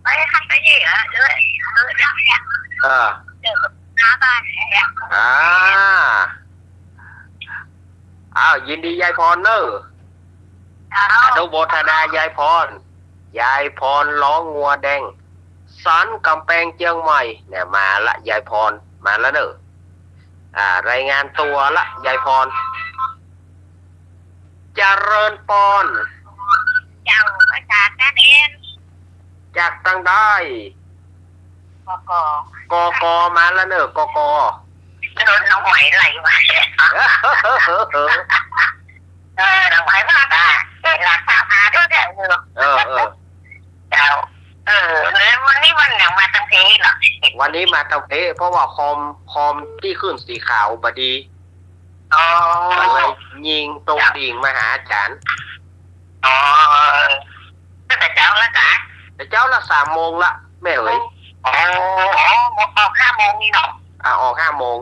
ไปคันไปนี่เหรอ เออ เออ แล้วเนี่ย เออ เดี๋ยวหน้าบ้านเนี่ย อ่า อ้าว ยินดียายพรเนอะ อ้าว อนุโมทนายายพร ยายพรล้องัวแดง สันก๋ำแปงเจียงใหม่ เนี่ย มาละ ยายพร มาละเนอะ อ่า รายงานตั๋วละ ยายพร เจริญปอน เจ้า ภาษานั่นเอง จากตังใด กก กก มาละเนอะ กก เออ น้องไหวไหลวะ เออ น้องไหวมากอ่ะ เออ หลานตามหาด้วยเนี่ย เออ เออ เออ เจ้า เออ แล้ววันนี้วันหยังมาตังเพเหรอ วันนี้มาตังเพ เพราะว่าคอม คอมตี้ขึ้นสีขาวบ่ดี อ๋อ ก็เลยยิงตรงดิ่งมาหาอาจ๋ารย์ อ๋อ ตั้งแต่เจ๊าละกะ แต่เจ๊าละ สามโมงละ แม่เหย อ๋อ อ๋อ ออกห้าโมงนี่เนาะ อ่า ออกห้าโมง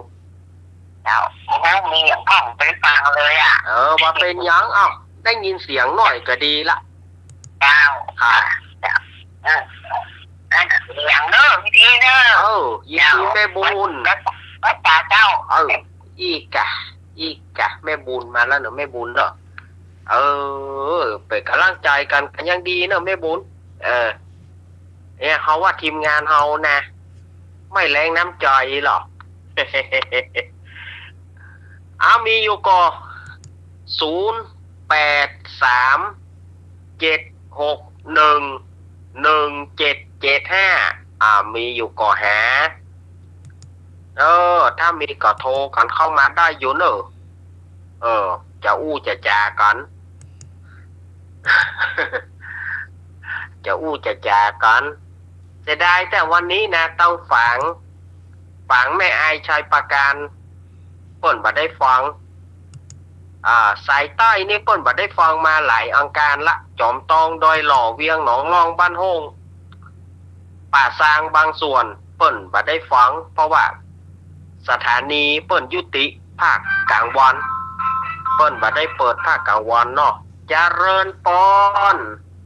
เจ้า โอ้โห มีหยังพ่องไปฟังเลยอ่ะ เออ ว่าเป๋นหยัง อ้าว ได้ยินเสียงหน่อยก็ดีละ เจ้า ค่ะ เจ้า เออ อันเสียงเนอะ วิธีเนอะ เออ ยินดี เจ้า แม่บุญ วัด วัดป่าเจ้า เออ อีกกะ อีกกะ แม่บุญมาแล้วเนอะ แม่บุญเนอะ เออ เป๋นก๋ำลังใจ๋กั๋น ก็ยังดีเนาะแม่บุญ เออ เนี่ย เฮาว่าทีมงานเฮานะ ไม่แล้งน้ำใจ๋หรอก อ้าว มีอยู่ก่อ ศูนย์ แปด สาม เจ็ด หก หนึ่ง หนึ่ง เจ็ด เจ็ด ห้า อ่า มีอยู่ก่อหา เออ ถ้ามีก็โทรกั๋นเข้ามาได้อยู่เนอะ เออ จะอู้จะจ๋ากั๋น จะอู้จะจ๋ากั๋น เสียดายแต่วันนี้นะ ต้องฝาง ฝางแม่อายชัยปราการ เปิ้นบ่ได้ฟัง อ่า สายใต้นี่เปิ้นบ่ได้ฟังมาหลายอังคารละ จอมตอง ดอยหล่อ เวียงหนองล่อง บ้านโฮ่ง ป่าซางบางส่วน เปิ้นบ่ได้ฟัง เพราะว่าสถานีเปิ้นยุติภาคกลางวัน เปิ้นบ่ได้เปิดภาคกลางวันเนาะ เจริญปอน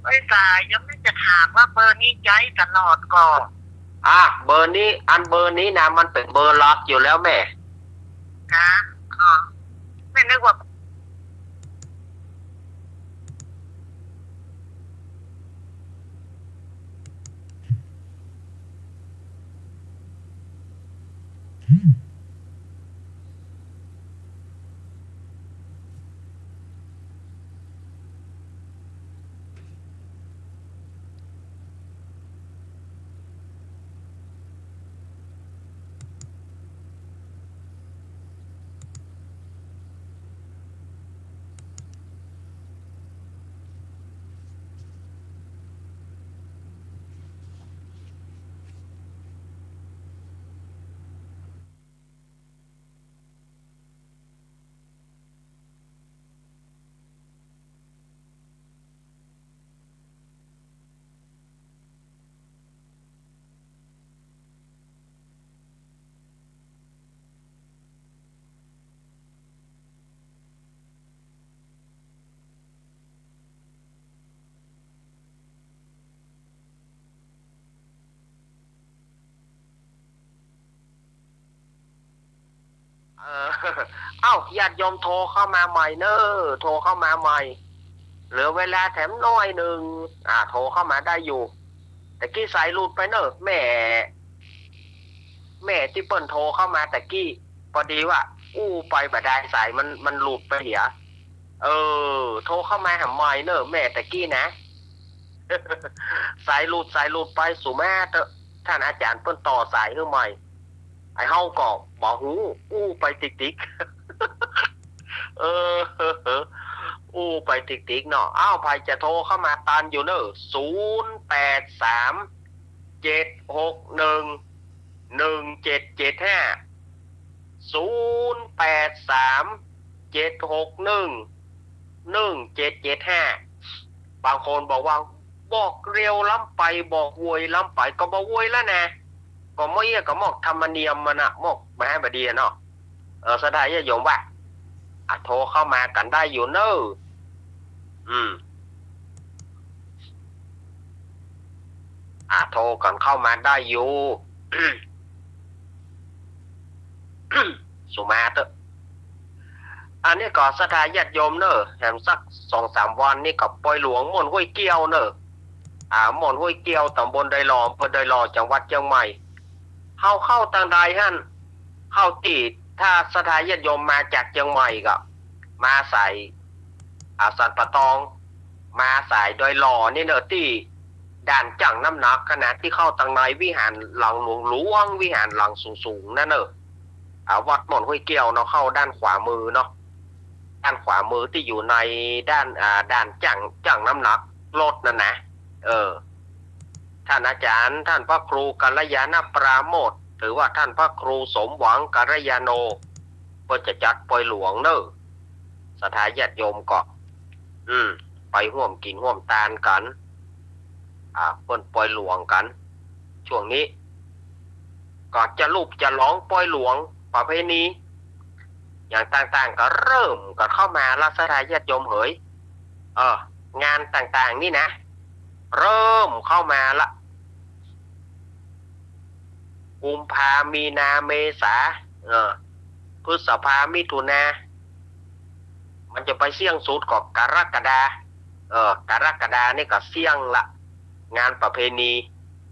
เอ้ย สายยังไม่จะถามว่าเบอร์นี้ใจ๊ตลอดก่อ อ่ะ เบอร์นี้ อันเบอร์นี้นะ มันเป๋นเบอร์หลักอยู่แล้วแม่ ฮะ อ๋อ แม่นึกว่าเออ เอ้า ญาติโยมโทรเข้ามาใหม่เนอะ โทรเข้ามาใหม่ เหลือเวลาแถมหน้อยนึ่ง อ่า โทรเข้ามาได้อยู่ ตะกี้สายหลุดไปเนอะ แม่ แม่ตี้เปิ้นโทรเข้ามาตะกี้ ปอดีว่าอู้ไปบ่ดาย สายมัน มันหลุดไปเหีย เออ โทรเข้ามาหาใหม่เนอะ แม่ตะกี้นะ สายหลุด สายหลุดไป สุมาเต๊อะ ท่านอาจ๋ารย์เปิ้นต่อสายหื้อใหม่ ไอ้เฮาก็บ่ฮู้ อู้ไปติ๊กๆ เออ อู้ไปติ๊กๆ เนาะ อ้าว ใผจะโทรเข้ามาตันอยู่เนอะ ศูนย์ แปด สาม เจ็ด หก หนึ่ง หนึ่ง เจ็ด เจ็ด ห้า ศูนย์ แปด สาม เจ็ด หก หนึ่ง หนึ่ง เจ็ด เจ็ด ห้า บางคนบอกว่า บอกเร็วล้ำไป บอกโวยล้ำไป ก็บ่โวยแล้วนะ ก็บ่เอี้ย ก็มอกธรรมเนียมมันน่ะ มอกบ่าหื้อบ่ดีอะเนาะ เออ ศรัทธาญาติโยมว่า อ่ะ โทรเข้ามากั๋นได้อยู่เนอะ อืม อ่ะ โทรกั๋นเข้ามาได้อยู่ สุมาเต๊อะ อันนี้ก็ศรัทธาญาติโยมเนอะ แหมสักสองสามวันนี่ก็ปอยหลวงม่วนห้วยเกี้ยวเนอะ อ่า ม่วนห้วยเกี้ยว ตำบลดอยหล่อ อำเภอดอยหล่อ จังหวัดเจียงใหม่ เฮาเข้าตางใดหั้น เข้าตี้ ถ้าศรัทธาญาติโยมมาจากเจียงใหม่ก็ มาสาย อ่า สันป่าตอง มาสายดอยหล่อนี่เนอะ ตี้ด่านจั่งน้ำหนักหั้นนะ ตี้เข้าตางในวิหารหลังหลวงๆ วิหารหลังสูงๆ นั่นเนอะ อ่า วัดม่วนห้วยเกี้ยวเนาะ เข้าด้านขวามือเนาะ ด้านขวามือตี้อยู่ในด้าน อ่า ด่านจั่ง จั่งน้ำหนักรถนั่นนะ เออ ท่านอาจ๋ารย์ ท่านพระครูกัลยาณปราโมทย์ หรือว่าท่านพระครูสมหวังกัลยาโน เปิ้นจะจัดปอยหลวงเนอะ ศรัทธาญาติโยมก็ อืม ไปฮ่วมกิ๋นฮ่วมตานกั๋น อ่า เปิ้นปอยหลวงกั๋น ช่วงนี้ ก็จะลูบจะหลองปอยหลวง ประเพณี อย่างต่างๆ ก็เริ่มกั๋นเข้ามาละ ศรัทธาญาติโยมเหย เออ งานต่างๆ นี่นะ เริ่มเข้ามาละ กุมภา มีนา เมษา เออ พฤษภา มิถุนา มันจะไปเสี้ยงสุดก็กรกฎา เออ กรกฎานี่ก็เสี้ยงละ งานประเพณี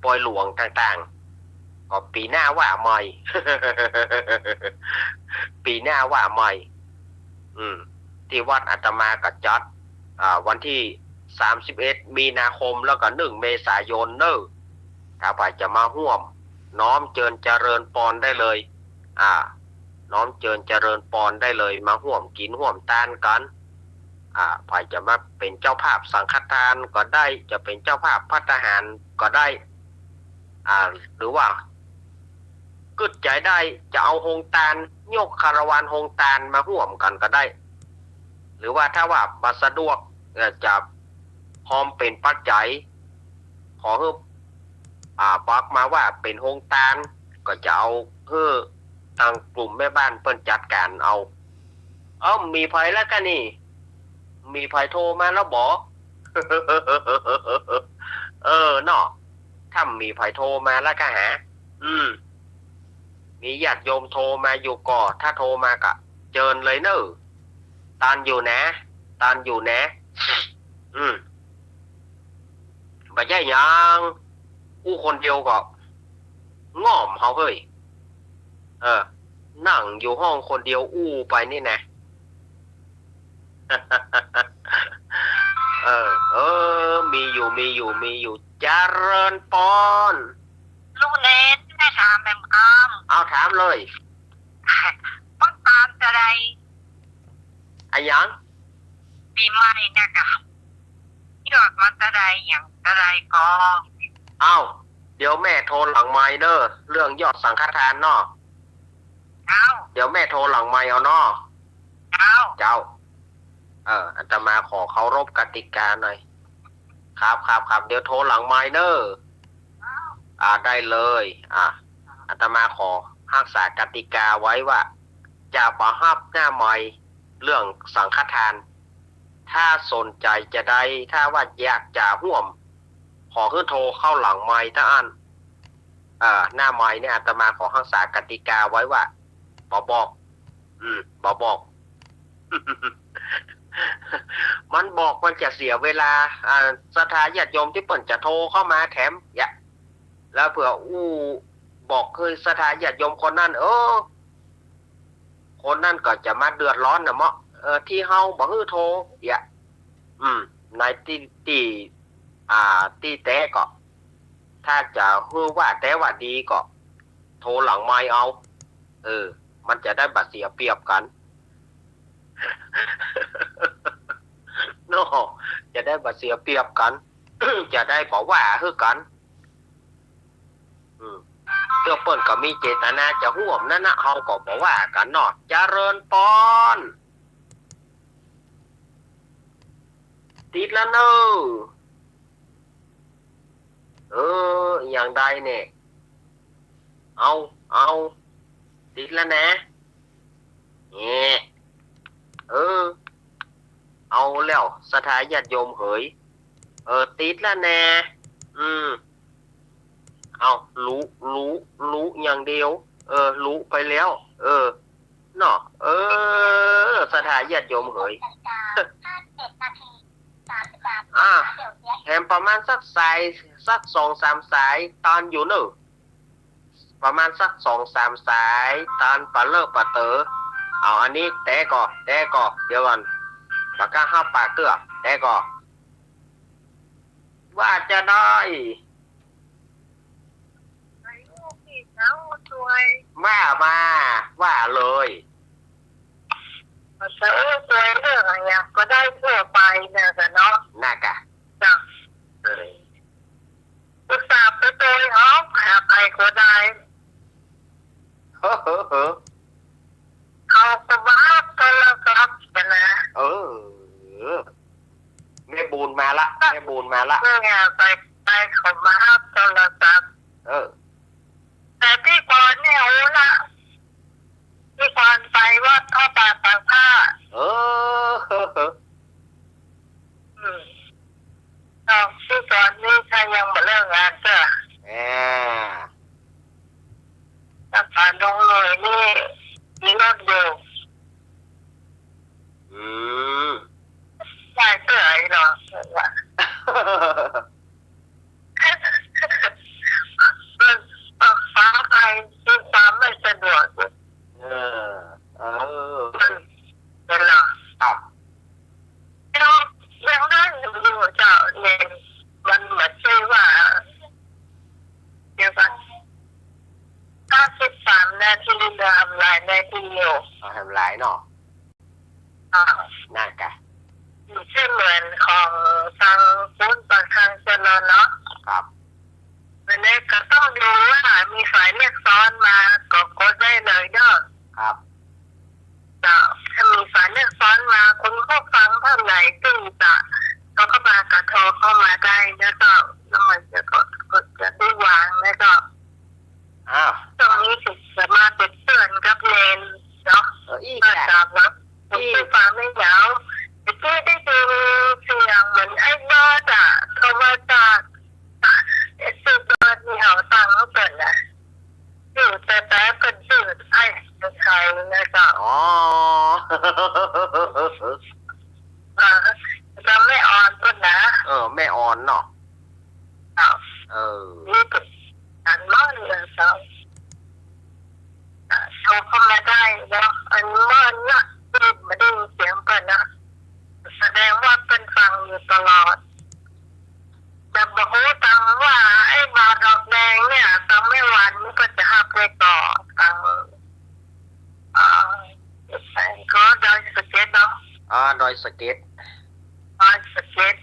ปอยหลวงต่างๆ ก็ปี๋หน้าว่าใหม่ ปี๋หน้าว่าใหม่ อืม ตี้วัดอาตมาก็จัด อ่า วันตี้สามสิบเอ็ดมีนาคม แล้วก็หนึ่งเมษายนเน่อ ถ้าใผจะมาฮ่วม น้อมเจิญเจริญปอนได้เลย อ่า น้อมเจิญเจริญปอนได้เลย มาฮ่วมกิ๋นฮ่วมตานกั๋น อ่า ใผจะมาเป๋นเจ้าภาพสังฆทานก็ได้ จะเป๋นเจ้าภาพภัตตาหารก็ได้ อ่า หรือว่ากึ๊ดใจ๋ได้จะเอาโฮงตาน ยกคาราวานโฮงตานมาฮ่วมกั๋นก็ได้ หรือว่าถ้าว่าบ่สะดวก เอ่อ จะพร้อมเป๋นปัจจัย ขอหื้อ อ่า บอกมาว่าเป๋นโฮงตาน ก็จะเอาหื้อตางกลุ่มแม่บ้านเปิ้นจัดก๋านเอา เอ้า มีใผแล้วก้านี่ มีใผโทรมาแล้วบ่ เออ เนาะ ถ้ามีใผโทรมาแล้วก้าหา อืม มีญาติโยมโทรมาอยู่ก่อ ถ้าโทรมาก็เจิญเลยเน่อ ตานอยู่แหน ตานอยู่แหน อืม บ่ใจ้หยัง อู้คนเดียวก็ง่อมเฮาเฮ้ย เออ นั่งอยู่ห้องคนเดียวอู้ไปนี่นะ เออ เออ มีอยู่ มีอยู่ มีอยู่ เจริญปอน ลุงเนน แม่ถามแหมกำ เอาถามเลย เปิ้นตานเต้าใด อะหยัง ปี๋ใหม่เนี่ยก้า ยอดมันเต้าใด หยังเต้าใดก่อ เอ้า เดี๋ยวแม่โทรหลังไมค์เน่อ เรื่องยอดสังฆทานเนาะ เอ้า เดี๋ยวแม่โทรหลังไมค์เอาเนาะ เจ้า เจ้า เออ อาตมาขอเคารพกติกาหน่อย ครับ ครับ ครับ เดี๋ยวโทรหลังไมค์เน่อ อ่า ได้เลย อ่า อาตมาขอฮักษากติกาไว้ว่า จะบ่ฮับหน้าไมค์เรื่องสังฆทาน ถ้าสนใจ๋จะได้ ถ้าว่าอยากจะฮ่วม ขอหื้อโทรเข้าหลังไมค์เต้าอั้น เอ่อ หน้าไมค์เนี่ยอาตมาขอฮักษากติกาไว้ว่า บ่บอก อืม บ่บอก มันบอกมันจะเสียเวลา อ่า ศรัทธาญาติโยมตี้เปิ้นจะโทรเข้ามาแถม เยียะ แล้วเผื่ออู้บอกหื้อศรัทธาญาติโยมคนนั้น เออ คนนั้นก็จะมาเดือดร้อนน่ะเมาะ เออ ตี้เฮาบ่หื้อโทร เยียะ อืม ในตี้ ตี้ อ่า ตี้แต๊ก็ ถ้าจะหื้อว่าแต๊ว่าดีก็ โทรหลังไมค์เอา เออ มันจะได้บ่เสียเปรียบกั๋น เนาะ จะได้บ่เสียเปรียบกั๋น จะได้บ่ว่าหื้อกั๋น อืม เตื้อเปิ้นก็มีเจตนาจะฮ่วมนั้นนะ เฮาก็บ่ว่ากั๋นเนาะ เจริญปอน ติดแล้วเน่อ เออ อย่างใดเนี่ย เอา เอา ติดแล้วนะ เนี่ย เออ เอาแล้ว ศรัทธาญาติโยมเหย เออ ติดแล้วนะ อืม เอา ลุ ลุ ลุอย่างเดียว เออ ลุไปแล้ว เออ เนาะ เออ ศรัทธาญาติโยมเหย อ่า แถมประมาณสักสาย สักสองสามสาย ตานอยู่เน่อ ประมาณสักสองสามสาย ตานปะเลิกปะเต๋อ เอา อันนี้แต๊ก่อ แต๊ก่อ เดี๋ยวก่อน ปากกาฮับปากเตื้อ แต๊ก่อ ว่าจะได้ ว่ามา ว่าเลย เออ ช่วยเรื่องอะไรอะ ก็ได้ทั่วไปเนี่ยแหละเนาะ น่ะกะ จ้ะ เออ ปรึกษาไปโดยอ้อม หาใครก็ได้ เฮ้อ เฮ้อ เฮ้อ เขาก็มาฮับโทรศัพท์กันนะ เออ แม่บุญมาละ แม่บุญมาละ เออ ไป ไป เขามาฮับโทรศัพท์ เออ แต่ตี้ก่อนเนี่ย โอ้ละ ตี้ก่อนไปวัดพระบาทตากผ้า เออ อืม ตอนตี้ก่อนนี่ใครยังบ่เลิกงานเตื้อ อ่า แต่ผ่านดงเลยนี่ มีรถอยู่ อืม อยู่ เอาแหมหลายเนาะ อ่า นั่นกะ อยู่ตี้เหมือนของตางปู๊นปากทางเจริญเนาะ ครับ อันนี้ก็ต้องดูว่ามีสายเรียกซ้อนมาก็กดได้เลยเนาะ ครับ เจ้า ถ้ามีสายเรียกซ้อนมา คุณผู้ฟังท่านไหนซึ่งจะโทรเข้ามาก็โทรเข้ามาได้นะเจ้า แล้วมันจะกด กดจะได้วางนะเจ้า อ้าว ตรงนี้จะมาเป็นเพื่อนกับเนนเนาะ เออ อี้ อาจารย์เนาะ อี้ คุณผู้ฟังไม่เหงา เมื่อกี้ได้ยินเสียงเหมือนไอ้เบิร์ดอะ โทรมาจาก ไอ้ชื่อเบิร์ดนี่เอาตังค์มาเปิ้นนะ อยู่แต่ แต่เปิ้นชื่อไอ้ไทยนะเจ้า อ๋อ อ่า เจ้าแม่ออนเปิ้นนะ เออ แม่ออนเนาะ เจ้า เออ นี่ก็อันนั้นเลยเจ้า อ่า โทรเข้ามาได้เนาะ อันเมื่อเนี่ยที่บ่ได้ยินเสียงเปิ้นนะ แสดงว่าเปิ้นฟังอยู่ตลอด แต่บ่ฮู้ตังว่าไอ้บ่าวดอกแดงเนี่ย ตังแม่วันนี่ก็จะฮับได้ก่อ ตัง เอ่อ ก็ดอยสะเก็ดเนาะ อ่า ดอยสะเก็ด ดอยสะเก็ด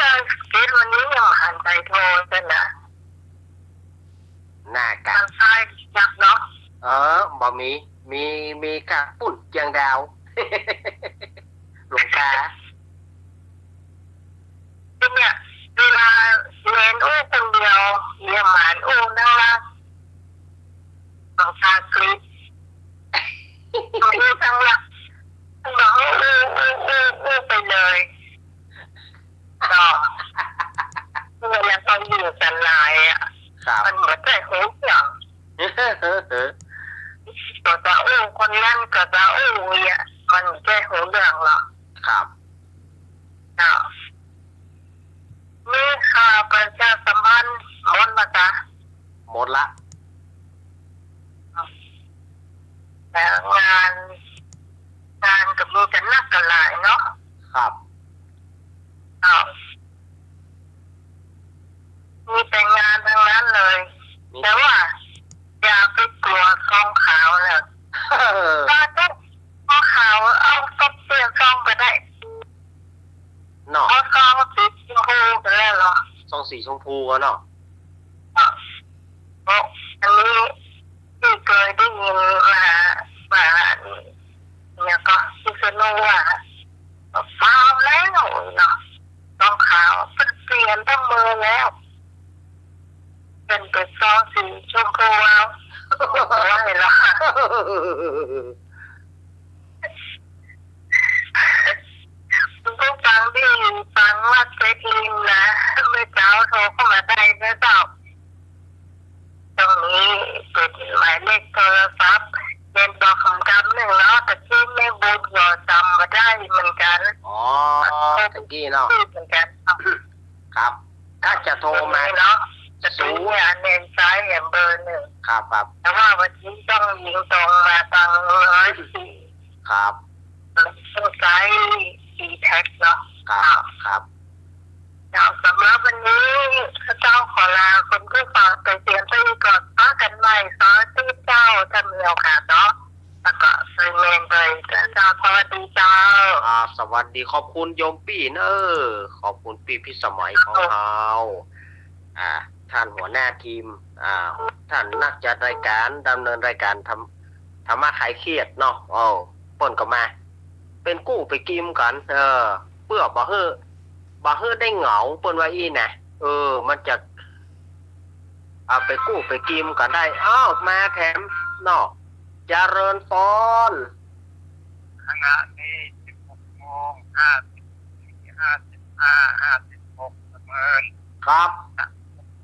ดอยสะเก็ดวันนี้ยังบ่หันไปโทรกันนะ น่ากะ ทางซ้ายจักเนาะ เออ บ่มี มี มีกะปุ้นเจียงดาว หลวงตา ทีเนี่ย เวลาเณรอู้คนเดียว เยียมหมานอู้นั่งละ หลวงตากรี๊ด อู้ทั้งละ บอกว่าอู้ อู้ อู้ อู้ไปเลย ก็ เวลาเขาอยู่กันหลายอะ ครับ มันบ่ใจ้ฮู้เรื่อง ตัวจะอู้คนนั้นก็จะอู้เนี่ย มันบ่ใจ้ฮู้เรื่องหรอก ครับ เจ้า มีข่าวประชาสัมพันธ์หมดละกะ หมดละ แล้วงาน งานก็มีกันนักกันหลายเนาะ ครับ อ้าว มีแต่งานทั้งนั้นเลย มี แต่ว่าอย่าไปกลัวซองขาวนะ เออ ถ้าจะซองขาวเอาก็เปลี่ยนซองก็ได้ เนาะ เอาซองสีชมพูก็ได้เหรอ ซองสีชมพูอะเนาะ อ่ะ เพราะอันนี้ที่เคยได้ยินมา มา เนี่ยก็พิษณุว่า เปล่าแล้วเนาะ ซองขาวเปิ้นเปลี่ยนตั้งเมินแล้ว เปิ้นไปซองสีชมพูเอา ว่าไงล่ะ คุณผู้ฟังตี้ฟังวัดเซตลินนะ เมื่อเจ๊าโทรเข้ามาได้นะเจ้า ตรงนี้เป๋นหมายเลขโทรศัพท์ เป๋นบอกของกำนึ่งเนาะ ตะกี้แม่บุญก็จ๋ำบ่ได้เหมือนกั๋น อ๋อ ตะกี้เนาะ เหมือนกั๋น ครับ ถ้าจะโทรมา ตรงนี้เนาะ ตะกี้เนี่ย ศูนย์ แหมซ้ายแหมเบอร์นึ่ง ครับ ครับ แต่ว่าวันนี้ต้องยิงตรงมาตางร้อยสี่ ครับ ต้องใจ๊ดีแท็กเนาะ ครับ ครับ เจ้า สำหรับวันนี้ข้าเจ้าขอลาคุณผู้ฟังไปเพียงเต้าอี้ก่อน ปะกั๋นใหม่เสาร์อาทิตย์เจ้า ถ้ามีโอกาสเนาะ แล้วก็เซเมนไปเจ้า สวัสดีเจ้า อ่า สวัสดี ขอบคุณโยมปี้เนอะ ขอบคุณปี้พิสมัยของเฮา อ่า ต้านหัวหน้าทีม อ่า ต้านนักจัดรายก๋าน ดำเนินรายก๋านธรรม- ธรรมะคลายเครียดเนาะ เออ เปิ้นก็มา เป๋นกู้เป๋นกี๋กั๋น เออ เปื้อบ่หื้อ บ่หื้อได้เหงา เปิ้นว่าอี้นะ เออ มันจะ เอาเป๋นกู้เป๋นกี๋กั๋นได้ อ้าว มาแถมเนาะ เจริญพร ขณะนี้สิบหกโมงห้าสิบสี่ ห้าสิบห้า ห้าสิบหก ประเมิน ครับ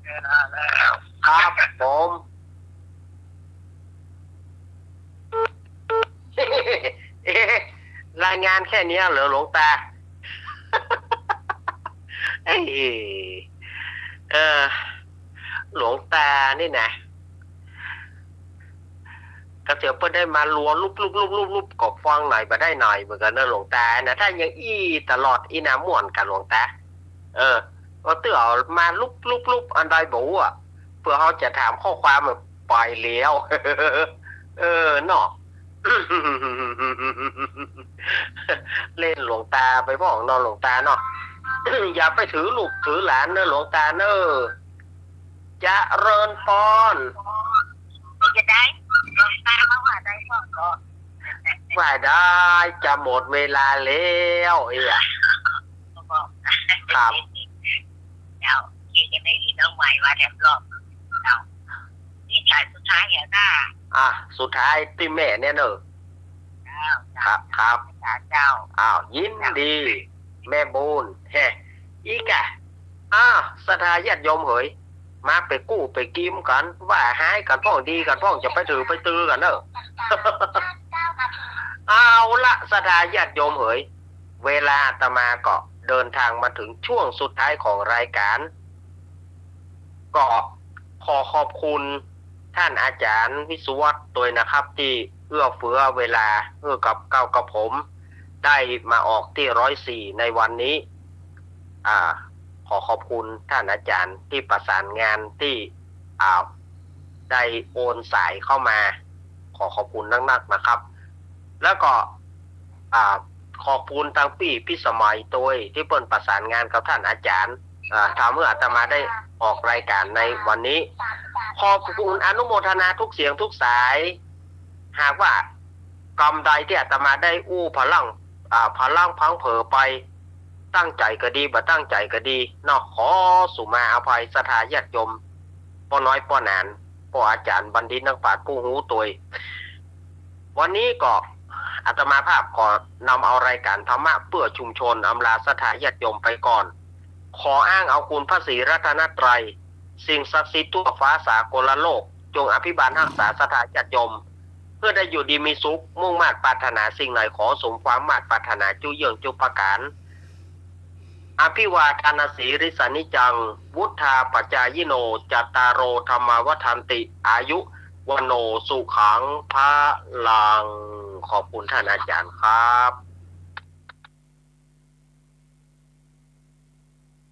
เวลาแล้ว ครับผม เอ๊ะ รายงานแค่เนี้ยเหรอหลวงตา เอ้ย เออ หลวงตานี่นะ ก็เสียเปิ้นได้มาลัวลุบลุบลุบลุบลุบ ก็ฟังหน่อยบ่ได้หน่อยเหมือนกั๋นเนอะหลวงตานะ ถ้ายังอี้ตลอดอี้นะ ม่วนกั๋นหลวงตา เออ ก็เตื้อเอามาลุบลุบลุบ อันใดบ่ฮู้อะ เปื้อเฮาจะถามข้อความอะ ไปแล้ว เออ เนาะ เล่นหลวงตาไปพ่องเนาะหลวงตาเนาะ อย่าไปถือลูกถือหลานเนอะหลวงตาเนอะ เจริญปอน จะได้ หลวงตามาว่าได้พ่องก็ ว่าได้ จะหมดเวลาแล้วเอีย ครับ เจ้า เดี๋ยวจะได้ยินน้องใหม่ว่าแถมรอบ เจ้า นี่สายสุดท้ายแล้วนะ อ่ะ สุดท้ายตี้แม่เนี่ยเนอะ เจ้า ครับ ครับ เจ้า อ้าว ยินดี แม่บุญ แฮะ อีกอะ อ้าว ศรัทธาญาติโยมเหย มาไปกู้ไปกิมกั๋น ว่าฮ้ายกั๋นพ่องดีกั๋นพ่อง จะไปถือไปตือกั๋นเนอะ เอาละ ศรัทธาญาติโยมเหย เวลาอาตมาก็เดินทางมาถึงช่วงสุดท้ายของรายการ ก็ขอขอบคุณท่านอาจารย์วิศวัตรตวยนะครับ ตี้เอื้อเฟื้อเวลาหื้อกับเก้ากับผม ได้มาออกตี้ร้อยสี่ในวันนี้ อ่า ขอขอบคุณท่านอาจารย์ตี้ประสานงานตี้ อ่า ได้โอนสายเข้ามา ขอขอบคุณนักๆนะครับ แล้วก็ อ่า ขอบคุณตังปี้พิสมัยตวยตี้เปิ้นประสานงานกับท่านอาจารย์ อ่า ทำหื้ออาตมาได้ออกรายการในวันนี้ ขอบคุณอนุโมทนาทุกเสียงทุกสาย หากว่ากำใดตี้อาตมาได้อู้พลั้ง อ่า พลั้งพลั้งเผลอไป ตั้งใจ๋ก็ดี บ่ตั้งใจ๋ก็ดีเนาะ ขอสุมาอภัยศรัทธาญาติโยม ป้อน้อยป้อหนาน ป้ออาจ๋ารย์บัณฑิตนักปราชญ์ผู้ฮู้ตวย วันนี้ก็อาตมาภาพขอนำเอารายการธรรมะเพื่อชุมชนอำลาศรัทธาญาติโยมไปก่อน ขออ้างเอาคุณพระศรีรัตนตรัย สิ่งศักดิ์สิทธิ์ทั่วฟ้าสากลโลก จงอภิบาลฮักษาศรัทธาญาติโยม เพื่อได้อยู่ดีมีสุข มุ่งมาดปรารถนาสิ่งใดขอสมความมาดปรารถนาจุเยื่องจุประก๋าน อภิวาทานสีลิสสะนิจจัง วุฑฒาปจายิโน จัตตาโร ธัมมาวัฑฒันติ อายุ วัณโณ สุขัง พลัง ขอบคุณท่านอาจารย์ครับ